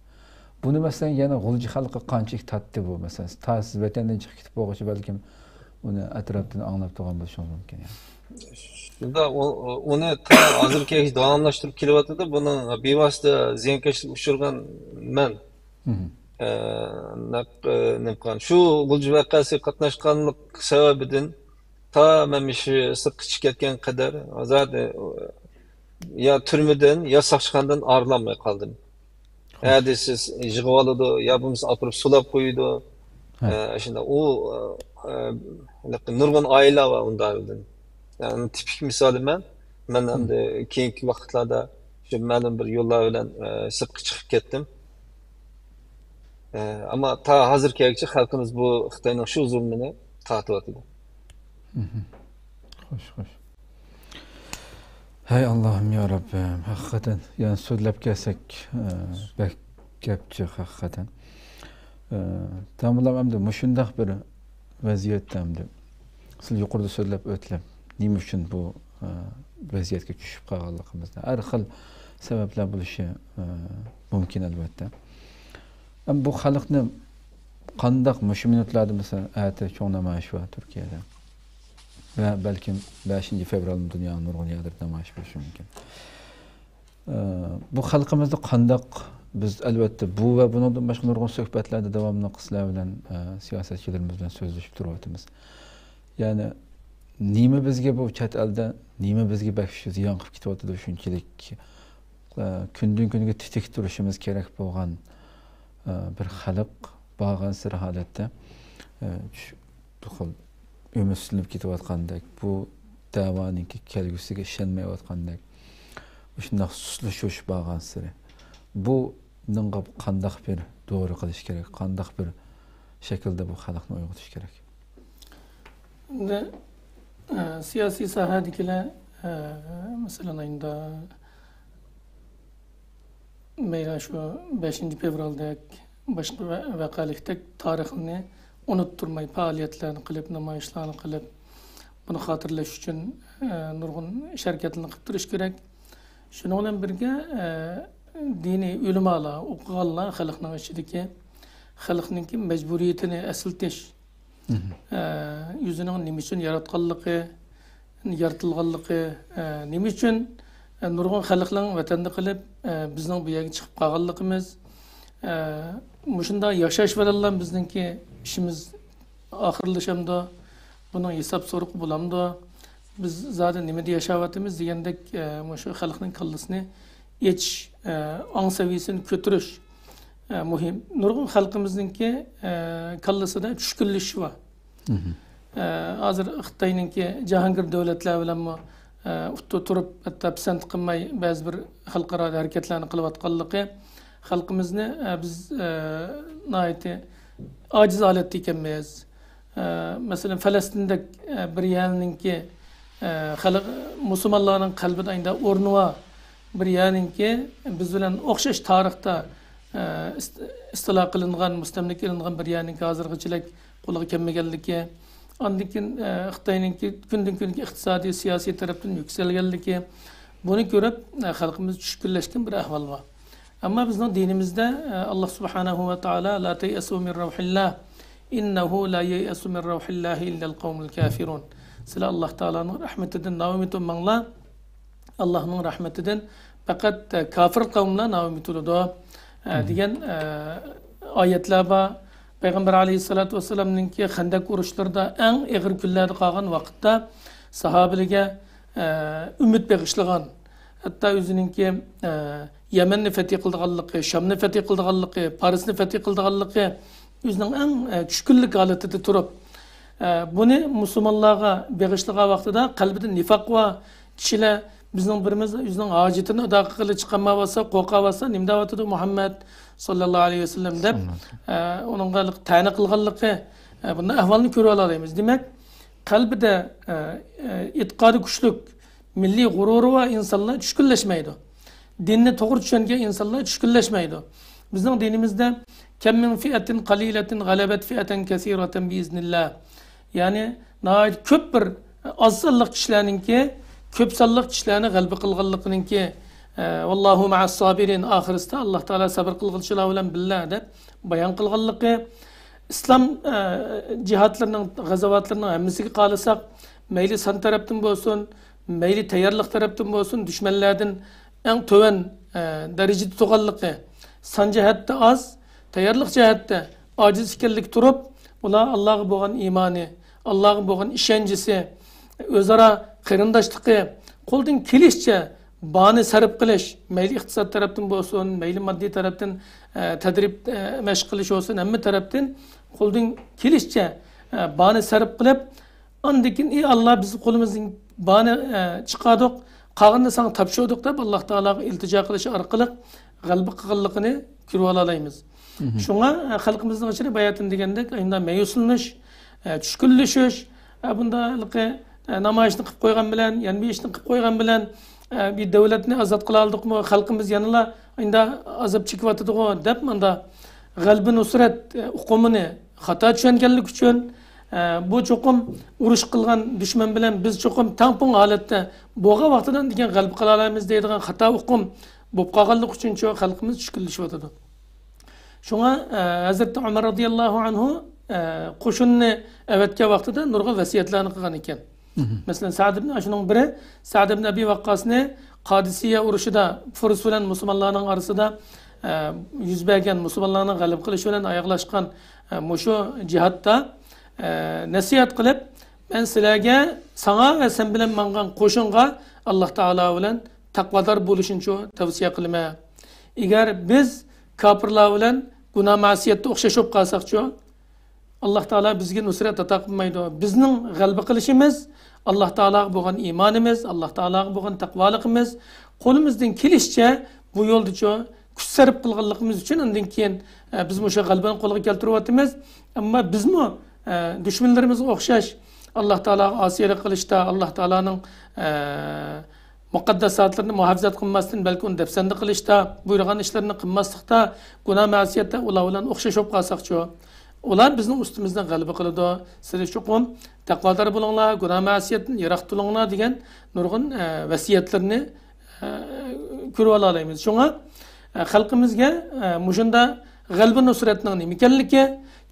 بۇنى، مەسىلەن، يەنە غۇلجا خەلقى قانچىلىك تارتتى بۇ؟ مەسىلەن، تا سىز ۋەتەندىن چىقىپ كېتىپ بولغۇچە بەلكىم ئۇنى ئەتراپتىن ئاڭلاپ تۇرغان بولۇشىڭىز مۇمكىن، يەنى. شۇنداق، ئۇ-، ئۇنى تا ھازىرغىچە داۋاملاشتۇرۇپ كېلىۋاتىدۇ. بۇنىڭ بىۋاسىتە زىيانكەشلىككە ئۇچرىغان مەن. ئە، نەق-، ئە، نېمە قىلغان؟ شۇ غۇلجا ۋەقەسىگە قاتناشقانلىق سەۋەبىدىن تا مەن مۇشۇ سىرتقا چىقىپ كەتكەن قەدەر، ھازىر، ئە، يا تۈرمىدىن، يا ساقچىخانىدىن ئايرىلالماي قالدىم. ھە دېسىز، يىغىۋالىدۇ، يا بولمىسا ئاپىرىپ سولاپ قويىدۇ. ھە. ئە، شۇنداق. ئۇ، ئە، ئە، نۇرغۇن ئائىلە بار ئۇنداق. يەنى تىپىك مىسالى مەن. مەن ئەمدى كېيىنكى ۋاقىتلاردا شۇ مەلۇم بىر يوللار بىلەن، ئە، سىرتقا چىقىپ كەتتىم. ئە، ئەمما تا ھازىرغىچە خەلقىمىز بۇ خىتاينىڭ شۇ زۇلمىنى تارتىۋاتىدۇ. خوش، خوش. ھەي ئاللاھىم يا رەببىم، ھەقىقەتەن، يەنە سۆزلەپ كەلسەك، ئە، بەك گەپ جىق ھەقىقەتەن. ئە، تامىلام ئەمدى مۇشۇنداق بىر ۋەزىيەتتە ئەمدى سىز يۇقىرىدا سۆزلەپ ئۆتتىلەر، نېمە ئۈچۈن بۇ، ئە، ۋەزىيەتكە چۈشۈپ قالغانلىقىمىزنى. ھەر خىل سەۋەبلەر بولۇشى، ئە، مۇمكىن ئەلۋەتتە. ئەمما بۇ خەلقنى قانداق مۇشۇ مىنۇتلاردا، مەسىلەن، ئەتە چوڭ نامايىش بار تۈركىيەدە. ۋە بەلكىم بەشىنچى فېۋرالمۇ دۇنيانىڭ نۇرغۇن يەرلىرىدە نامايىش بولۇشى مۇمكىن. ئە، بۇ خەلقىمىزنى قانداق، بىز ئەلۋەتتە بۇ ۋە بۇنىڭدىن باشقا نۇرغۇن سۆھبەتلەردە داۋاملىق سىلەر بىلەن، ئە، سىياسەتچىلىرىمىز بىلەن سۆزلىشىپ تۇرۇۋاتىمىز. يەنى نېمە بىزگە بۇ چەت ئەلدە، نېمە بىزگە بەك زىيان قىلىپ كېتىۋاتىدۇ شۇنچىلىك؟ ئە، كۈندىن كۈنگە تېتىك تۇرۇشىمىز كېرەك بولغان، ئە، بىر خەلق بارغانسېرى ھالەتتە، ئە، چۈش-، بىر خىل ئۈمىدسىزلىنىپ كېتىۋاتقاندەك، بۇ دەۋانىڭكى كەلگۈسىگە ئىشەنمەيۋاتقاندەك، مۇشۇنداق سۇسلىشىش بارغانسېرى، بۇنىڭغا قانداق بىر دورا قىلىش كېرەك، قانداق بىر شەكىلدە بۇ خەلقنى ئويغىتىش كېرەك؟ ئەمدى، ئە، سىياسىي ساھەدىكىلەر، ئە، مەسىلەن، ئاينىدا، مەيلى شۇ بەشىنچى فېۋرالدەك، باشقا ۋە-، ۋەقەلىكتەك تارىخنى ئۇنتۇماي پائالىيەتلەرنى قىلىپ، نامايىشلارنى قىلىپ، بۇنى خاتىرىلەش ئۈچۈن، ئە، نۇرغۇن ئىش ھەرىكەتلەرنى قىلىپ تۇرۇش كېرەك. شۇنىڭ بىلەن بىرگە، ئە، دىنىي ئۆلىمالار، ئوقۇغانلار خەلقنىڭ ئىچىدىكى خەلقنىڭكى مەجبۇرىيىتىنى ئەسلىتىش، ئە، ئۆزىنىڭ نېمە ئۈچۈن ياراتقانلىقى، يارىتىلغانلىقى، ئە، نېمە ئۈچۈن، ئە، نۇرغۇن خەلقلەرنىڭ ۋەتەندە قېلىپ، ئە، بىزنىڭ بۇ يەرگە چىقىپ قالغانلىقىمىز، ئە، مۇشۇنداق ياشاش بىلەنلا بىزنىڭكى ئىشىمىز ئاخىرلىشامدۇ؟ بۇنىڭ ھېساب سورىقى بولامدۇ؟ بىز زادى نېمىدە ياشاۋاتىمىز دېگەندەك، ئە، مۇشۇ خەلقنىڭ كاللىسىنى ئېچىش، ئە، ئاڭ سەۋىيەسىنى كۆتۈرۈش، ئە، مۇھىم. نۇرغۇن خەلقىمىزنىڭكى، ئە، كاللىسىدا چۈشكۈنلىشىش بار. ئە، ھازىر خىتاينىڭكى جاھانگىر دۆلەتلەر بىلەنمۇ، ئە، ئۇتتۇرا تۇرۇپ، ھەتتا پىسەنت قىلماي بەزى بىر خەلقئارا ھەرىكەتلەرنى قىلىۋاتقانلىقى خەلقىمىزنى، ئە، بىز، ئە، ناھايىتى ئاجىز ھالەتتە ئىكەنمىز. ئە، مەسىلەن، فەلەستىندەك، ئە، بىر يەرنىڭكى، ئە، خەلق، مۇسۇلمانلارنىڭ قەلبىدە ئاينىدا ئورنى بار بىر يەرنىڭكى بىز بىلەن ئوخشاش تارىختا، ئە، ئىست-، ئىستىلا قىلىنغان، مۇستەملىكە قىلىنغان بىر يەرنىڭكى ھازىرغىچىلىك قولىغا كەلمىگەنلىكى، ئاندىن كېيىن، ئە، خىتاينىڭكى كۈندىن كۈنگە ئىقتىسادىي، سىياسىي تەرەپتىن يۈكسەلگەنلىكى، بۇنى كۆرۈپ، ئە، خەلقىمىز چۈشكۈنلەشكەن بىر ئەھۋال بار. ئەمما بىزنىڭ دىنىمىزدە، ئە، ئاللا سۇبھانەھۇ ۋە تائالا، لا تەيئەسۇ مىن روھىللا، ئىننەھۇ لا يەيئەسۇ مىن روھىللاھى ئىللەل قەۋمۇل كافىرۇن. سىلەر ئاللا تائالانىڭ رەھمىتىدىن نائۈمىد بولماڭلار. ئاللانىڭ رەھمىتىدىن پەقەت، ئە، كاپىر قەۋملەر نائۈمىد بولىدۇ، ئە، دېگەن، ئە، ئايەتلەر بار. پەيغەمبەر ئەلەيھىسسالاتۇ ۋەسسالامنىڭكى خەندەك ئۇرۇشلىرىدا ئەڭ ئېغىر كۈنلەردە قالغان ۋاقىتتا ساھابىلەرگە، ئە، ئۈمىد بېغىشلىغان، ھەتتا ئۆزىنىڭكى، ئە، يەمەننى فەتھى قىلىدىغانلىقى، شامنى فەتھى قىلىدىغانلىقى، پارسنى فەتھى قىلىدىغانلىقى، ئۆزىنىڭ ئەڭ، ئە، چۈشكۈنلۈك ھالىتىدە تۇرۇپ، ئە، بۇنى مۇسۇلمانلارغا بېغىشلىغان ۋاقتىدا قەلبىدە نىفاق بار كىشىلەر، بىزنىڭ بىرىمىز ئۆزىنىڭ ھاجىتىنى ئادا قىلغىلى چىقالمايۋاتسا، قورقۇۋاتسا، نېمە دەۋاتىدۇ مۇھەممەد ساللاللاھۇ ئەلەيھى ۋەسەللەم دەپ، ئە، ئۇنىڭغا تەنە قىلغانلىقى، ئە، بۇنداق ئەھۋالنى كۆرۈۋالالايمىز. دېمەك، قەلبىدە، ئە، ئە، ئېتىقادى كۈچلۈك، مىللىي غۇرۇرى بار ئىنسانلار چۈشكۈنلەشمەيدۇ. دىننى توغرا چۈشەنگەن ئىنسانلار چۈشكۈنلەشمەيدۇ. بىزنىڭ دىنىمىزدە، كەم مىن فىئەتىن قەلىلەتىن غەلەبەت فىئەتەن كەسىرەتەن بىئىزنىللا. يەنى، ناھايىتى كۆپ بىر ئاز سانلىق كىشىلەرنىڭكى كۆپ سانلىق كىشىلەرنى غەلىبە قىلغانلىقىنىڭكى، ئە، ۋاللاھۇ مەئەس سابىرىن، ئاخىرىسىدا ئاللا تائالا سەبىر قىلغۇچىلار بىلەن بىللە دەپ بايان قىلغانلىقى. ئىسلام، ئە، جىھادلىرىنىڭ، غەزاۋاتلىرىنىڭ ھەممىسىگە قارىساق، مەيلى سان تەرەپتىن بولسۇن، مەيلى تەييارلىق تەرەپتىن بولسۇن، دۈشمەنلەردىن ئەڭ تۆۋەن، ئە، دەرىجىدە تۇرغانلىقى، سان جەھەتتە ئاز، تەييارلىق جەھەتتە ئاجىز ئىكەنلىكى تۇرۇپ، ئۇلار ئاللاغا بولغان ئىمانى، ئاللاغا بولغان ئىشەنچىسى، ئۆزئارا قېرىنداشلىقى، قولدىن كېلىشىچە بارنى سەرپ قىلىش، مەيلى ئىقتىساد تەرەپتىن بولسۇن، مەيلى ماددىي تەرەپتىن، ئە، تەدرىب، ئە، مەشىق قىلىش بولسۇن، ھەممە تەرەپتىن قولدىن كېلىشىچە، ئە، بارنى سەرپ قىلىپ، ئاندىن كېيىن، ئى ئاللا، بىز قولىمىزدىن بارنى، ئە، چىقاردۇق، قالغىنىنى ساڭا تاپشۇردۇق دەپ، ئاللا تائالاغا ئىلتىجا قىلىش ئارقىلىق غەلىبە قىلغانلىقىنى كۆرۈۋالالايمىز. شۇڭا، ئە، خەلقىمىزنىڭ ئىچىدە باياتىن دېگەندەك، ئاينىدا مەيۈسلىنىش، ئە، چۈشكۈنلىشىش، ئە، بۇنداقلىقى، ئە، نامايىشنى قىلىپ قويغان بىلەن، يەنە بىر ئىشنى قىلىپ قويغان بىلەن، ئە، بىر دۆلەتنى ئازاد قىلالدۇقمۇ، خەلقىمىز يەنىلا ئاينىدا ئازاب چېكىۋاتىدىغۇ دەپ، ماندا غەلىبە نۇسرەت، ئە، ئۇقۇمىنى خاتا چۈشەنگەنلىكى ئۈچۈن، ئە، بۇ چوقۇم ئۇرۇش قىلغان دۈشمەن بىلەن بىز چوقۇم تەڭپۇڭ ھالەتتە بولغان ۋاقتىدا دېگەن غەلىبە قىلالايمىز دەيدىغان خاتا ئۇقۇم بولۇپ قالغانلىقى ئۈچۈنچۇ خەلقىمىز چۈشكۈنلىشىۋاتىدۇ. شۇڭا، ئە، ھەزرىتى ئۆمەر رازىياللاھۇ ئەنھۇ، ئە، قوشۇننى ئەۋەتكەن ۋاقتىدا نۇرغۇن ۋەسىيەتلەرنى قىلغان ئىكەن. مەسىلەن، سەئد ئىبن، شۇنىڭ بىرى، سەئد ئىبن ئەبى ۋەققاسنى قادىسىيە ئۇرۇشىدا، فۇرس بىلەن مۇسۇلمانلارنىڭ ئارىسىدا، ئە، يۈز بەرگەن، مۇسۇلمانلارنىڭ غەلىبە قىلىشى بىلەن ئاياغلاشقان، ئە، مۇشۇ جىھادتا، ئە، نەسىھەت قىلىپ، مەن سىلەرگە، ساڭا ۋە سەن بىلەن ماڭغان قوشۇنغا ئاللا تائالا بىلەن تەقۋادار بولۇشنىچۇ تەۋسىيە قىلىمەن. ئەگەر بىز كاپىرلار بىلەن گۇناھ مەسىيەتتە ئوخشاش بولۇپ قالساقچۇ؟ ئاللا تائالا بىزگە نۇسرەت ئاتا قىلمايدۇ. بىزنىڭ غەلىبە قىلىشىمىز ئاللا تائالاغا بولغان ئىمانىمىز، ئاللا تائالاغا بولغان تەقۋالىقىمىز، قولىمىزدىن كېلىشىچە بۇ يولدىچۇ كۈچ سەرپ قىلغانلىقىمىز ئۈچۈن ئاندىن كېيىن، ئە، بىز مۇشۇ غەلىبىنى قولغا كەلتۈرۈۋاتىمىز. ئەمما بىزمۇ، ئە، دۈشمەنلىرىمىزگە ئوخشاش ئاللا تائالاغا ئاسىيلىق قىلىشتا، ئاللا تائالانىڭ، ئە، مۇقەددەس زاتلىرىنى مۇھاپىزەت قىلماستىن، بەلكى ئۇنى دەپسەندە قىلىشتا، بۇيرۇغان ئىشلىرىنى قىلماسلىقتا، گۇناھ مەسىيەتتە ئۇلار بىلەن ئوخشاش بولۇپ قالساقچۇ؟ ئۇلار بىزنىڭ ئۈستىمىزدىن غەلىبە قىلىدۇ. سىلەر چوقۇم تەقۋادار بولۇڭلار، گۇناھ مەسىيەتتىن يىراق تۇرۇڭلار دېگەن نۇرغۇن، ئە، ۋەسىيەتلىرىنى، ئە، كۆرۈۋالالايمىز. شۇڭا، ئە، خەلقىمىزگە، ئە، مۇشۇنداق غەلىبە نۇسرەتنىڭ نېمە ئىكەنلىكى،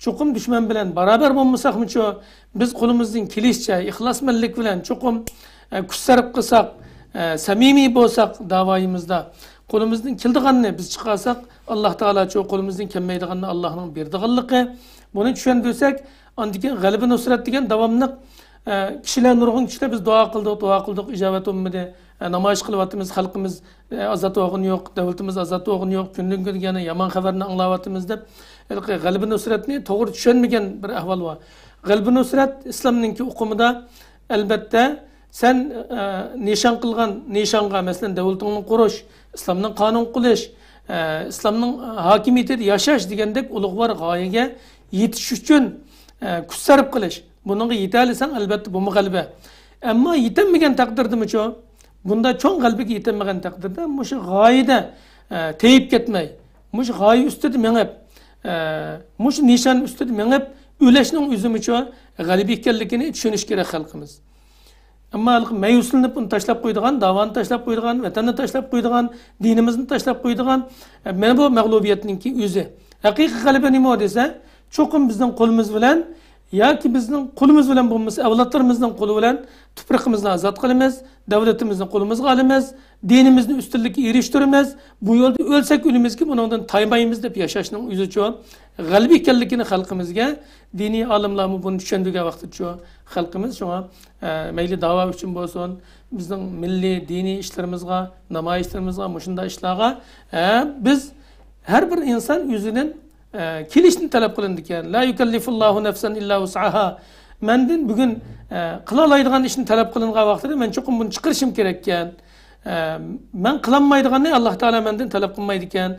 چوقۇم دۈشمەن بىلەن باراۋەر بولمىساقمۇچۇ، بىز قولىمىزدىن كېلىشىچە ئىخلاسمەنلىك بىلەن چوقۇم، ئە، كۈچ سەرپ قىلساق، ئە، سەمىمىي بولساق داۋايىمىزدا، قولىمىزدىن كېلىدىغاننى بىز چىقارساق، ئاللا تائالاچۇ قولىمىزدىن كەلمەيدىغاننى ئاللانىڭ بېرىدىغانلىقى، بۇنى چۈشەندۈرسەك، ئاندىن كېيىن غەلىبە نۇسرەت دېگەن داۋاملىق، ئە، كىشىلەر، نۇرغۇن كىشىلەر، بىز دۇئا قىلدۇق، دۇئا قىلدۇق، ئىجابەت بولمىدى. ئە، نامايىش قىلىۋاتىمىز، خەلقىمىز، ئە، ئازاد بولغىنى يوق، دۆلىتىمىز ئازاد بولغىنى يوق، كۈندىن كۈنگە يەنە يامان خەۋەرنى ئاڭلاۋاتىمىز دەپ، ھېلىقى غەلىبە نۇسرەتنى توغرا چۈشەنمىگەن بىر ئەھۋال بار. غەلىبە نۇسرەت ئىسلامنىڭكى ئۇقۇمىدا، ئەلبەتتە، سەن، ئە، نىشان قىلغان نىشانغا، مەسىلەن، دۆلىتىڭنى قۇرۇش، ئىسلامنى قانۇن قىلىش، ئە، ئىسلامنىڭ ھاكىمىيىتىدە ياشاش دېگەندەك ئۇلۇغۋار غايىگە يېتىش ئۈچۈن، ئە، كۈچ سەرپ قىلىش. بۇنىڭغا يېتەلىسەڭ، ئەلبەتتە، بۇمۇ غەلىبە. ئەمما يېتەلمىگەن تەقدىردىمۇچۇ؟ بۇنداق چوڭ غەلىبىگە يېتەلمىگەن تەقدىردە مۇشۇ غايىدە، ئە، تېيىپ كەتمەي، مۇشۇ غايە ئۈستىدە مېڭىپ، ئە، مۇشۇ نىشان ئۈستىدە مېڭىپ ئۆلەشنىڭ ئۆزىمۇچۇ غەلىبە ئىكەنلىكىنى چۈشىنىش كېرەك خەلقىمىز. ئەمما ھېلىقى مەيۈسلىنىپ ئۇنى تاشلاپ قويىدىغان، داۋانى تاشلاپ قويىدىغان، ۋەتەننى تاشلاپ قويىدىغان، دىنىمىزنى تاشلاپ قويىدىغان، ئە، مانا بۇ مەغلۇبىيەتنىڭكى ئۆزى. ھەقىقىي غەلىبە نېمە دېسە، چوقۇم بىزنىڭ قولىمىز بىلەن ياكى بىزنىڭ قولىمىز بىلەن بولمىسا، ئەۋلادلىرىمىزنىڭ قولى بىلەن تۇپرىقىمىزنى ئازاد قىلىمىز، دۆلىتىمىزنى قولىمىزغا ئالىمىز، دىنىمىزنى ئۈستۈنلۈككە ئېرىشتۈرىمىز. بۇ يولدا ئۆلسەك ئۆلىمىزكى، بۇنىڭدىن تايمايمىز دەپ ياشاشنىڭ ئۆزىچۇ غەلىبە ئىكەنلىكىنى خەلقىمىزگە دىنىي ئالىملارمۇ بۇنى چۈشەندۈرگەن ۋاقتىچۇ خەلقىمىز. شۇڭا، ئە، مەيلى داۋا ئۈچۈن بولسۇن، بىزنىڭ مىللىي دىنىي ئىشلىرىمىزغا، نامايىشلىرىمىزغا، مۇشۇنداق ئىشلارغا، ئە، بىز ھەر بىر ئىنسان ئۆزىدىن، ئە، كېلىشنى تەلەپ قىلىنىدىكەن. لا يۇكەللىفۇللاھۇ نەفسەن ئىللا ۋۇسئەھا. مەندىن بۈگۈن، ئە، قىلالايدىغان ئىشنى تەلەپ قىلىنغان ۋاقتىدا مەن چوقۇم بۇنى چىقىرىشىم كېرەككەن. ئە، مەن قىلالمايدىغاننى ئاللا تائالا مەندىن تەلەپ قىلمايدىكەن.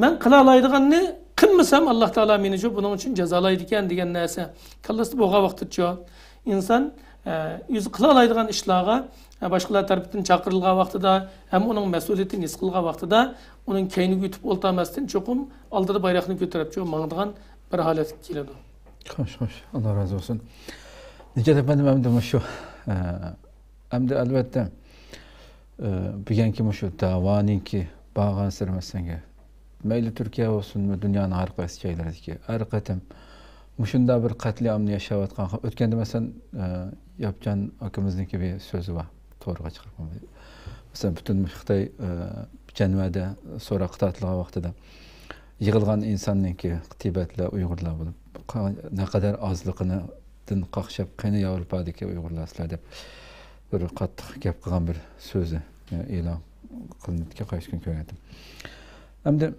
مەن قىلالايدىغاننى قىلمىسام، ئاللا تائالا مېنى شۇ بۇنىڭ ئۈچۈن جازالايدىكەن دېگەن نەرسە كاللىسىدا بولغان ۋاقتىچۇ ئىنسان، ئە، ئۆزى قىلالايدىغان ئىشلارغا، ئە، باشقىلار تەرىپىدىن چاقىرىلغان ۋاقتىدا ھەم ئۇنىڭ مەسئۇلىيىتىنى ھېس قىلغان ۋاقتىدا ئۇنىڭ كەينىگە ئۆتۈپ ئولتۇرماستىن چوقۇم ئالدىدا بايراقنى كۆتۈرۈپ شۇ ماڭىدىغان بىر ھالەتكە كېلىدۇ. خوش، خوش. ئاللا رازى بولسۇن. نىجات ئەپەندىم، ئەمدى مۇشۇ، ئە، ئەمدى ئەلۋەتتە، ئە، بۈگۈنكى مۇشۇ داۋانىڭكى بارغانسېرى مەسىلەنگە، مەيلى تۈركىيە بولسۇن، دۇنيانىڭ ھەر قايسى جايلىرىدىكى ھەر قېتىم مۇشۇنداق بىر قەتلىئامنى ياشاۋاتقان، ئۆتكەندە مەسىلەن، ئە، ياپچان ئاكىمىزنىڭكى بىر سۆزى بار، تورغا چىقىرىپ. مەسىلەن، پۈتۈن مۇشۇ خىتاي، ئە، جەنۋەدە سوراققا تارتىلغان ۋاقتىدا يىغىلغان ئىنساننىڭكى تىبەتلەر، ئۇيغۇرلار بولۇپ، قا-، نەقەدەر ئازلىقىدىن قاقشاپ، قېنى ياۋروپادىكى ئۇيغۇرلار سىلەر دەپ بىر قاتتىق گەپ قىلغان بىر سۆزى، ئە، ئېلان قىلىنىدىكەن، قايسى كۈنى كۆرگەنتىم. ئەمدى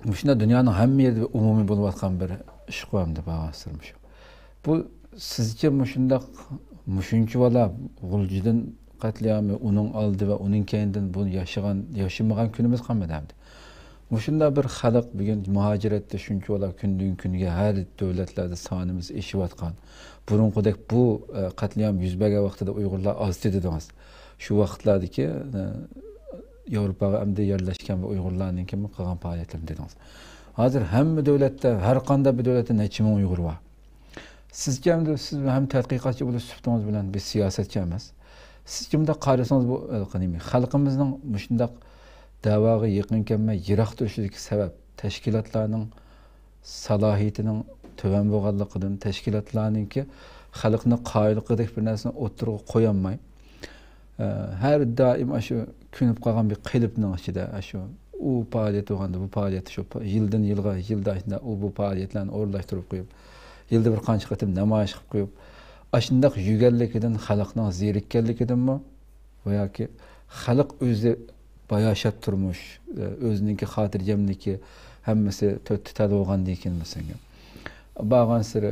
مۇشۇنداق دۇنيانىڭ ھەممە يېرىدە بىر ئومۇمىي بولۇۋاتقان بىر ئىشقۇ ئەمدى بارغانسېرى مۇشۇ. بۇ سىزچە مۇشۇنداق، مۇشۇنچىۋالا غۇلجىدىن قەتلىئامى، ئۇنىڭ ئالدى ۋە ئۇنىڭ كەينىدىن بۇ ياشىغان، ياشىمىغان كۈنىمىز قالمىدى ئەمدى. مۇشۇنداق بىر خەلق بۈگۈن مۇھاجىرەتتە شۇنچىۋالا كۈندىن كۈنگە ھەر دۆلەتلەردە سانىمىز ئېشىۋاتقان، بۇرۇنقىدەك بۇ، ئە، قەتلىئام يۈز بەرگەن ۋاقتىدا ئۇيغۇرلار ئاز ئىدى دېدىڭىز. شۇ ۋاقىتلاردىكى، ئە، ياۋروپاغا ئەمدى يەرلەشكەن ۋە ئۇيغۇرلارنىڭكى قىلغان پائالىيەتلىرىنى دېدىڭىز. ھازىر ھەممە دۆلەتتە، ھەر قانداق بىر دۆلەتتە نەچچە مىڭ ئۇيغۇر بار. سىزچە ئەمدى سىز ھەم تەتقىقاتچى بولۇش سۈپىتىڭىز بىلەن بىر سىياسەتچى ئەمەس. سىزچە مۇنداق قارىسىڭىز بۇ، ئە، نېمە، خەلقىمىزنىڭ مۇشۇنداق دەۋاغا يېقىن كەلمەي يىراق تۇرۇشىدىكى سەۋەب تەشكىلاتلارنىڭ سالاھىيىتىنىڭ تۆۋەن بولغانلىقىدىن، تەشكىلاتلارنىڭكى خەلقنى قايىل قىلغۇدەك بىر نەرسىنى ئوتتۇرىغا قويالماي، ئە، ھەر دائىم ئاشۇ كۆنۈپ قالغان بىر قېلىپنىڭ ئىچىدە، ئاشۇ ئۇ پائالىيەت بولغاندا بۇ پائالىيەت، شۇ پا-، يىلدىن يىلغا، يىلدا ئاشۇنداق ئۇ بۇ پائالىيەتلەرنى ئورۇنلاشتۇرۇپ قويۇپ، يىلدا بىر قانچە قېتىم نامايىش قىلىپ قويۇپ، ئاشۇنداق يۈرگەنلىكىدىن، خەلقنىڭ زېرىككەنلىكىدىنمۇ ۋە ياكى خەلق ئۆزى باياشات تۇرمۇش، ئۆزىنىڭكى خاتىرجەملىكى ھەممىسى تۆت تۈتەل بولغاندىن كېيىن، مەسىلەن، بارغانسېرى،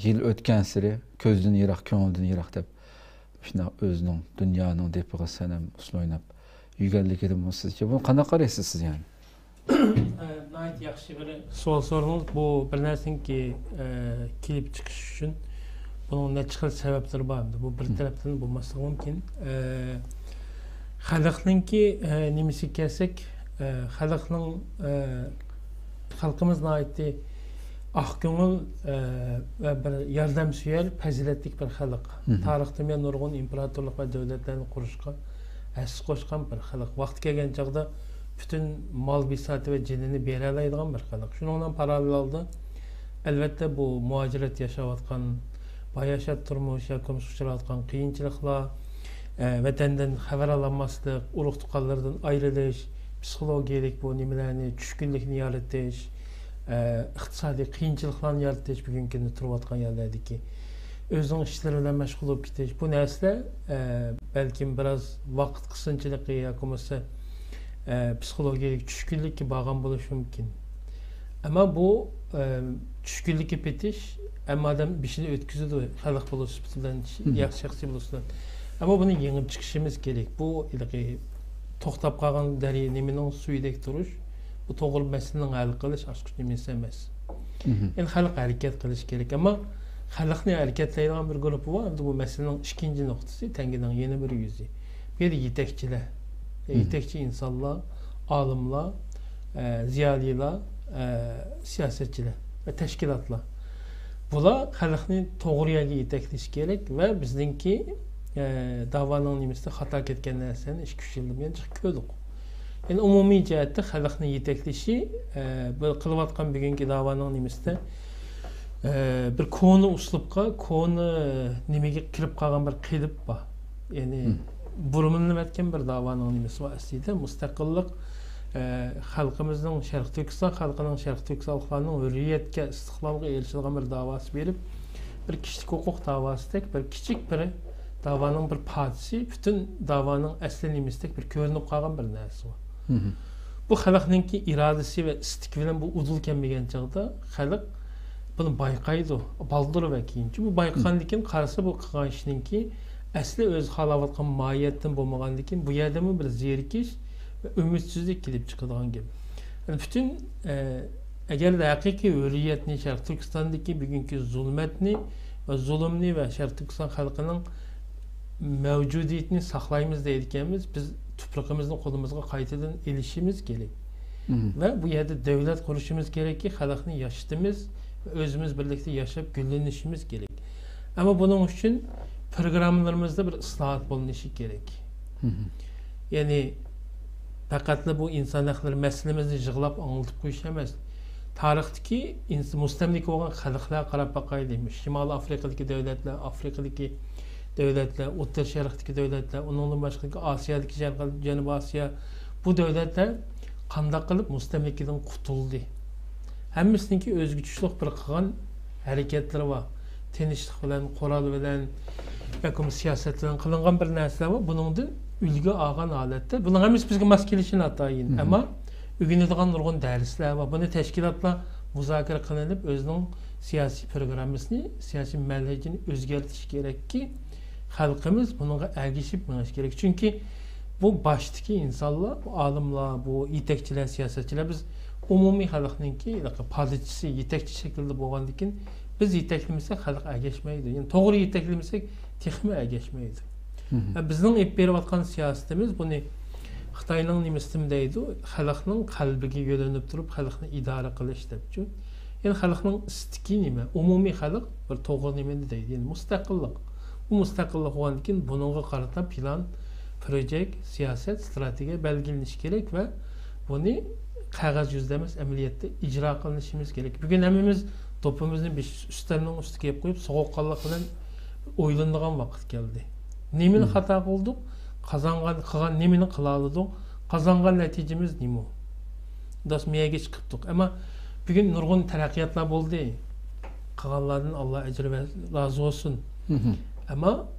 يىل ئۆتكەنسېرى كۆزدىن يىراق، كۆڭۈلدىن يىراق دەپ، شۇنداق ئۆزىنىڭ دۇنيانىڭ دېپىغا سەنەم ئۇسسۇل ئويناپ يۈرگەنلىكىدىنمۇ سىزچە بۇنى قانداق قارايسىز سىز يەنى؟ ئە، ناھايىتى ياخشى بىر سوئال سورىدىڭىز. بۇ بىر نەرسىنىڭكى، ئە، كېلىپ چىقىشى ئۈچۈن بۇنىڭ نەچچە خىل سەۋەبلىرى بار. ئەمدى بۇ بىر تەرەپتىن بولماسلىقى مۇمكىن. ئە، خەلقنىڭكى، ئە، نېمىسىگە كەلسەك، ئە، خەلقنىڭ، ئە، خەلقىمىز ناھايىتى ئاق كۆڭۈل، ئە، ۋە بىر ياردەمسۆيەر، پەزىلەتلىك بىر خەلق. مھم. تارىختىن بۇيان نۇرغۇن ئىمپېراتورلۇق ۋە دۆلەتلەرنى قۇرۇشقا ھەسسە قوشقان بىر خەلق. ۋاقتى كەلگەن چاغدا پۈتۈن مال بىساتى ۋە جېنىنى بېرەلەيدىغان بىر خەلق. شۇنىڭ بىلەن پاراللېل ھالدا، ئەلۋەتتە، بۇ مۇھاجىرەت ياشاۋاتقان، باياشات تۇرمۇش ياكى تۇرمۇشقا ئۇچراۋاتقان قىيىنچىلىقلار، ئە، ۋەتەندىن خەۋەر ئالالماسلىق، ئۇرۇق-تۇغقانلىرىدىن ئايرىلىش، پسىخولوگىيەلىك بۇ نېمىلەرنى، چۈشكۈنلۈكنى يارىتىش، ئە، ئىقتىسادىي قىيىنچىلىقلارنى يارىتىش، بۈگۈنكى كۈندە تۇرۇۋاتقان يەرلەردىكى ئۆزىنىڭ ئىشلىرى بىلەن مەشغۇل بولۇپ كېتىش، بۇ نەرسىلەر، ئە، بەلكىم بىراز ۋاقىت قىسىنچىلىقى ياكى بولمىسا، ئە، پسىخولوگىيەلىك چۈشكۈنلۈككە بارغان بولۇشى مۇمكىن. ئەمما بۇ، ئە، چۈشكۈنلۈككە پېتىش، ھەممە ئادەم بېشىنى ئۆتكۈزىدۇ، خەلق بولۇش سۈپىتى بىلەن، مھم. ياخشى شەخسىي بولۇش بىلەن. ئەمما بۇنى يېڭىپ چىقىشىمىز كېرەك. بۇ ھېلىقى توختاپ قالغان دەريا نېمىنىڭ سۈيىدەك تۇرۇش، بۇ توغرا مەسىلىنىڭ ھەل قىلىش ئاچقۇچ نېمىسى ئەمەس. مھم. يەنى خەلق ھەرىكەت قىلىشى كېرەك. ئەمما خەلقنى ھەرىكەتلەيدىغان بىر گۇرۇپپا بار. ئەمدى بۇ مەسىلىنىڭ ئىككىنچى نۇقتىسى، تەڭگىنىڭ يەنە بىر يۈزى. بۇ يەردە يېتەكچىلەر. مھم. يېتەكچى ئىنسانلار، ئالىملار، ئە، زىيالىيلار، ئە، سىياسەتچىلەر ۋە تەشكىلاتلار. بۇلار خەلقنى توغرا يەرگە يېتەكلىشى كېرەك ۋە بىزنىڭكى، ئە، داۋانىڭ نېمىسىدە خاتا كەتكەن نەرسىلەرنى ئىككى، ئۈچ يىلدىن بۇيان جىق كۆردۇق. يەنى ئومۇمىي جەھەتتە خەلقنى يېتەكلىشى، ئە، بىر قىلىۋاتقان بۈگۈنكى داۋانىڭ نېمىسىدە، ئە، بىر كونا ئۇسلۇبقا، كونا نېمىگە كىرىپ قالغان بىر قېلىپ بار. يەنى مم. بۇرمىلىنىۋەتكەن بىر داۋانىڭ نېمىسى بار ئەسلىدە. مۇستەقىللىق، ئە، خەلقىمىزنىڭ، شەرقىي تۈركىستان خەلقىنىڭ، شەرقىي تۈركىستان خەلقلىرىنىڭ ھۆرىيەتكە، ئىستىقلالغا ئېرىشىدىغان بىر داۋاسى بېرىپ، بىر كىشىلىك ھوقۇق داۋاسىدەك بىر كىچىك بىر داۋانىڭ بىر پارچىسى پۈتۈن داۋانىڭ ئەسلى نېمىسىدەك بىر كۆرۈنۈپ قالغان بىر نەرسە بار. مھم. بۇ خەلقنىڭكى ئىرادىسى ۋە ئىستىكى بىلەن بۇ ئۇدۇل كەلمىگەن چاغدا خەلق بۇنى بايقايدۇ، بالدۇر ۋە كېيىن. چۈنكى بۇ بايقىغاندىن كېيىن قارىسا، بۇ قىلغان ئىشنىڭكى ئەسلى ئۆزى خالاۋاتقان ماھىيەتتىن بولمىغاندىن كېيىن، بۇ يەردىمۇ بىر زېرىكىش ۋە ئۈمىدسىزلىك كېلىپ چىقىدىغان گەپ. يەنى پۈتۈن، ئە، ئەگەردە ھەقىقىي ھۆرىيەتنى، شەرقىي تۈركىستاندىكى بۈگۈنكى زۇلمەتنى ۋە زۇلۇمنى ۋە شەرقىي تۈركىستان خەلقىنىڭ مەۋجۇدىيىتىنى ساقلايمىز دەيدىكەنمىز، بىز تۇپرىقىمىزنى قولىمىزغا قايتىدىن ئېلىشىمىز كېرەك. مم. ۋە بۇ يەردە دۆلەت قۇرۇشىمىز كېرەككى، خەلقنى ياشىتىمىز ۋە ئۆزىمىز بىرلىكتە ياشاپ گۈللىنىشىمىز كېرەك. ئەمما بۇنىڭ ئۈچۈن پروگراممىلىرىمىزدا بىر ئىسلاھات بولۇنۇشى كېرەك. مم. يەنى پەقەتلا بۇ ئىنسان ھەقلىرى مەسىلىمىزنى يىغلاپ ئاڭلىتىپ قويۇش ئەمەس. تارىختىكى ئىنس-، مۇستەملىكە بولغان خەلقلەرگە قاراپ باقايلى. شىمالىي ئافرىقىدىكى دۆلەتلەر، ئافرىقىدىكى دۆلەتلەر، ئوتتۇرا شەرقتىكى دۆلەتلەر، ئۇنىڭدىن باشقا ئاسىيادىكى جەن-، جەنۇبىي ئاسىيا، بۇ دۆلەتلەر قانداق قىلىپ مۇستەملىكىدىن قۇتۇلدى؟ ھەممىسىنىڭكى ئۆزىگە تۇشلۇق بىر قىلغان ھەرىكەتلىرى بار. تىنچلىق بىلەن، قورال بىلەن، ياكى سىياسەت بىلەن قىلىنغان بىر نەرسىلەر بار. بۇنىڭدىن ئۈلگە ئالغان ھالەتتە، بۇنىڭ ھەممىسى بىزگە ماس كېلىشى ناتايىن. مم. ئەمما ئۆگىنىدىغان نۇرغۇن دەرسلەر بار. بۇنى تەشكىلاتلار مۇزاكىرە قىلىنىپ، ئۆزىنىڭ سىياسىي پروگراممىسىنى، سىياسىي مەنھەجىنى ئۆزگەرتىشى كېرەككى، خەلقىمىز بۇنىڭغا ئەگىشىپ مېڭىشى كېرەك. چۈنكى بۇ باشتىكى ئىنسانلار، بۇ ئالىملار، بۇ يېتەكچىلەر، سىياسەتچىلەر، بىز ئومۇمىي خەلقنىڭكى پادىچىسى، يېتەكچى شەكلىدە بولغاندىكىن، بىز يېتەكلىمىسەك، خەلق ئەگەشمەيدۇ. يەنى توغرا يېتەكلىمىسەك، تېخىمۇ ئەگەشمەيدۇ. مم. ۋە بىزنىڭ ئېلىپ بېرىۋاتقان سىياسىتىمىز بۇنى خىتاينىڭ نېمىسىدىن دەيدۇ، خەلقنىڭ قەلبىگە يۆلىنىپ تۇرۇپ، خەلقنى ئىدارە قىلىش دەپچۇ. يەنى خەلقنىڭ ئىستىكى نېمە؟ ئومۇمىي خەلق بىر توغرا نېمىنى دەيدۇ؟ يەنى مۇستەقىللىق. بۇ مۇستەقىللىق بولغاندىن كېيىن بۇنىڭغا قارىتا پىلان، پروژېكت، سىياسەت، ئىستراتېگىيە بەلگىلىنىشى كېرەك ۋە بۇنى قەغەز يۈزىدە ئەمەس، ئەمەلىيەتتە ئىجرا قىلىشىمىز كېرەك. بۈگۈن ھەممىمىز دوپپىمىزنى بېش-، ئۈستەلنىڭ ئۈستىگە يەپ قويۇپ، سوغۇققانلىق بىلەن ئويلىنىدىغان ۋاقىت كەلدى. نېمىنى مم. خاتا قىلدۇق؟ قازانغان، قىلغان، نېمىنى قىلالىدۇق؟ قازانغان نەتىجىمىز نېمە؟ داس مېيەگە چىقىپتۇق. ئەمما بۈگۈن نۇرغۇن تەرەققىياتلار بولدى. قىلغانلاردىن ئاللا ئەجرى ۋە رازى بولسۇن. مم. ئەمما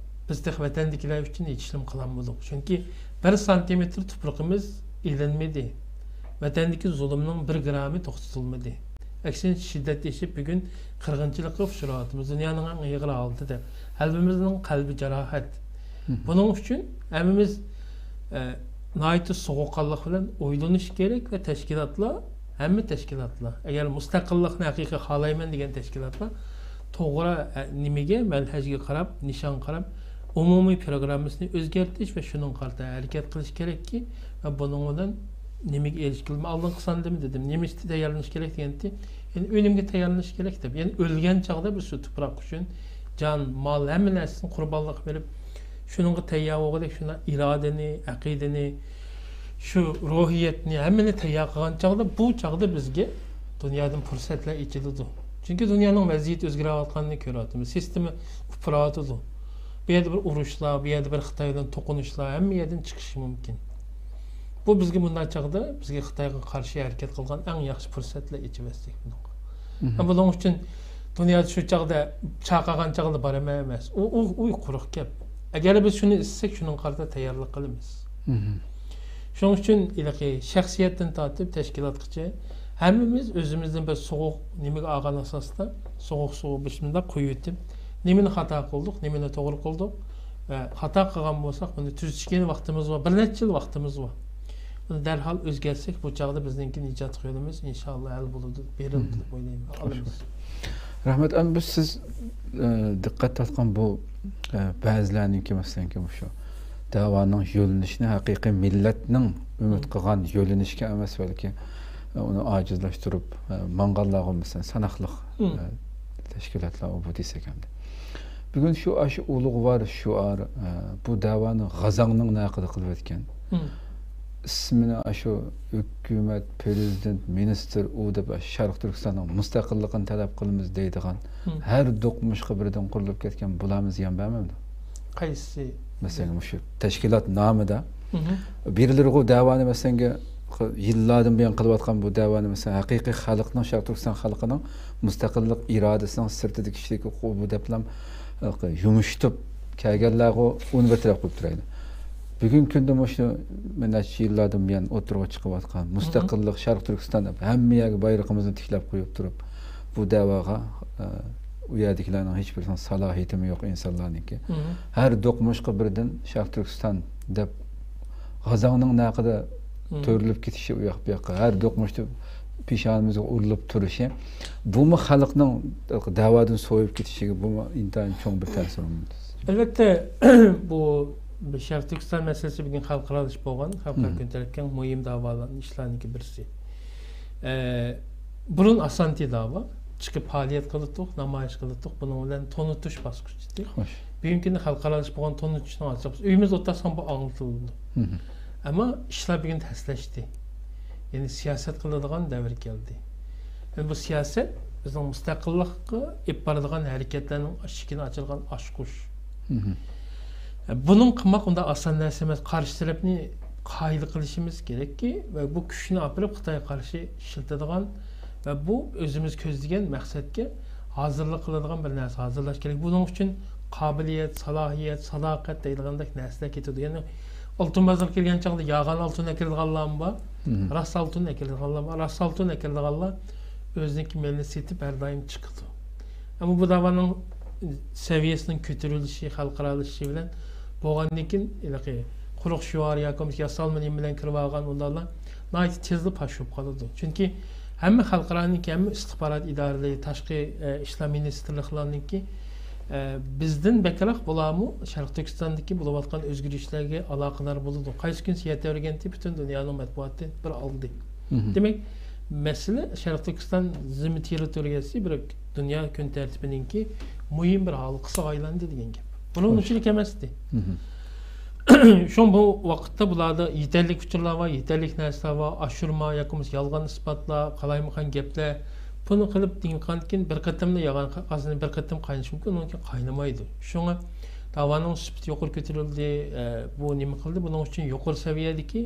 بىز تېخى ۋەتەندىكىلەر ئۈچۈن ھېچ ئىشنىمۇ قىلالمىدۇق. چۈنكى بىر سانتىمېتىر تۇپرىقىمىز ئېلىنمىدى. ۋەتەندىكى زۇلۇمنىڭ بىر گرامى توختىتىلمىدى. ئەكسىنچە، شىددەت ئېشىپ، بۈگۈن قىرغىنچىلىققا ئۇچراۋاتىمىز. دۇنيانىڭ ئەڭ ئېغىر ھالىتىدە. ھەممىمىزنىڭ قەلبى جاراھەت. مم. بۇنىڭ ئۈچۈن ھەممىمىز، ئە، ناھايىتى سوغۇققانلىق بىلەن ئويلىنىش كېرەك ۋە تەشكىلاتلار، ھەممە تەشكىلاتلار، ئەگەر مۇستەقىللىقنى ھەقىقىي خالايمەن دېگەن تەشكىلاتلار توغرا، ئە، نېمىگە، مەنھەجگە قاراپ، نىشانغا قاراپ، ئومۇمىي پروگراممىسىنى ئۆزگەرتىش ۋە شۇنىڭغا قارىتا ھەرىكەت قىلىش كېرەككى، ۋە بۇنىڭ بىلەن نېمىگە ئېرىشكىلى، مەن ئالدىنقى ساندىمۇ دېدىم، نېمە ئۈستىدە تەييارلىنىش كېرەك دېگەنتى، يەنى ئۈنۈمگە تەييارلىنىش كېرەك دەپ، يەنى ئۆلگەن چاغدا بىز شۇ تۇپراق ئۈچۈن جان، مال، ھەممە نەرسىنى قۇربانلىققا بېرىپ، شۇنىڭغا تەييار بولغۇدەك شۇنداق ئىرادىنى، ئەقىدىنى، شۇ روھىيەتنى ھەممىنى تەييار قىلغان چاغدا، بۇ چاغدا بىزگە دۇنيادىن پۇرسەتلەر ئېچىلىدۇ. چۈنكى دۇنيانىڭ ۋەزىيىتى ئۆزگىرىۋاتقانلىقىنى كۆرۈۋاتىمىز. سىستېما ئۇپراۋاتىدۇ. بۇ يەردە بىر ئۇرۇشلار، بۇ يەردە بىر خىتاي بىلەن توقۇنۇشلار ھەممە يەردىن چىقىشى مۇمكىن. بۇ بىزگە بۇنداق چاغدا، بىزگە خىتايغا قارشى ھەرىكەت قىلغان ئەڭ ياخشى پۇرسەتلەر ئېچىۋەتسەك بۇنىڭغا. ھەم بۇنىڭ ئۈچۈن دۇنيادا شۇ چاغدا چاقىرغان چاغدا بارىمەن ئەمەس. ئۇ، ئۇ، ئۇ قۇرۇق گەپ. ئەگەر بىز شۇنى ئىستىسەك، شۇنىڭغا قارىتا تەييارلىق قىلىمىز. شۇنىڭ ئۈچۈن ھېلىقى شەخسىيەتتىن تارتىپ تەشكىلاتقىچە ھەممىمىز ئۆزىمىزدىن بىر سوغۇق نېمىگە ئالغان ئاساستا، سوغۇق سۇغا بىسمىللا قۇيۇۋېتىپ، نېمىنى خاتا قىلدۇق، نېمىنى توغرا قىلدۇق ۋە خاتا قىلغان بولساق، بۇنى تۈزىتىشكە ۋاقتىمىز بار، بىر نەچچە يىل ۋاقتىمىز بار. بۇنى دەرھال ئۆزگەرتسەك، بۇ چاغدا بىزنىڭكى نىجات يولىمىز ئىنشاللا ھەل بولىدۇ، بېرىلىدۇ دەپ ئويلايمەن. ئالىمىز. رەھمەت. ئەمدى بىز سىز، ئە، دىققەت تارتقان بۇ، ئە، بەزىلەرنىڭكى، مەسىلەنكى، مۇشۇ دەۋانىڭ يۆنىلىشىنى ھەقىقىي مىللەتنىڭ ئۈمىد قىلغان يۆنىلىشىگە ئەمەس، بەلكى، ئە، ئۇنى ئاجىزلاشتۇرۇپ، ئە، ماڭغانلارغا، مەسىلەن، ساناقلىق، ئە، تەشكىلاتلار بۇ دېسەك ئەمدى. بۈگۈن شۇ، ئاشۇ ئۇلۇغۋار شوئار، ئە، بۇ دەۋانى غازاڭنىڭ نەقىدى قىلىۋەتكەن. ئىسمىنى ئاشۇ ھۆكۈمەت، پرېزىدېنت، مىنىستىر ئۇ دەپ شەرقىي تۈركىستاننىڭ مۇستەقىللىقىنى تەلەپ قىلىمىز دەيدىغان ھەر دوقمۇشقا بىردىن قۇرۇلۇپ كەتكەن بۇلارمۇ زىيان بەرمەمدۇ؟ قايسى؟ مەسىلەن، مۇشۇ تەشكىلاتنامىدا بىرلىرى بۇ دەۋانى، مەسىلەنگە، يىللاردىن بۇيان قىلىۋاتقان بۇ دەۋانى، مەسىلەن، ھەقىقىي خەلقنىڭ، شەرقىي تۈركىستان خەلقىنىڭ مۇستەقىللىق ئىرادىسىنىڭ سىرتىدىكى كىشىلىك ھوقۇقى بۇ دەپلا يۇمشىتىپ كەلگەنلەرغۇ ئۇنى بىر تەرەپ قىلىپ تۇرايلى. بۈگۈنكى كۈندە مۇشۇ نەچچە يىللاردىن بۇيان ئوتتۇرىغا چىقىۋاتقان مۇستەقىللىق، شەرقىي تۈركىستان دەپ ھەممە يەرگە بايرىقىمىزنى تىكلەپ قويۇپ تۇرۇپ، بۇ دەۋاغا، ئە، ئۇ يەردىكىلەرنىڭ ھېچ بىرسىنىڭ سالاھىيىتىمۇ يوق ئىنسانلارنىڭكى. ھەر دوقمۇشقا بىردىن شەرقىي تۈركىستان دەپ غازاڭنىڭ نەقىدە تۆرىلىپ كېتىشى ئۇ ياق بۇ ياققا، ھەر دوقمۇشتا پېشانىمىزغا ئۇرۇلۇپ تۇرۇشى، بۇمۇ خەلقنىڭ دەۋادىن سويۇپ كېتىشىگە، بۇمۇ ئىنتايىن چوڭ بىر تەسىر. ئەلۋەتتە، بۇ شەرقىي تۈركىستان مەسىلىسى بۈگۈن خەلقئارالىشىپ بولغان، خەلقئارا كۈن تەرتىپكە مۇھىم داۋالار ئىشلارنىڭكى بىرسى. ئە، بۇرۇن ئاسانتى داۋا، چىقىپ پائالىيەت قىلاتتۇق، نامايىش قىلاتتۇق، بۇنىڭ بىلەن تونۇتۇش باسقۇچى. خوش. بۈگۈنكى كۈندە خەلقئارالىشىپ بولغان تونۇتۇشنىڭ ئاچىقى ئۆيىمىزدە ئولتۇرساڭ بۇ ئاڭلىتىلىدۇ. ئەمما ئىشلار بۈگۈن تەسلەشتى. يەنى سىياسەت قىلىدىغان دەۋر كەلدى. يەنى بۇ سىياسەت بىزنىڭ مۇستەقىللىققا ئېلىپ بارىدىغان ھەرىكەتلەرنىڭ ئىشىكىنى ئاچىدىغان ئاچقۇچ. بۇنىڭ قىلماق ئۇنداق ئاسان نەرسە ئەمەس. قارشى تەرەپنى قايىل قىلىشىمىز كېرەككى، ۋە بۇ كۈچنى ئاپىرىپ خىتايغا قارشى ئىشلىتىدىغان ۋە بۇ ئۆزىمىز كۆزلىگەن مەقسەتكە ھازىرلىق قىلىدىغان بىر نەرسە ھازىرلاش كېرەك. بۇنىڭ ئۈچۈن قابىلىيەت، سالاھىيەت، ساداقەت دەيدىغاندەك نەرسىلەر كېتىدۇ. يەنى ئالتۇن بازارغا كەلگەن چاغدا يالغان ئالتۇن ئەكېلىدىغانلارمۇ بار، راست ئالتۇن ئەكېلىدىغانلار بار. راست ئالتۇن ئەكېلىدىغانلار ئۆزىنىڭكى مېلىنى سېتىپ ھەر دائىم چىقىدۇ. ئەمما بۇ داۋانىڭ سەۋىيەسىنىڭ كۆتۈرۈلۈشى، خەلقئارالىشىشى بىلەن بولغاندىن كېيىن، ھېلىقى قۇرۇق شوئار ياكى بولمىسا ياسالما نېمە بىلەن كىرىۋالغان ئۇلارلا ناھايىتى تېزلا پاش بولۇپ قالىدۇ. چۈنكى ھەممە خەلقئارانىڭكى، ھەممە ئىستىخبارات ئىدارىلىرى، تاشقى، ئە، ئىشلار مىنىستىرلىقلارنىڭكى، ئە، بىزدىن بەكرەك بۇلارمۇ شەرقىي تۈركىستاندىكى بولۇۋاتقان ئۆزگىرىشلەرگە ئالاقىدار بولىدۇ. قايسى كۈنى سىيەتەۋرىگەنتى پۈتۈن دۇنيانىڭ مەتبۇئاتى بىر ئالدى. دېمەك، مەسىلە شەرقىي تۈركىستان زېمىن تېررىتورىيەسى بىر دۇنيا كۈن تەرتىپىنىڭكى مۇھىم بىر ھالقىسىغا ئايلاندى دېگەن گەپ. بۇنىڭ ئۇنچىلىك ئەمەستى. شۇڭا بۇ ۋاقىتتا بۇلاردا يېتەرلىك ئۇچۇرلار بار، يېتەرلىك نەرسىلەر بار، ئاشۇرما ياكى بولمىسا يالغان ئىسپاتلار، قالايمىقان گەپلەر. بۇنى قىلىپ دېڭىققاندىن كېيىن بىر قېتىملا يالغان قازىنى بىر قېتىم قاينىشى مۇمكىن، ئۇنىڭ كېيىن قاينىمايدۇ. شۇڭا داۋانىڭ سۈپىتى يۇقىرى كۆتۈرۈلدى، ئە، بۇ نېمە قىلدى؟ بۇنىڭ ئۈچۈن يۇقىرى سەۋىيەدىكى،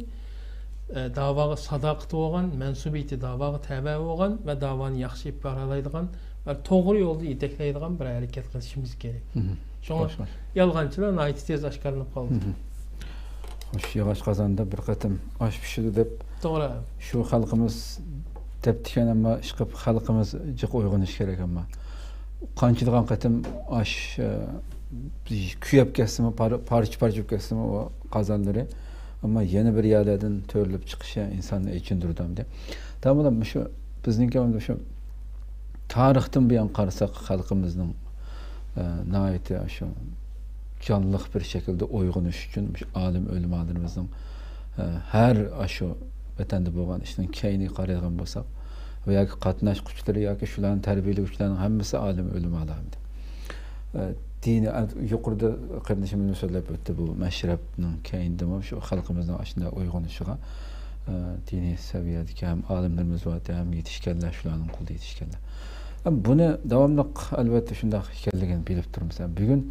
ئە، داۋاغا ساداقىتى بولغان، مەنسۇبىيىتى داۋاغا تەۋە بولغان ۋە داۋانى ياخشى ئېلىپ بارالايدىغان ۋە توغرا يولدا يېتەكلەيدىغان بىر ھەرىكەت قىلىشىمىز كېرەك. شۇڭا يالغانچىلار ناھايىتى تېز ئاشكارىلىنىپ قالدى. خوش، ياغاچ قازاندا بىر قېتىم ئاش پىشىدۇ دەپ، توغرا، شۇ خەلقىمىز دەپتىكەن، ئەمما ئىشقىلىپ خەلقىمىز جىق ئويغىنىشى كېرەك. ئەمما قانچىلىغان قېتىم ئاش، ئە، كۆيۈپ كەتسىمۇ، پار-، پارچە-پارچە بولۇپ كەتسىمۇ ئۇ قازانلىرى، ئەمما يەنە بىر يەرلەردىن تۆرىلىپ چىقىشى ئىنساننى ئېچىندۇرىدۇ ئەمدى. داۋاملىق مۇشۇ بىزنىڭكى مۇشۇ تارىختىن بۇيان قارىساق، خەلقىمىزنىڭ، ئە، ناھايىتى شۇ جانلىق بىر شەكىلدە ئويغىنىش ئۈچۈن مۇشۇ ئالىم ئۆلىمالىرىمىزنىڭ، ئە، ھەر ئاشۇ ۋەتەندە بولغان ئىشنىڭ كەينىگە قارايدىغان بولساق، ۋە ياكى قاتناشقۇچىلىرى ياكى شۇلارنى تەربىيەلىگۈچىلەرنىڭ ھەممىسى ئالىم ئۆلىمالار ئەمدى. ئە، دىنىي، ئە، يۇقىرىدا قېرىندىشىمىزمۇ سۆزلەپ ئۆتتى، بۇ مەشرەپنىڭ كەينىدىمۇ شۇ خەلقىمىزنىڭ ئاشۇنداق ئويغىنىشىغا، ئە، دىنىي سەۋىيەدىكى ھەم ئالىملىرىمىز بار، ھەم يېتىشكەنلەر، شۇلارنىڭ قولىدا يېتىشكەنلەر. ئەم، بۇنى داۋاملىق، ئەلۋەتتە، شۇنداق ئىكەنلىكىنى بىلىپ تۇرىمىز. ئەم، بۈگۈن،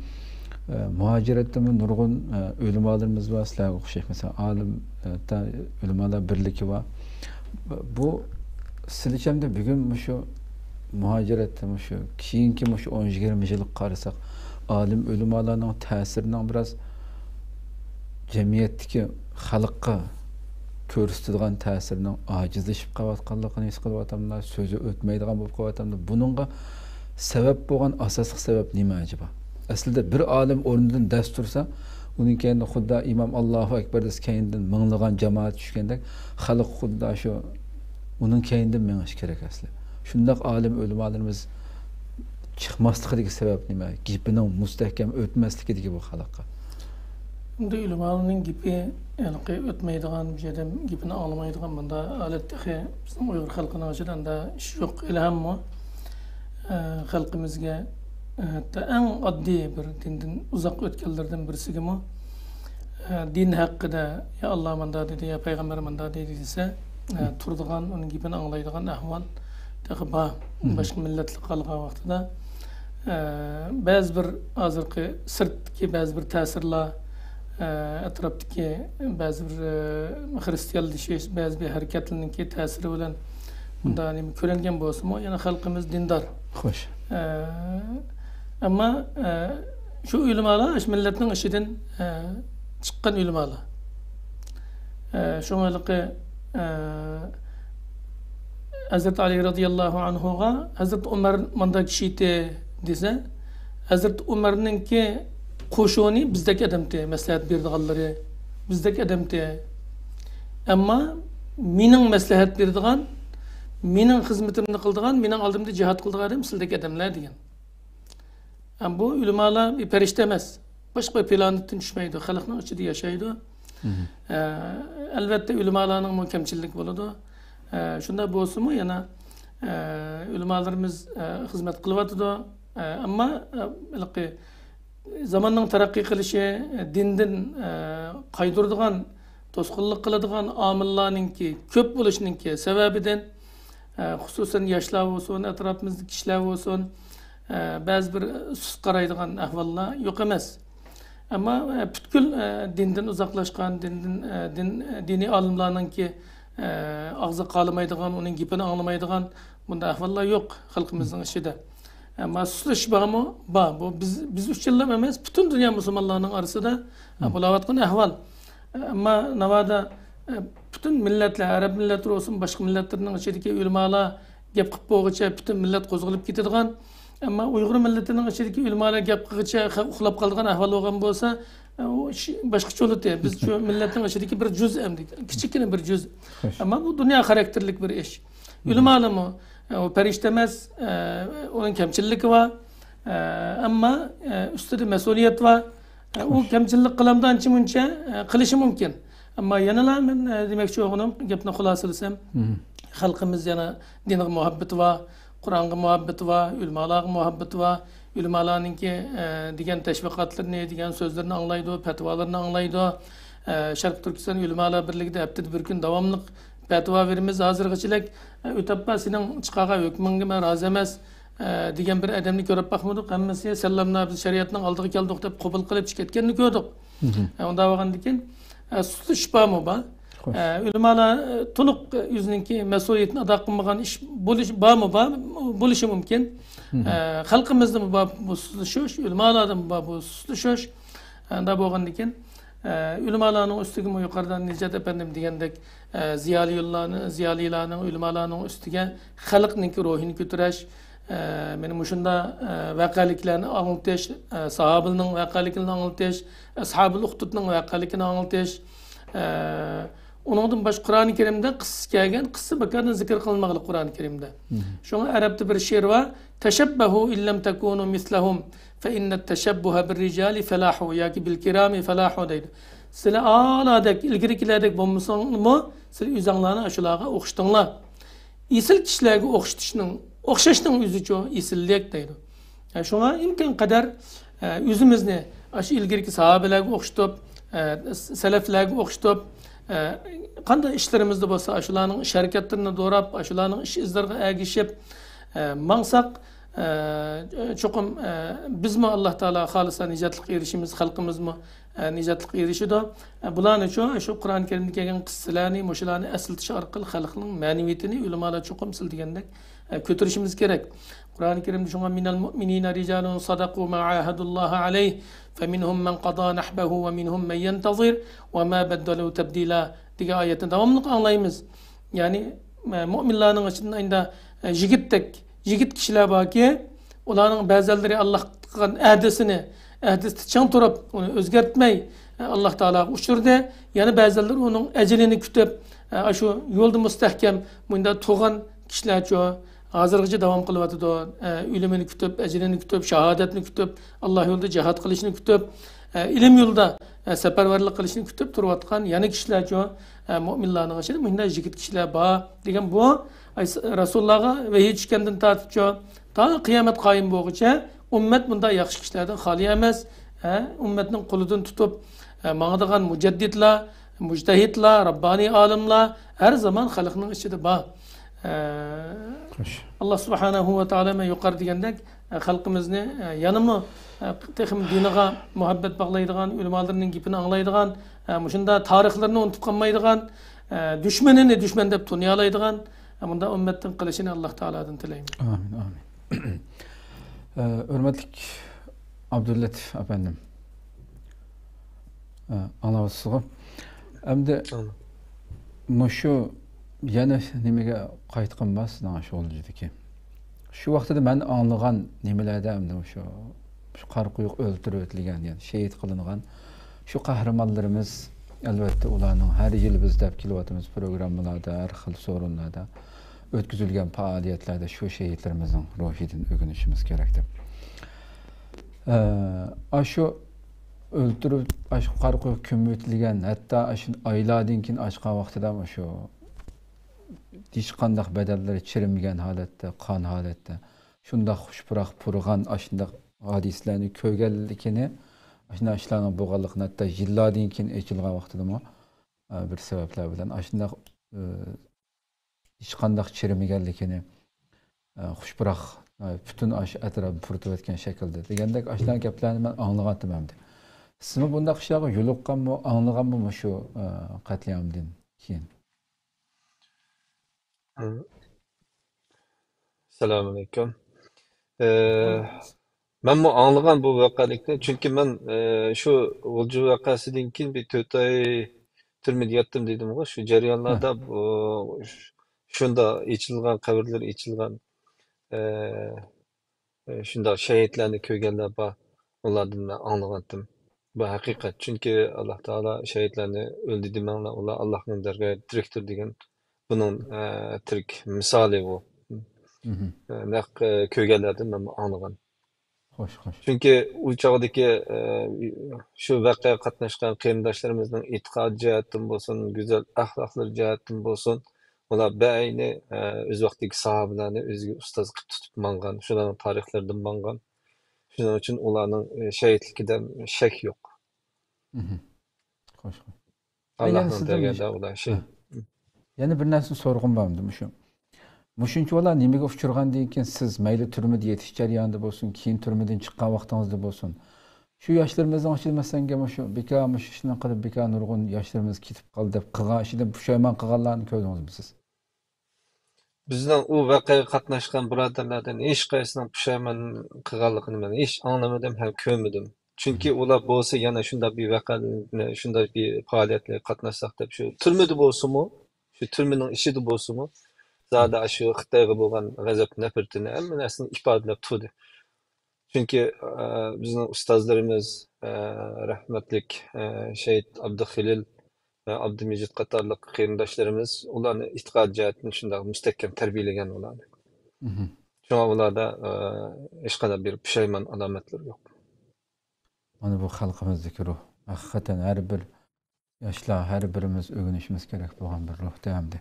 ئە، مۇھاجىرەتتىمۇ نۇرغۇن، ئە، ئۆلىمالىرىمىز بار، سىلەرگە ئوخشاش، مەسىلەن، ئالىم، ئە، تا-، ئۆلىمالار بىرلىكى بار. بۇ سىلىچەمدە بۈگۈن مۇشۇ مۇھاجىرەتتە مۇشۇ كېيىنكى مۇشۇ ئون يىگىرمە يىلغا قارىساق، ئالىم ئۆلىمالارنىڭ تەسىرىنىڭ بىراز جەمئىيەتتىكى خەلققە كۆرسىتىدىغان تەسىرىنىڭ ئاجىزلىشىپ قېلىۋاتقانلىقىنى ھېس قىلىۋاتامدۇ، سۆزى ئۆتمەيدىغان بولۇپ قېلىۋاتامدۇ؟ بۇنىڭغا سەۋەب بولغان ئاساسلىق سەۋەب نېمە ئەجەبا؟ ئەسلىدە بىر ئالىم ئورنىدىن دەس تۇرسا، ئۇنىڭ كەينىدىن خۇددا ئىمام ئاللاھۇ ئەكبەر دېسە، كەينىدىن مىڭلىغان جامائەت چۈشكەندەك، خەلق خۇددا شۇ ئۇنىڭ كەينىدىن مېڭىشى كېرەك ئەسلى. شۇنداق ئالىم ئۆلىمالىرىمىز چىقماسلىقىدىكى سەۋەب نېمە؟ گېپىنىڭ مۇستەھكەم ئۆتمەسلىكىدىكى بۇ خەلققە. ئەمدى ئۆلىمالارنىڭ گېپى ھېلىقى ئۆتمەيدىغان، بىر ئادەم گېپىنى ئاڭلىمايدىغان بۇنداق ھالەت تېخى بىزنىڭ ئۇيغۇر خەلقىنىڭ ئىچىدە ئاندا ئىش يوق. ھېلىھەممۇ، ئە، خەلقىمىزگە، ئە، ھەتتا ئەڭ ئاددىي بىر دىندىن ئۇزاق ئۆتكەنلەردىن بىرسىگىمۇ، ئە، دىن ھەققىدە، يا ئاللا مۇنداق دېدى، يا پەيغەمبەر مۇنداق دېدى دېسە، ئە، تۇرىدىغان، ئۇنىڭ گېپىنى ئاڭلايدىغان ئەھۋال تېخى بار. باشقا مىللەتلەر قالغان ۋاقتىدا، ئە، بەزى بىر ھازىرقى سىرتتىكى بەزى بىر تەسىرلەر، ئە، ئەتراپتىكى بەزى بىر، ئە، خىرىستىيانلىشىش، بەزى بىر ھەرىكەتلەرنىڭكى تەسىرى بىلەن مۇنداق نېمە كۆرۈنگەن بولسىمۇ، يەنە خەلقىمىز دىندار. خوش. ئە، ئەمما، ئە، شۇ ئۆلىمالار شۇ مىللەتنىڭ ئىچىدىن، ئە، چىققان ئۆلىمالار. ئە، شۇڭا ھېلىقى، ئە، ھەزرىتى ئەلى رەزىياللاھۇ ئەنھۇغا ھەزرىتى ئۆمەر مانداق كىشى ئىدى دېسە، ھەزرىتى ئۆمەرنىڭكى قوشۇنى بىزدەك ئادەمتى، مەسلىھەت بېرىدىغانلىرى بىزدەك ئادەمتى. ئەمما مېنىڭ مەسلىھەت بېرىدىغان، مېنىڭ خىزمىتىمنى قىلىدىغان، مېنىڭ ئالدىمدا جىھاد قىلىدىغان ئادەم سىلىدەك ئادەملەر دېگەن. ئەم، بۇ ئۆلىمالار بىر پەرىشتە ئەمەس، باشقا بىر پلانېتتىن چۈشمەيدۇ، خەلقنىڭ ئىچىدە ياشايدۇ. مم. ئە، ئەلۋەتتە، ئۆلىمالارنىڭمۇ كەمچىلىكى بولىدۇ. ئە، شۇنداق بولسىمۇ، يەنە، ئە، ئۆلىمالىرىمىز، ئە، خىزمەت قىلىۋاتىدۇ. ئە، ئەمما، ئە، ھېلىقى زاماننىڭ تەرەققىي قىلىشى، ئە، دىندىن، ئە، قايدۇرىدىغان، توسقۇنلۇق قىلىدىغان ئامىللارنىڭكى كۆپ بولۇشىنىڭكى سەۋەبىدىن، ئە، خۇسۇسەن ياشلار بولسۇن، ئەتراپىمىزدىكى كىشىلەر بولسۇن، ئە، بەزى بىر سۇس قارايدىغان ئەھۋاللار يوق ئەمەس. ئەمما، ئە، پۈتكۈل، ئە، دىندىن ئۇزاقلاشقان، دىندىن، ئە، دىن، دىنىي ئالىملارنىڭكى، ئە، ئاغزى قالىمايدىغان، ئۇنىڭ گېپىنى ئاڭلىمايدىغان بۇنداق ئەھۋاللار يوق خەلقىمىزنىڭ ئىچىدە. ئەمما سۇسلىشىش بارمۇ؟ بار. بۇ بىز، بىز ئۈچۈنلا ئەمەس، پۈتۈن دۇنيا مۇسۇلمانلارنىڭ ئارىسىدا، ئە، بولاۋاتقان ئەھۋال. ئەمما ناۋادا، ئە، پۈتۈن مىللەتلەر، ئەرەب مىللەتلىرى بولسۇن، باشقا مىللەتلەرنىڭ ئىچىدىكى ئۆلىمالار گەپ قىلىپ بولغۇچە پۈتۈن مىللەت قوزغىلىپ كېتىدىغان، ئەمما ئۇيغۇر مىللىتىنىڭ ئىچىدىكى ئۆلىمالار گەپ قىلغۇچە خەلق ئۇخلاپ قالىدىغان ئەھۋال بولغان بولسا، ئە، ئۇ ئىش باشقىچە بولاتتى. بىز شۇ مىللەتنىڭ ئىچىدىكى بىر جۈز ئەمدى، كىچىككىنە بىر جۈز. خوش. ئەمما بۇ دۇنيا خاراكتېرلىك بىر ئىش. مم. ئۆلىمالارمۇ، ئە، ئۇ پەرىشتە ئەمەس، ئە، ئۇنىڭ كەمچىلىكى بار. ئە، ئەمما، ئە، ئۈستىدە مەسئۇلىيەت بار. ئە، ئۇ خوش. كەمچىللىك قىلامدۇ ئانچە مۇنچە، ئە، قىلىشى مۇمكىن. ئەمما يەنىلا مەن، ئە، دېمەكچى بولغىنىم، گەپنى خۇلاسىلىسام، مم. خەلقىمىز يەنە دىنغا مۇھەببىتى بار، قۇرئانغا مۇھەببىتى بار، ئۆلىمالارغا مۇھەببىتى بار، ئۆلىمالارنىڭكى، ئە، دېگەن تەشۋىقاتلىرىنى، دېگەن سۆزلىرىنى ئاڭلايدۇ، پەتىۋالىرىنى ئاڭلايدۇ. ئە، شەرقىي تۈركىستان ئۆلىمالار بىرلىكىدە ھەپتىدە بىر كۈن داۋاملىق پەتىۋا بېرىمىز ھازىرغىچىلىك. ئە، ئۆتەپبا، سېنىڭ چىقارغان ھۆكمۈڭگە مەن رازى ئەمەس، ئە، دېگەن بىر ئادەمنى كۆرۈپ باقمىدۇق. ھەممىسى سەللەملا بىز شەرىئەتنىڭ ئالدىغا كەلدۇق دەپ قوبۇل قىلىپ چىقىپ كەتكەننى كۆردۇق. مم. ئە، ئۇنداق بولغاندىكىن، ئە، سۇسلىشىش بارمۇ بار؟ خوش. ئە، ئۆلىمالار، ئە، تولۇق، ئە، ئۆزىنىڭكى مەسئۇلىيىتىنى ئادا قىلمىغان ئىش بولۇش بارمۇ بار؟ بولۇشى مۇمكىن. مم. ئە، خەلقىمىزدىمۇ بار بۇ سۇسلىشىش، ئۆلىمالاردىمۇ بار بۇ سۇسلىشىش. ئە، ئۇنداق بولغاندىكىن، ئە، ئۆلىمالارنىڭ ئۈستىگىمۇ يۇقىرىدا نىجات ئەپەندىم دېگەندەك، ئە، زىيالىيلارنى، زىيالىيلارنىڭ، ئۆلىمالارنىڭ ئۈستىگە خەلقنىڭكى روھىنى كۆتۈرۈش، ئە، مانا مۇشۇنداق، ئە، ۋەقەلىكلەرنى ئاڭلىتىش، ئە، ساھابىلەرنىڭ ۋەقەلىكلىرىنى ئاڭلىتىش، ئەسھابۇل ئۇخدۇدنىڭ ۋەقەلىكىنى ئاڭلىتىش، ئە، ئۇنىڭدىن باشقا قۇرئانى كەرىمدە قىسسىسى كەلگەن، قىسسە بىكاردىن زىكىر قىلىنمىغانلىق قۇرئانى كەرىمدە. شۇڭا ئەرەبتە بىر شېئىر بار، «تشبهوا إن لم تكونوا مثلهم فإن التشبه بالرجال فلاح ياكى بالكرام فلاح» دەيدۇ. سىلەر ئالاردەك، ئىلگىرىكىلەردەك بولمىساڭلارمۇ، سىلەر ئۆزۈڭلارنى ئاشۇلارغا ئوخشىتىڭلار. ئېسىل كىشىلەرگە ئوخشىتىشنىڭ، ئوخشاشنىڭ ئۆزىچۇ ئېسىللىك دەيدۇ. ئە، شۇڭا ئىمكان قەدەر، ئە، ئۆزىمىزنى ئاشۇ ئىلگىرىكى ساھابىلەرگە ئوخشىتىپ، ئە، سەلەفلەرگە ئوخشىتىپ، ئە، قانداق ئىشلىرىمىزدا بولسا، ئاشۇلارنىڭ ئىش ھەرىكەتلىرىنى دوراپ، ئاشۇلارنىڭ ئىش ئىزلىرىغا ئەگىشىپ، ئە، ماڭساق، ئە، چوقۇم، ئە، بىزمۇ ئاللا تائالا خالىسا نىجاتلىققا ئېرىشىمىز، خەلقىمىزمۇ، ئە، نىجاتلىققا ئېرىشىدۇ. ئە، بۇلارنىچۇ، شۇ قۇرئان كەرىمدە كەلگەن قىسسىلەرنى، مۇشۇلارنى ئەسلىتىش ئارقىلىق خەلقنىڭ مەنىۋىيىتىنى ئۆلىمالار چوقۇم سىلە دېگەندەك، ئە، كۆتۈرۈشىمىز كېرەك. قۇرئان كەرىمدە شۇڭا «من المؤمنين رجال صدقوا ما عاهدوا الله عليه فمنهم من قضى نحبه ومنهم من ينتظر وما بدلوا تبديلا» دېگەن ئايەتنى داۋاملىق ئاڭلايمىز. يەنى، ئە، مۇئمىنلارنىڭ ئىچىدىن ئەينىدە، ئە، يىگىتتەك، يىگىت كىشىلەر باركى، ئۇلارنىڭ بەزەنلىرى ئاللاھ قىلغان ئەھدىسىنى، ئەھدىسىدە چىڭ تۇرۇپ، ئۇنى ئۆزگەرتمەي، ئە، ئاللاھ تائالاغا ئۇچرىدى. يەنە بەزەنلىرى ئۇنىڭ ئەجىلىنى كۈتۈپ، ئە، ئاشۇ يولدا مۇستەھكەم، مۇنداق تۇرغان كىشىلەرچۇ، ھازىرغىچە داۋام قىلىۋاتىدۇ. ئە، ئۆلۈمىنى كۈتۈپ، ئەجىلىنى كۈتۈپ، شاھادەتنى كۈتۈپ، ئاللاھ يولىدا جىھاد قىلىشنى كۈتۈپ، ئە، ئىلىم يولىدا، ئە، سەپەرۋەرلىك قىلىشنى كۈتۈپ تۇرۇۋاتقان يەنە كىشىلەرچۇ، ئە، مۇئمىنلارنىڭ ئىچىدە مۇنداق يىگىت كىشىلەر بار دېگەن بۇ، ئەي، رەسۇلۇللاھقا ۋەھىي چۈشكەندىن تارتىپچۇ، تا قىيامەت قايىم بولغۇچە ئۈممەت بۇنداق ياخشى كىشىلەردىن خالىي ئەمەس. ئە، ئۈممەتنىڭ قولىدىن تۇتۇپ، ئە، ماڭىدىغان مۇجەددىدلار، مۇجتەھىدلار، رەببانىي ئالىملار ھەر زامان خەلقنىڭ ئىچىدە بار. ئە، خوش. ئاللا سۇبھانەھۇ ۋە تائالا مەن يۇقىرىدا دېگەندەك، ئە، خەلقىمىزنى، ئە، يەنىمۇ، ئە، تېخىمۇ دىنىغا مۇھەببەت باغلايدىغان، ئۆلىمالىرىنىڭ گېپىنى ئاڭلايدىغان، ئە، مۇشۇنداق تارىخلىرىنى ئۇنتۇپ قالمايدىغان، ئە، دۈشمىنىنى دۈشمەن دەپ تونۇيالايدىغان، ئە، مۇنداق ئۈممەتتىن قىلىشىنى ئاللا تائالادىن تىلەيمەن. ئامىن، ئامىن. ئە، ھۆرمەتلىك ئابدۇللەتىپ ئەپەندىم. ئە، ئاڭلاۋاتىسىزغۇ؟ ئەمدى ئاڭلاپ. مۇشۇ يەنە نېمىگە قايتقۇم بار سىزنىڭ شۇ غۇلجىدىكى؟ شۇ ۋاقتىدا مەن ئاڭلىغان نېمىلەردە ئەمدى مۇشۇ، مۇشۇ قارا قويۇق ئۆلتۈرۈۋېتىلگەن، يەنى شېھىت قىلىنغان شۇ قەھرىمانلىرىمىز، ئەلۋەتتە، ئۇلارنىڭ ھەر يىلى بىز دەپ كېلىۋاتىمىز پروگراممىلاردا، ھەر خىل سورۇنلاردا ئۆتكۈزۈلگەن پائالىيەتلەردە شۇ شېھىتلىرىمىزنىڭ روھىدىن ئۆگىنىشىمىز كېرەك دەپ. ئە، ئاشۇ ئۆلتۈرۈپ، ئاشۇ قارا قويۇق كۆمۈۋېتىلگەن، ھەتتا ئاشۇ ئايلاردىن كېيىن ئاچقان ۋاقتىدا ئاشۇ ھېچقانداق بەدەنلىرى چىرىمىگەن ھالەتتە، قان ھالەتتە، شۇنداق خۇش پۇراق پۇرىغان ئاشۇنداق ھادىسىلەرنى كۆرگەنلىكىنى، ئاشۇنداق ئىشلارنىڭ بولغانلىقىنى، ھەتتا يىللاردىن كېيىن ئېچىلغان ۋاقتىدىمۇ، ئە، بىر سەۋەبلەر بىلەن ئاشۇنداق، ئە، ھېچقانداق چىرىمىگەنلىكىنى، ئە، خۇش پۇراق، ئە، پۈتۈن ئاشۇ ئەتراپنى پۇرىتىۋەتكەن شەكىلدە دېگەندەك ئاشۇنداق گەپلەرنى مەن ئاڭلىغانتىم ئەمدى. سىزمۇ بۇنداق ئىشلارغا يولۇققانمۇ، ئاڭلىغانمۇ مۇشۇ، ئە، قەتلىئامدىن كېيىن؟ سالام ئەلەيكۇم. ئە، مەنمۇ ئاڭلىغان بۇ ۋەقەلىكنى، چۈنكى مەن، ئە، شۇ غۇلجا ۋەقەسىدىن كېيىن بىر تۆت ئاي تۈرمىدە ياتتىم دېدىمغۇ، شۇ جەريانلاردا بۇ، شۇنداق ئېچىلغان، قەبرىلىرى ئېچىلغان، ئە، ئە، شۇنداق شېھىتلەرنى كۆرگەنلەر بار. ئۇلاردىن مەن ئاڭلىغانتىم. بۇ ھەقىقەت. چۈنكى ئاللا تائالا شېھىتلەرنى ئۆلدى دېمەڭلار، ئۇلار ئاللانىڭ دەرگاھىدا تىرىكتۇر دېگەن بۇنىڭ، ئە، تىرىك مىسالى بۇ. مھم. ئە، نەق، ئە، كۆرگەنلەردىن مەن ئاڭلىغان. خوش، خوش. چۈنكى ئۇ چاغدىكى، ئە، شۇ ۋەقەگە قاتناشقان قېرىنداشلىرىمىزنىڭ ئېتىقاد جەھەتتىن بولسۇن، گۈزەل ئەخلاقلىرى جەھەتتىن بولسۇن، ئۇلار بەئەينى، ئە، ئۆز ۋاقتىدىكى ساھابىلەرنى ئۆزىگە ئۇستاز قىلىپ تۇتۇپ ماڭغان، شۇلارنىڭ تارىخلىرىدىن ماڭغان. شۇنىڭ ئۈچۈن ئۇلارنىڭ، ئە، شېھىتلىكىدە شەك يوق. مھم. خوش، خوش. ئاللانىڭ دەرگاھىدا ئۇلار شېھىت. ھە. يەنە بىر نەرسىنى سورىغۇم بار ئەمدى مۇشۇ. مۇشۇنچىۋالا نېمىگە ئۇچرىغاندىن كېيىن سىز مەيلى تۈرمىدە يېتىش جەريانىدا بولسۇن، كېيىن تۈرمىدىن چىققان ۋاقتىڭىزدا بولسۇن، شۇ ياشلىرىمىزنىڭ ئىچىدە مەسىلەنگە مۇشۇ بىكار مۇشۇ ئىشنى قىلىپ بىكار نۇرغۇن ياشلىرىمىز كېتىپ قالدى دەپ قىلغان ئىشىدىن پۇشايمان قىلغانلارنى كۆردىڭىزمۇ سىز؟ بىزنىڭ ئۇ ۋەقەگە قاتناشقان بۇرادەرلەردىن ھېچقايسىنىڭ پۇشايمان قىلغانلىقىنى مەن ھېچ ئاڭلىمىدىم ھەم كۆرمىدىم. چۈنكى ئۇلار بولسا يەنە شۇنداق بىر ۋەقەلەرنى، شۇنداق بىر پائالىيەتلەرگە قاتناشساق دەپ، شۇ تۈرمىدە بولسىمۇ، شۇ تۈرمىنىڭ ئىچىدە بولسىمۇ، زادى ئاشۇ خىتايغا بولغان غەزەپ نەپرىتىنى، ھەممە نەرسىنى ئىپادىلەپ تۇردى. چۈنكى، ئە، بىزنىڭ ئۇستازلىرىمىز، ئە، رەھمەتلىك، ئە، شېھىت ئابدۇخېلىل ئابدۇمىجىت قاتارلىق قېرىنداشلىرىمىز ئۇلارنى ئېتىقاد جەھەتتىن شۇنداق مۇستەھكەم تەربىيەلىگەن ئۇلارنى. مهم. شۇڭا ئۇلاردا، ئە، ھېچقانداق بىر پۇشايمان ئالامەتلىرى يوق. مانا بۇ خەلقىمىزدىكى روھ. ھەقىقەتەن ھەر بىر ياشلار، ھەر بىرىمىز ئۆگىنىشىمىز كېرەك بولغان بىر روھتى ئەمدى.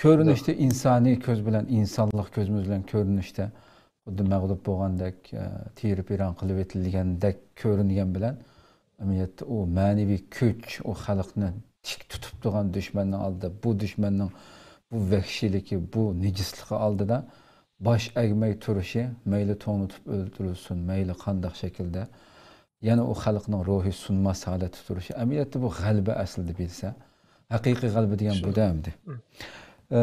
كۆرۈنۈشتە ئىنسانىي كۆز بىلەن، ئىنسانلىق كۆزىمىز بىلەن كۆرۈنۈشتە خۇددى مەغلۇپ بولغاندەك، ئە، تىرىپ-ۋەيران قىلىۋېتىلگەندەك كۆرۈنگەن بىلەن، ئەمەلىيەتتە ئۇ مەنىۋى كۈچ، ئۇ خەلقنى تىك تۇتۇپ تۇرغان دۈشمەننىڭ ئالدىدا، بۇ دۈشمەننىڭ بۇ ۋەھشىيلىكى، بۇ نىجىسلىقى ئالدىدا باش ئەگمەي تۇرۇشى، مەيلى توڭلىتىپ ئۆلتۈرۈلسۇن، مەيلى قانداق شەكىلدە، يەنە ئۇ خەلقنىڭ روھى سۇنماس ھالەتتە تۇرۇشى. ئەمەلىيەتتە بۇ غەلىبە ئەسلىدە بىلسە. ھەقىقىي غەلىبە دېگەن بۇ-دە ئەمدى. ئە،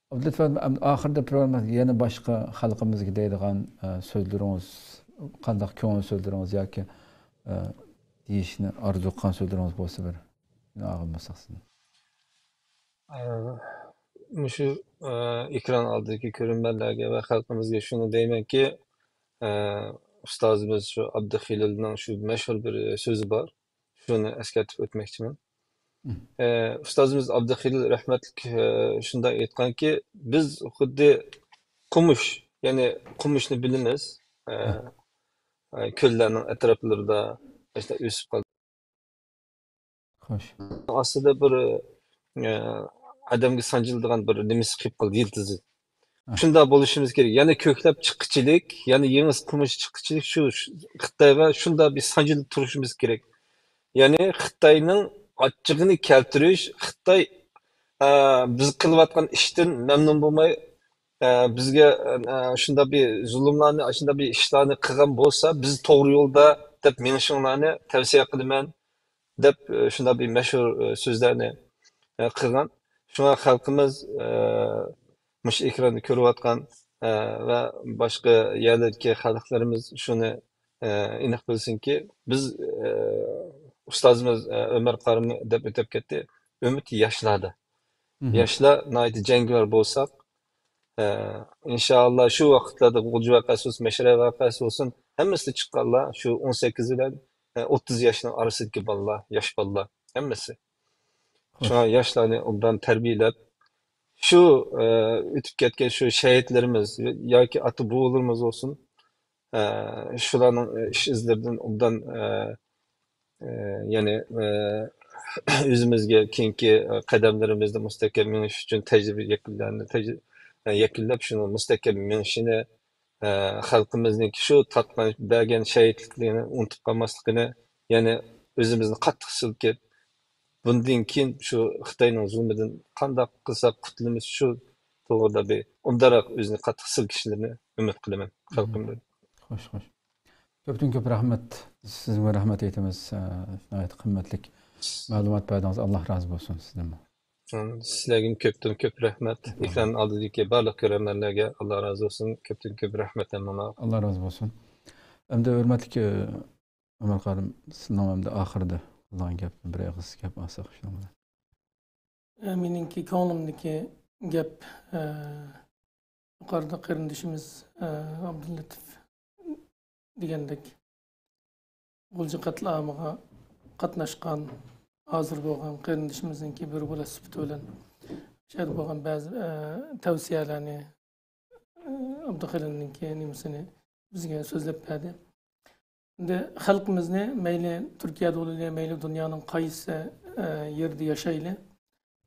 ئابدۇللەتىپ ئەمدى ئاخىرىدا پروگرامما يەنە باشقا خەلقىمىزگە دەيدىغان، ئە، سۆزلىرىڭىز، قانداق كۆڭۈل سۆزلىرىڭىز ياكى، ئە، دېيىشنى ئارزۇ قىلغان سۆزلىرىڭىز بولسا بىر ئاڭلىغان بولساق سىزدىن. ئە، مۇشۇ، ئە، ئېكران ئالدىدىكى كۆرۈرمەنلەرگە ۋە خەلقىمىزگە شۇنى دەيمەنكى، ئە، ئۇستازىمىز شۇ ئابدۇخېلىلنىڭ شۇ مەشھۇر بىر سۆزى بار. شۇنى ئەسكەرتىپ ئۆتمەكچىمەن. مم. ئە، ئۇستازىمىز ئابدۇخېلىل رەھمەتلىك، ئە، شۇنداق ئېيتقانكى، بىز خۇددى قومۇش، يەنى قومۇشنى بىلىمىز. ئە، ھە. ئە، كۆللەرنىڭ ئەتراپلىرىدا ئۆسۈپ قالىدۇ. خوش. ئاستىدا بىر، ئە، ئادەمگە سانجىلىدىغان بىر نېمىسى قېلىپ قالدى، يىلتىزى. ھە. شۇنداق بولۇشىمىز كېرەك. يەنە كۆكلەپ چىققۇچىلىك، يەنە يېڭى قومۇش چىققۇچىلىك شۇ، شۇ خىتايغا شۇنداق بىر سانجىلىپ تۇرۇشىمىز كېرەك. يەنى خىتاينىڭ ئاچچىقىنى كەلتۈرۈش، خىتاي، ئە، بىز قىلىۋاتقان ئىشتىن مەمنۇن بولماي، ئە، بىزگە، ئە، شۇنداق بىر زۇلۇملارنى، شۇنداق بىر ئىشلارنى قىلغان بولسا، بىز توغرا يولدا دەپ مېڭىشىڭلارنى تەۋسىيە قىلىمەن. دەپ، ئە، شۇنداق بىر مەشھۇر، ئە، سۆزلەرنى، ئە، قىلغان. شۇڭا خەلقىمىز، ئە، مۇشۇ ئېكراندا كۆرۈۋاتقان، ئە، ۋە باشقا يەرلەردىكى خەلقلىرىمىز شۇنى، ئە، ئېنىق بىلسۇنكى، بىز، ئە، ئۇستازىمىز، ئە، ئۆمەر قارىمۇ دەپ ئۆتۈپ كەتتى، ئۈمىد ياشلاردا. مهم. ياشلار ناھايىتى جەڭگىۋار بولساق، ئە، ئىنشائاللا شۇ ۋاقىتلاردا غۇلجا ۋەقەسى بولسۇن، مەشرەپ ۋەقەسى بولسۇن، ھەممىسىدە چىققانلار شۇ ئون سەككىز بىلەن، ئە، ئوتتۇز ياشنىڭ ئارىسىدىكى بالىلار، ياش بالىلار، ھەممىسى. خوش. شۇڭا ياشلارنى ئوبدان تەربىيەلەپ، شۇ، ئە، ئۆتۈپ كەتكەن شۇ شەھىدلىرىمىز ياكى ئاتا بوۋىلىرىمىز بولسۇن، ئە، شۇلارنىڭ، ئە، ئىش ئىزلىرىدىن ئوبدان، ئە، ئە، يەنى، ئە، ئۆزىمىزگە كېيىنكى، ئە، قەدەملىرىمىزدە مۇستەھكەم مېڭىش ئۈچۈن تەجرىبە يەكۈنلەرنى، تەج-، ئە، يەكۈنلەپ، شۇنىڭ مۇستەھكەم مېڭىشىنى، ئە، خەلقىمىزنىڭكى شۇ تارتقان، بەرگەن شەھىدلىكلىرىنى ئۇنتۇپ قالماسلىقىنى، يەنى ئۆزىمىزنى قاتتىق سىلكىپ، بۇندىن كېيىن شۇ خىتاينىڭ زۇلمىدىن قانداق قىلساق قۇتۇلىمىز، شۇ توغرىدا بىر ئوبدانراق ئۆزىنى قاتتىق سىلكىشلىرىنى ئۈمىد قىلىمەن خەلقىمدىن. خوش، خوش. كۆپتىن كۆپ رەھمەت. سىزگىمۇ رەھمەت ئېيتىمىز. ئە، ناھايىتى قىممەتلىك مەلۇمات بەردىڭىز. ئاللا رازى بولسۇن سىزدىنمۇ. سىلەرگىمۇ كۆپتىن كۆپ رەھمەت. ئامىن. ئېكران ئالدىدىكى بارلىق كۆرۈرمەنلەرگە ئاللا رازى بولسۇن. كۆپتىن كۆپ رەھمەت ھەممىڭلارغا. ئاللا رازى بولسۇن. ئەمدى ھۆرمەتلىك، ئە، ئۆمەر قارىم، سىزنىڭ ئەمدى ئاخىرىدا قىلىدىغان گەپنى بىر ئېغىز گەپ ئالساق شۇنىڭ بىلەن. ئە، مېنىڭكى كۆڭلۈمدىكى گەپ، ئە، يۇقىرىدا قېرىندىشىمىز، ئە، ئابدۇللەتىپ دېگەندەك، غۇلجا قەتلىئامىغا قاتناشقان، ھازىر بولغان قېرىندىشىمىزنىڭكى بىر بولۇش سۈپىتى بىلەن، شۇ يەردە بولغان بەزى، ئە، تەۋسىيەلەرنى، ئە، ئابدۇخېلىلنىڭكى نېمىسىنى بىزگە سۆزلەپ بەردى. ئەمدى خەلقىمىزنى مەيلى تۈركىيەدە بولىلى، مەيلى دۇنيانىڭ قايسى، ئە، يېرىدە ياشايلى،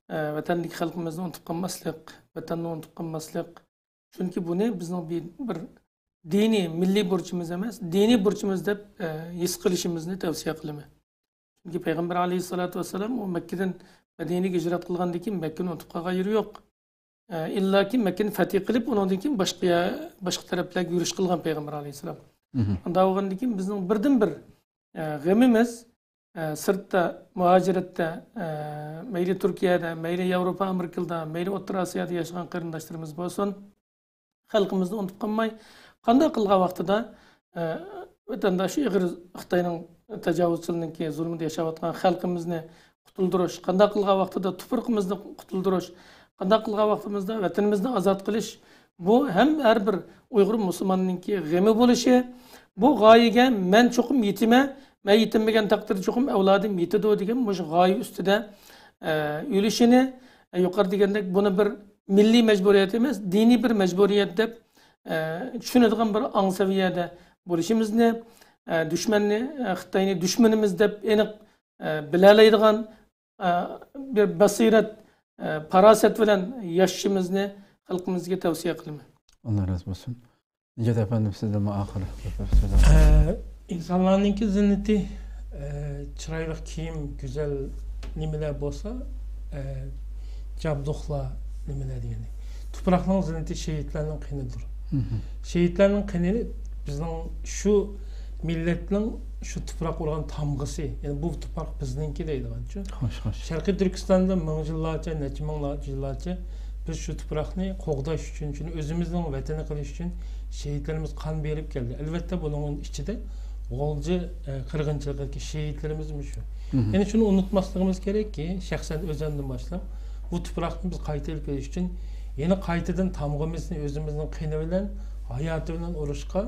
ئە، ۋەتەندىكى خەلقىمىزنى ئۇنتۇپ قالماسلىق، ۋەتەننى ئۇنتۇپ قالماسلىق. چۈنكى بۇنى بىزنىڭ بىر، بىر دىنىي، مىللىي بۇرچىمىز ئەمەس، دىنىي بۇرچىمىز دەپ، ئە، ھېس قىلىشىمىزنى تەۋسىيە قىلىمەن. چۈنكى پەيغەمبەر ئەلەيھىسسالاتۇ ۋەسسالام ئۇ مەككىدىن مەدىنىگە ھىجرەت قىلغاندىن كېيىن مەككىنى ئۇنتۇپ قالغان يېرى يوق. ئە، ئىللاكى مەككىنى فەتھى قىلىپ، ئۇنىڭدىن كېيىن باشقا يە-، باشقا تەرەپلەرگە يۈرۈش قىلغان پەيغەمبەر ئەلەيھىسسالام. مهم. ئۇنداق بولغاندىن كېيىن بىزنىڭ بىردىنبىر، ئە، غېمىمىز، ئە، سىرتتا، مۇھاجىرەتتە، ئە، مەيلى تۈركىيەدە، مەيلى ياۋروپا، ئامېرىكىدا، مەيلى ئوتتۇرا ئاسىيادا ياشىغان قېرىنداشلىرىمىز بولسۇن، خەلقىمىزنى ئۇنتۇپ قالماي، قانداق قىلغان ۋاقتىدا، ئە، ۋەتەندە شۇ ئېغىر خىتاينىڭ تاجاۋۇزچىلىرىنىڭكى زۇلمىدا ياشاۋاتقان خەلقىمىزنى قۇتۇلدۇرۇش، قانداق قىلغان ۋاقتىدا تۇپرىقىمىزنى قۇتۇلدۇرۇش، قانداق قىلغان ۋاقتىمىزدا ۋەتىنىمىزنى ئازاد قىلىش، بۇ ھەم ھەر بىر ئۇيغۇر مۇسۇلماننىڭكى غېمى بولۇشى، بۇ غايىگە مەن چوقۇم يېتىمەن، مەن يېتىلمىگەن تەقدىردە چوقۇم ئەۋلادىم يېتىدۇ دېگەن مۇشۇ غايە ئۈستىدە، ئە، ئۆلۈشىنى، ئە، يۇقىرىدا دېگەندەك، بۇنى بىر مىللىي مەجبۇرىيەت ئەمەس، دىنىي بىر مەجبۇرىيەت دەپ، ئە، چۈشىنىدىغان بىر ئاڭ سەۋىيەدە بولۇشىمىزنى، ئە، دۈشمەننى، ئە، خىتاينى دۈشمىنىمىز دەپ ئېنىق، ئە، بىلەلەيدىغان، ئە، بىر باسىرەت، ئە، پاراسەت بىلەن ياشىشىمىزنى خەلقىمىزگە تەۋسىيە قىلىمەن. ئاللا رازى بولسۇن. نىجات ئەپەندىم، سىزدىنمۇ ئاخىر بىر سۆز ئالىمىز. ئە، ئىنسانلارنىڭكى زىننىتى، ئە، چىرايلىق كىيىم، گۈزەل نېمىلەر بولسا، ئە، جابدۇقلار نېمىلەر دېگەندەك. تۇپراقنىڭ زىننىتى شېھىتلەرنىڭ قېنىدۇر. مھم. شېھىتلەرنىڭ قېنى بىزنىڭ شۇ مىللەتنىڭ شۇ تۇپراققا ئۇرغان تامغىسى. يەنى بۇ تۇپراق بىزنىڭكى دەيدىغانچۇ. خوش، خوش. شەرقىي تۈركىستاندا مىڭ يىللارچە، نەچچە مىڭ يىللارچە بىز شۇ تۇپراقنى قوغداش ئۈچۈن، شۇنى ئۆزىمىزنىڭ ۋەتىنى قىلىش ئۈچۈن شېھىتلىرىمىز قان بېرىپ كەلدى. ئەلۋەتتە، بۇنىڭ ئىچىدە غۇلجا، ئە، قىرغىنچىلىقىدىكى شېھىتلىرىمىزمۇ شۇ. مھم. يەنى شۇنى ئۇنتۇماسلىقىمىز كېرەككى، شەخسەن ئۆزۈمدىن باشلاپ، بۇ تۇپراقنى بىز قايتا ئېلىپ كېلىش ئۈچۈن يەنە قايتىدىن تامغىمىزنى ئۆزىمىزنىڭ قېنى بىلەن، ھاياتى بىلەن ئۇرۇشقا،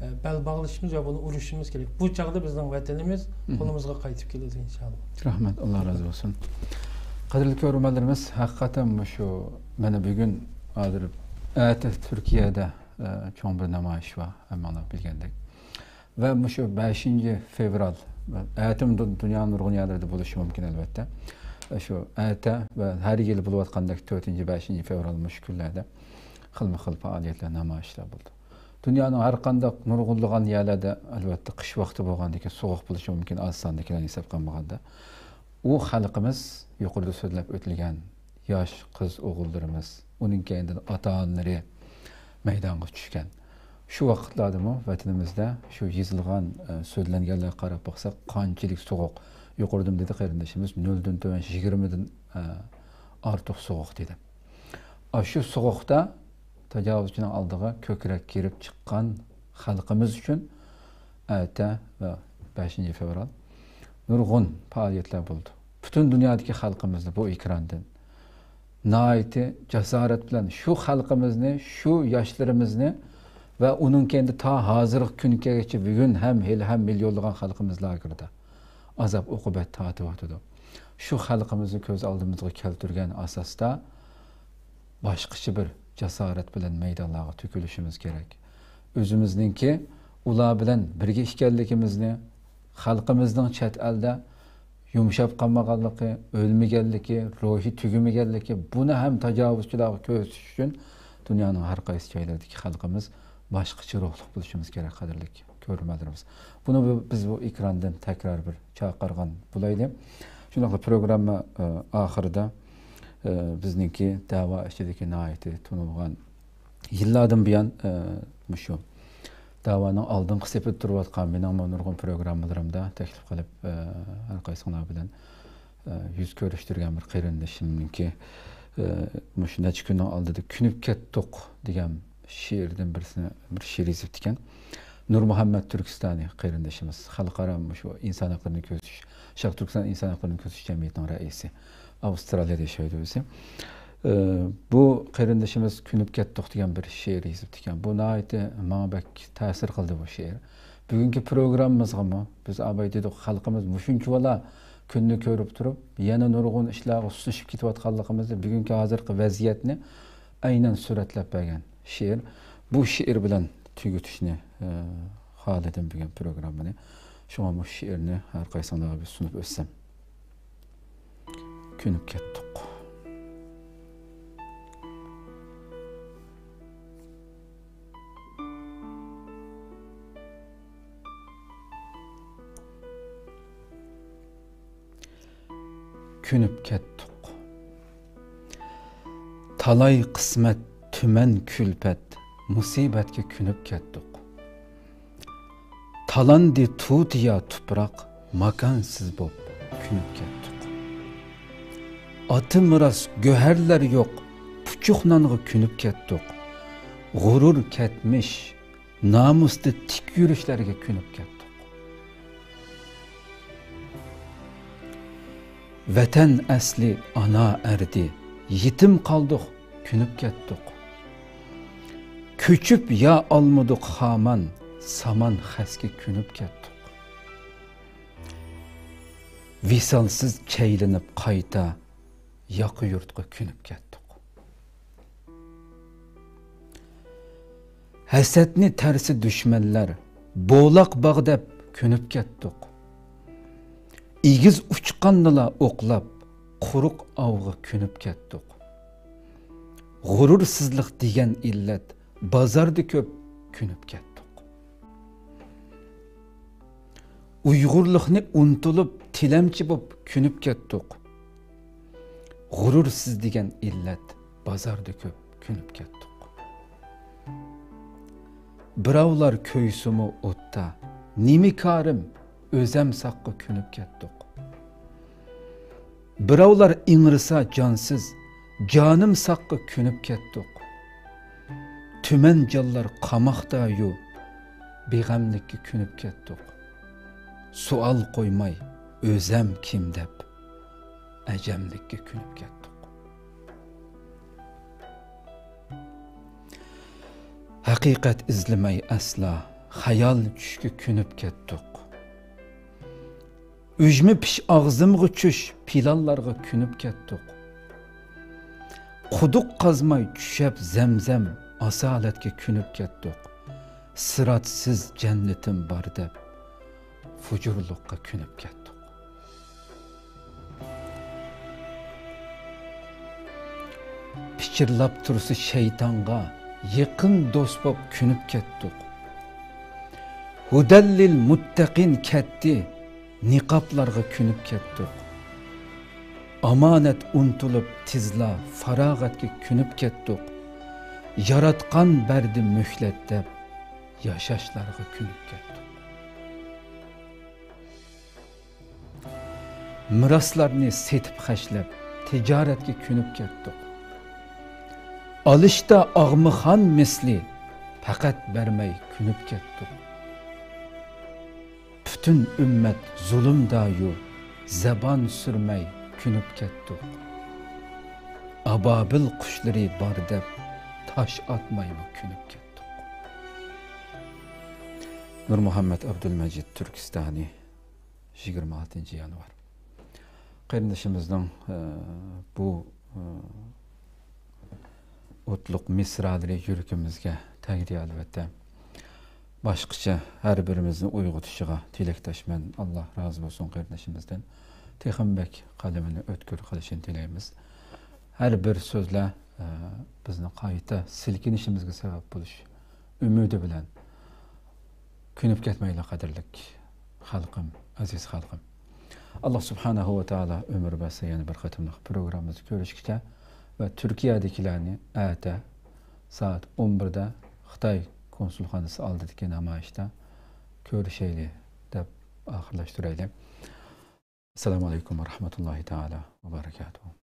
ئە، بەل باغلىشىمىز ۋە بۇنى ئۇرۇشىمىز كېرەك. بۇ چاغدا بىزنىڭ ۋەتىنىمىز مھم. قولىمىزغا قايتىپ كېلىدۇ، ئىنشاللا. رەھمەت، ئاللا رازى بولسۇن. قەدىرلىك كۆرۈرمەنلىرىمىز، ھەقىقەتەن مۇشۇ مانا بۈگۈن ھازىر ئەتە تۈركىيەدە، ئە، چوڭ بىر نامايىش بار، ھەممىڭلار بىلگەندەك. ۋە مۇشۇ بەشىنچى فېۋرال، ئەتىمۇ دۇ-، دۇنيانىڭ نۇرغۇن يەرلىرىدە بولۇشى مۇمكىن، ئەلۋەتتە. شۇ ئەتە ۋە ھەر يىلى بولۇۋاتقاندەك تۆتىنچى، بەشىنچى فېۋرال مۇشۇ كۈنلەردە خىلمۇ خىل پائالىيەتلەر، نامايىشلار بولىدۇ. دۇنيانىڭ ھەر قانداق نۇرغۇنلىغان يەرلەردە، ئەلۋەتتە، قىش ۋاقتى بولغاندىكىن سوغۇق بولۇشى مۇمكىن، ئاز ساندىكىلەرنى ھېسابقا ئالمىغاندا. ئۇ خەلقىمىز، يۇقىرىدا سۆزلەپ ئۆتۈلگەن ياش قىز ئوغۇللىرىمىز، ئۇنىڭ كەينىدىن ئاتا-ئانىلىرى مەيدانغا چۈشكەن. شۇ ۋاقىتلاردىمۇ ۋەتىنىمىزدە شۇ يېزىلغان، ئە، سۆزلەنگەنلەرگە قاراپ باقساق، قانچىلىك سوغۇق. يۇقىرىدىمۇ دېدى قېرىندىشىمىز، نۆلدىن تۆۋەن يىگىرمىدىن، ئە، ئارتۇق سوغۇق دېدى. ئاشۇ سوغۇقتا تاجاۋۇزچىنىڭ ئالدىغا كۆكرەك كېرىپ چىققان خەلقىمىز ئۈچۈن ئەتە ۋە بەشىنچى فېۋرال نۇرغۇن پائالىيەتلەر بولىدۇ. پۈتۈن دۇنيادىكى خەلقىمىزنى بۇ ئېكراندىن ناھايىتى جاسارەت بىلەن شۇ خەلقىمىزنى، شۇ ياشلىرىمىزنى ۋە ئۇنىڭ كەينىدە تا ھازىرغى كۈنگىچە بۈگۈن ھەم، ھېلىھەم مىليونلىغان خەلقىمىز لاگېردا ئازاب-ئوقۇبەت تارتىۋاتىدۇ. شۇ خەلقىمىزنى كۆز ئالدىمىزغا كەلتۈرگەن ئاساستا باشقىچە بىر جاسارەت بىلەن مەيدانلارغا تۆكۈلۈشىمىز كېرەك. ئۆزىمىزنىڭكى ئۇلار بىلەن بىرگە ئىكەنلىكىمىزنى، خەلقىمىزنىڭ چەت ئەلدە يۇمشاپ قالمىغانلىقى، ئۆلمىگەنلىكى، روھى تۈگىمىگەنلىكى، بۇنى ھەم تاجاۋۇزچىلارغا كۆرسىتىش ئۈچۈن دۇنيانىڭ ھەر قايسى جايلىرىدىكى خەلقىمىز باشقىچە روھلۇق بولۇشىمىز كېرەك، قەدىرلىك كۆرۈرمەنلىرىمىز. بۇنى بۇ، بىز بۇ ئېكراندىن تەكرار بىر چاقىرغان بولايلى. شۇنداقلا پروگرامما، ئە، ئاخىرىدا، ئە، بىزنىڭكى دەۋا ئىچىدىكى ناھايىتى تونۇلغان، يىللاردىن بۇيان، ئە، مۇشۇ دەۋانىڭ ئالدىنقى سېپىدە تۇرۇۋاتقان، مېنىڭمۇ نۇرغۇن پروگراممىلىرىمدا تەكلىپ قىلىپ، ئە، ھەر قايسىڭلار بىلەن، ئە، يۈز كۆرۈشتۈرگەن بىر قېرىندىشىمنىڭكى، ئە، مۇشۇ نەچچە كۈننىڭ ئالدىدا كۆنۈپ كەتتۇق دېگەن شېئىردىن بىرسىنى، بىر شېئىر يېزىپتىكەن. نۇرمۇھەممەت تۈركىستانى قېرىندىشىمىز، خەلقئارا مۇشۇ ئىنسان ھەقلىرىنى كۆزىتىش، شەرقىي تۈركىستان ئىنسان ھەقلىرىنى كۆزىتىش جەمئىيىتىنىڭ رەئىسى، ئاۋسترالىيەدە ياشايدۇ ئۆزى. ئە، بۇ قېرىندىشىمىز كۆنۈپ كەتتۇق دېگەن بىر شېئىر يېزىپتىكەن. بۇ ناھايىتى ماڭا بەك تەسىر قىلدى بۇ شېئىر. بۈگۈنكى پروگراممىمىزغىمۇ بىز ئاباي دېدۇق، خەلقىمىز مۇشۇنچىۋالا كۈننى كۆرۈپ تۇرۇپ، يەنە نۇرغۇن ئىشلارغا سۇنۇشۇپ كېتىۋاتقانلىقىمىزنى، بۈگۈنكى ھازىرقى ۋەزىيەتنى ئەينەن سۈرەتلەپ بەرگەن شېئىر. بۇ شېئىر بىلەن تۈگىتىشنى، ئە، خالىدىم بۈگۈن پروگراممىنى. شۇڭا مۇشۇ شېئىرنى ھەر قايسىڭلارغا بىر سۇنۇپ ئۆتسەم. كۆنۈپ كەتتۇق. كۆنۈپ كەتتۇق. تالاي قىسمەت، تۈمەن كۈلپەت، مۇسىبەتكە كۆنۈپ كەتتۇق. تالاندى تۇتىيا تۇپراق، ماكانسىز بوپ كۆنۈپ كەتتۇق. ئاتا مىراس گۆھەرلەر يوق، پۇچۇق نانغا كۆنۈپ كەتتۇق. غۇرۇر كەتمىش، نامۇستا تىك يۈرۈشلەرگە كۆنۈپ كەتتۇق. ۋەتەن ئەسلى ئانا ئەردى، يېتىم قالدۇق، كۆنۈپ كەتتۇق. كۆچۈپ يا ئالمىدۇق خامان، سامان خەسكە كۆنۈپ كەتتۇق. ۋىسالسىز چەيلىنىپ قايتا ياقا يۇرتقا كۆنۈپ كەتتۇق. ھەسەتنى تەرسى دۈشمەنلەر بولاق باغ دەپ كۆنۈپ كەتتۇق. ئېگىز ئۇچقاننىلا ئوقلاپ، قۇرۇق ئاۋغا كۆنۈپ كەتتۇق. غۇرۇرسىزلىق دېگەن ئىللەت بازاردا كۆپ كۆنۈپ كەتتۇق. ئۇيغۇرلۇقنى ئۇنتۇلۇپ، تىلەمچى بوپ كۆنۈپ كەتتۇق. غۇرۇرسىز دېگەن ئىللەت بازاردا كۆپ كۆنۈپ كەتتۇق. بىراۋلار كۆيسىمۇ ئوتتا، نېمە كارىم، ئۆزەم ساققا كۆنۈپ كەتتۇق. بىراۋلار ئىڭرىسا جانسىز، جانىم ساققا كۆنۈپ كەتتۇق. تۈمەن جانلار قاماقتا يۇ، بىغەملىككە كۆنۈپ كەتتۇق. سوئال قويماي، ئۆزەم كىم دەپ، ئەجەملىككە كۆنۈپ كەتتۇق. ھەقىقەت ئىزلىمەي ئەسلا، خىيال چۈشكە كۆنۈپ كەتتۇق. ئۈجمە پىش ئاغزىمغا چۈش، پىلانلارغا كۆنۈپ كەتتۇق. قۇدۇق قازماي چۈشەپ زەمزەم، ئاسالەتكە كۆنۈپ كەتتۇق. سىراتسىز جەننىتىم بار دەپ، فۇجۇرلۇققا كۆنۈپ كەتتۇق. پىچىرلاپ تۇرسا شەيتانغا يېقىن دوست بوپ كۆنۈپ كەتتۇق. ھۇدەللىل مۇتتەقىن كەتتى، نىقابلارغا كۆنۈپ كەتتۇق. ئامانەت ئۇنتۇلۇپ تېزلا پاراغەتكە كۆنۈپ كەتتۇق. ياراتقان بەردى مۆھلەت دەپ، ياشاشلارغا كۆنۈپ كەتتۇق. مىراسلارنى سېتىپ خەجلەپ، تىجارەتكە كۆنۈپ كەتتۇق. ئالىشتا ئاغمىخان مىسلى، پەقەت بەرمەي كۆنۈپ كەتتۇق. پۈتۈن ئۈممەت زۇلۇمدايۇ، زەبان سۈرمەي كۆنۈپ كەتتۇق. ئابابىل قۇشلىرى بار دەپ، تاش ئاتمايمۇ كۆنۈپ كەتتۇق. نۇرمۇھەممەت ئابدۇلمەجىت، تۈركىستانى، يىگىرمە ئالتىنچى يانۋار. قېرىندىشىمىزنىڭ، ئە، بۇ، ئە، ئوتلۇق مىسرالىرى يۈرىكىمىزگە تەگدى، ئەلۋەتتە. باشقىچە ھەر بىرىمىزنى ئويغىتىشىغا تىلەكداشمەن. ئاللا رازى بولسۇن قېرىندىشىمىزدىن. تېخىمۇ بەك قەلىمىنى ئۆتكۈر قىلىشىنى تىلەيمىز. ھەر بىر سۆزلەر، ئە، بىزنى قايتا سىلكىنىشىمىزگە سەۋەب بولۇش ئۈمىدى بىلەن كۆنۈپ كەتمەيلى، قەدىرلىك خەلقىم، ئەزىز خەلقىم. ئاللا سۇبھانەھۇ ۋە تائالا ئۆمۈر بەرسە، يەنە بىر قېتىملىق پروگراممىمىزدا كۆرۈشكىچە ۋە تۈركىيەدىكىلەرنى ئەتە سائەت ئون بىردە خىتاي كونسۇلخانىسى ئالدىدىكى نامايىشتا كۆرۈشەيلى دەپ ئاخىرلاشتۇرايلى. ئەسسالامۇ ئەلەيكۇم ۋە رەھمەتۇللاھى تائالا ۋە بەرەكاتۇھۇ.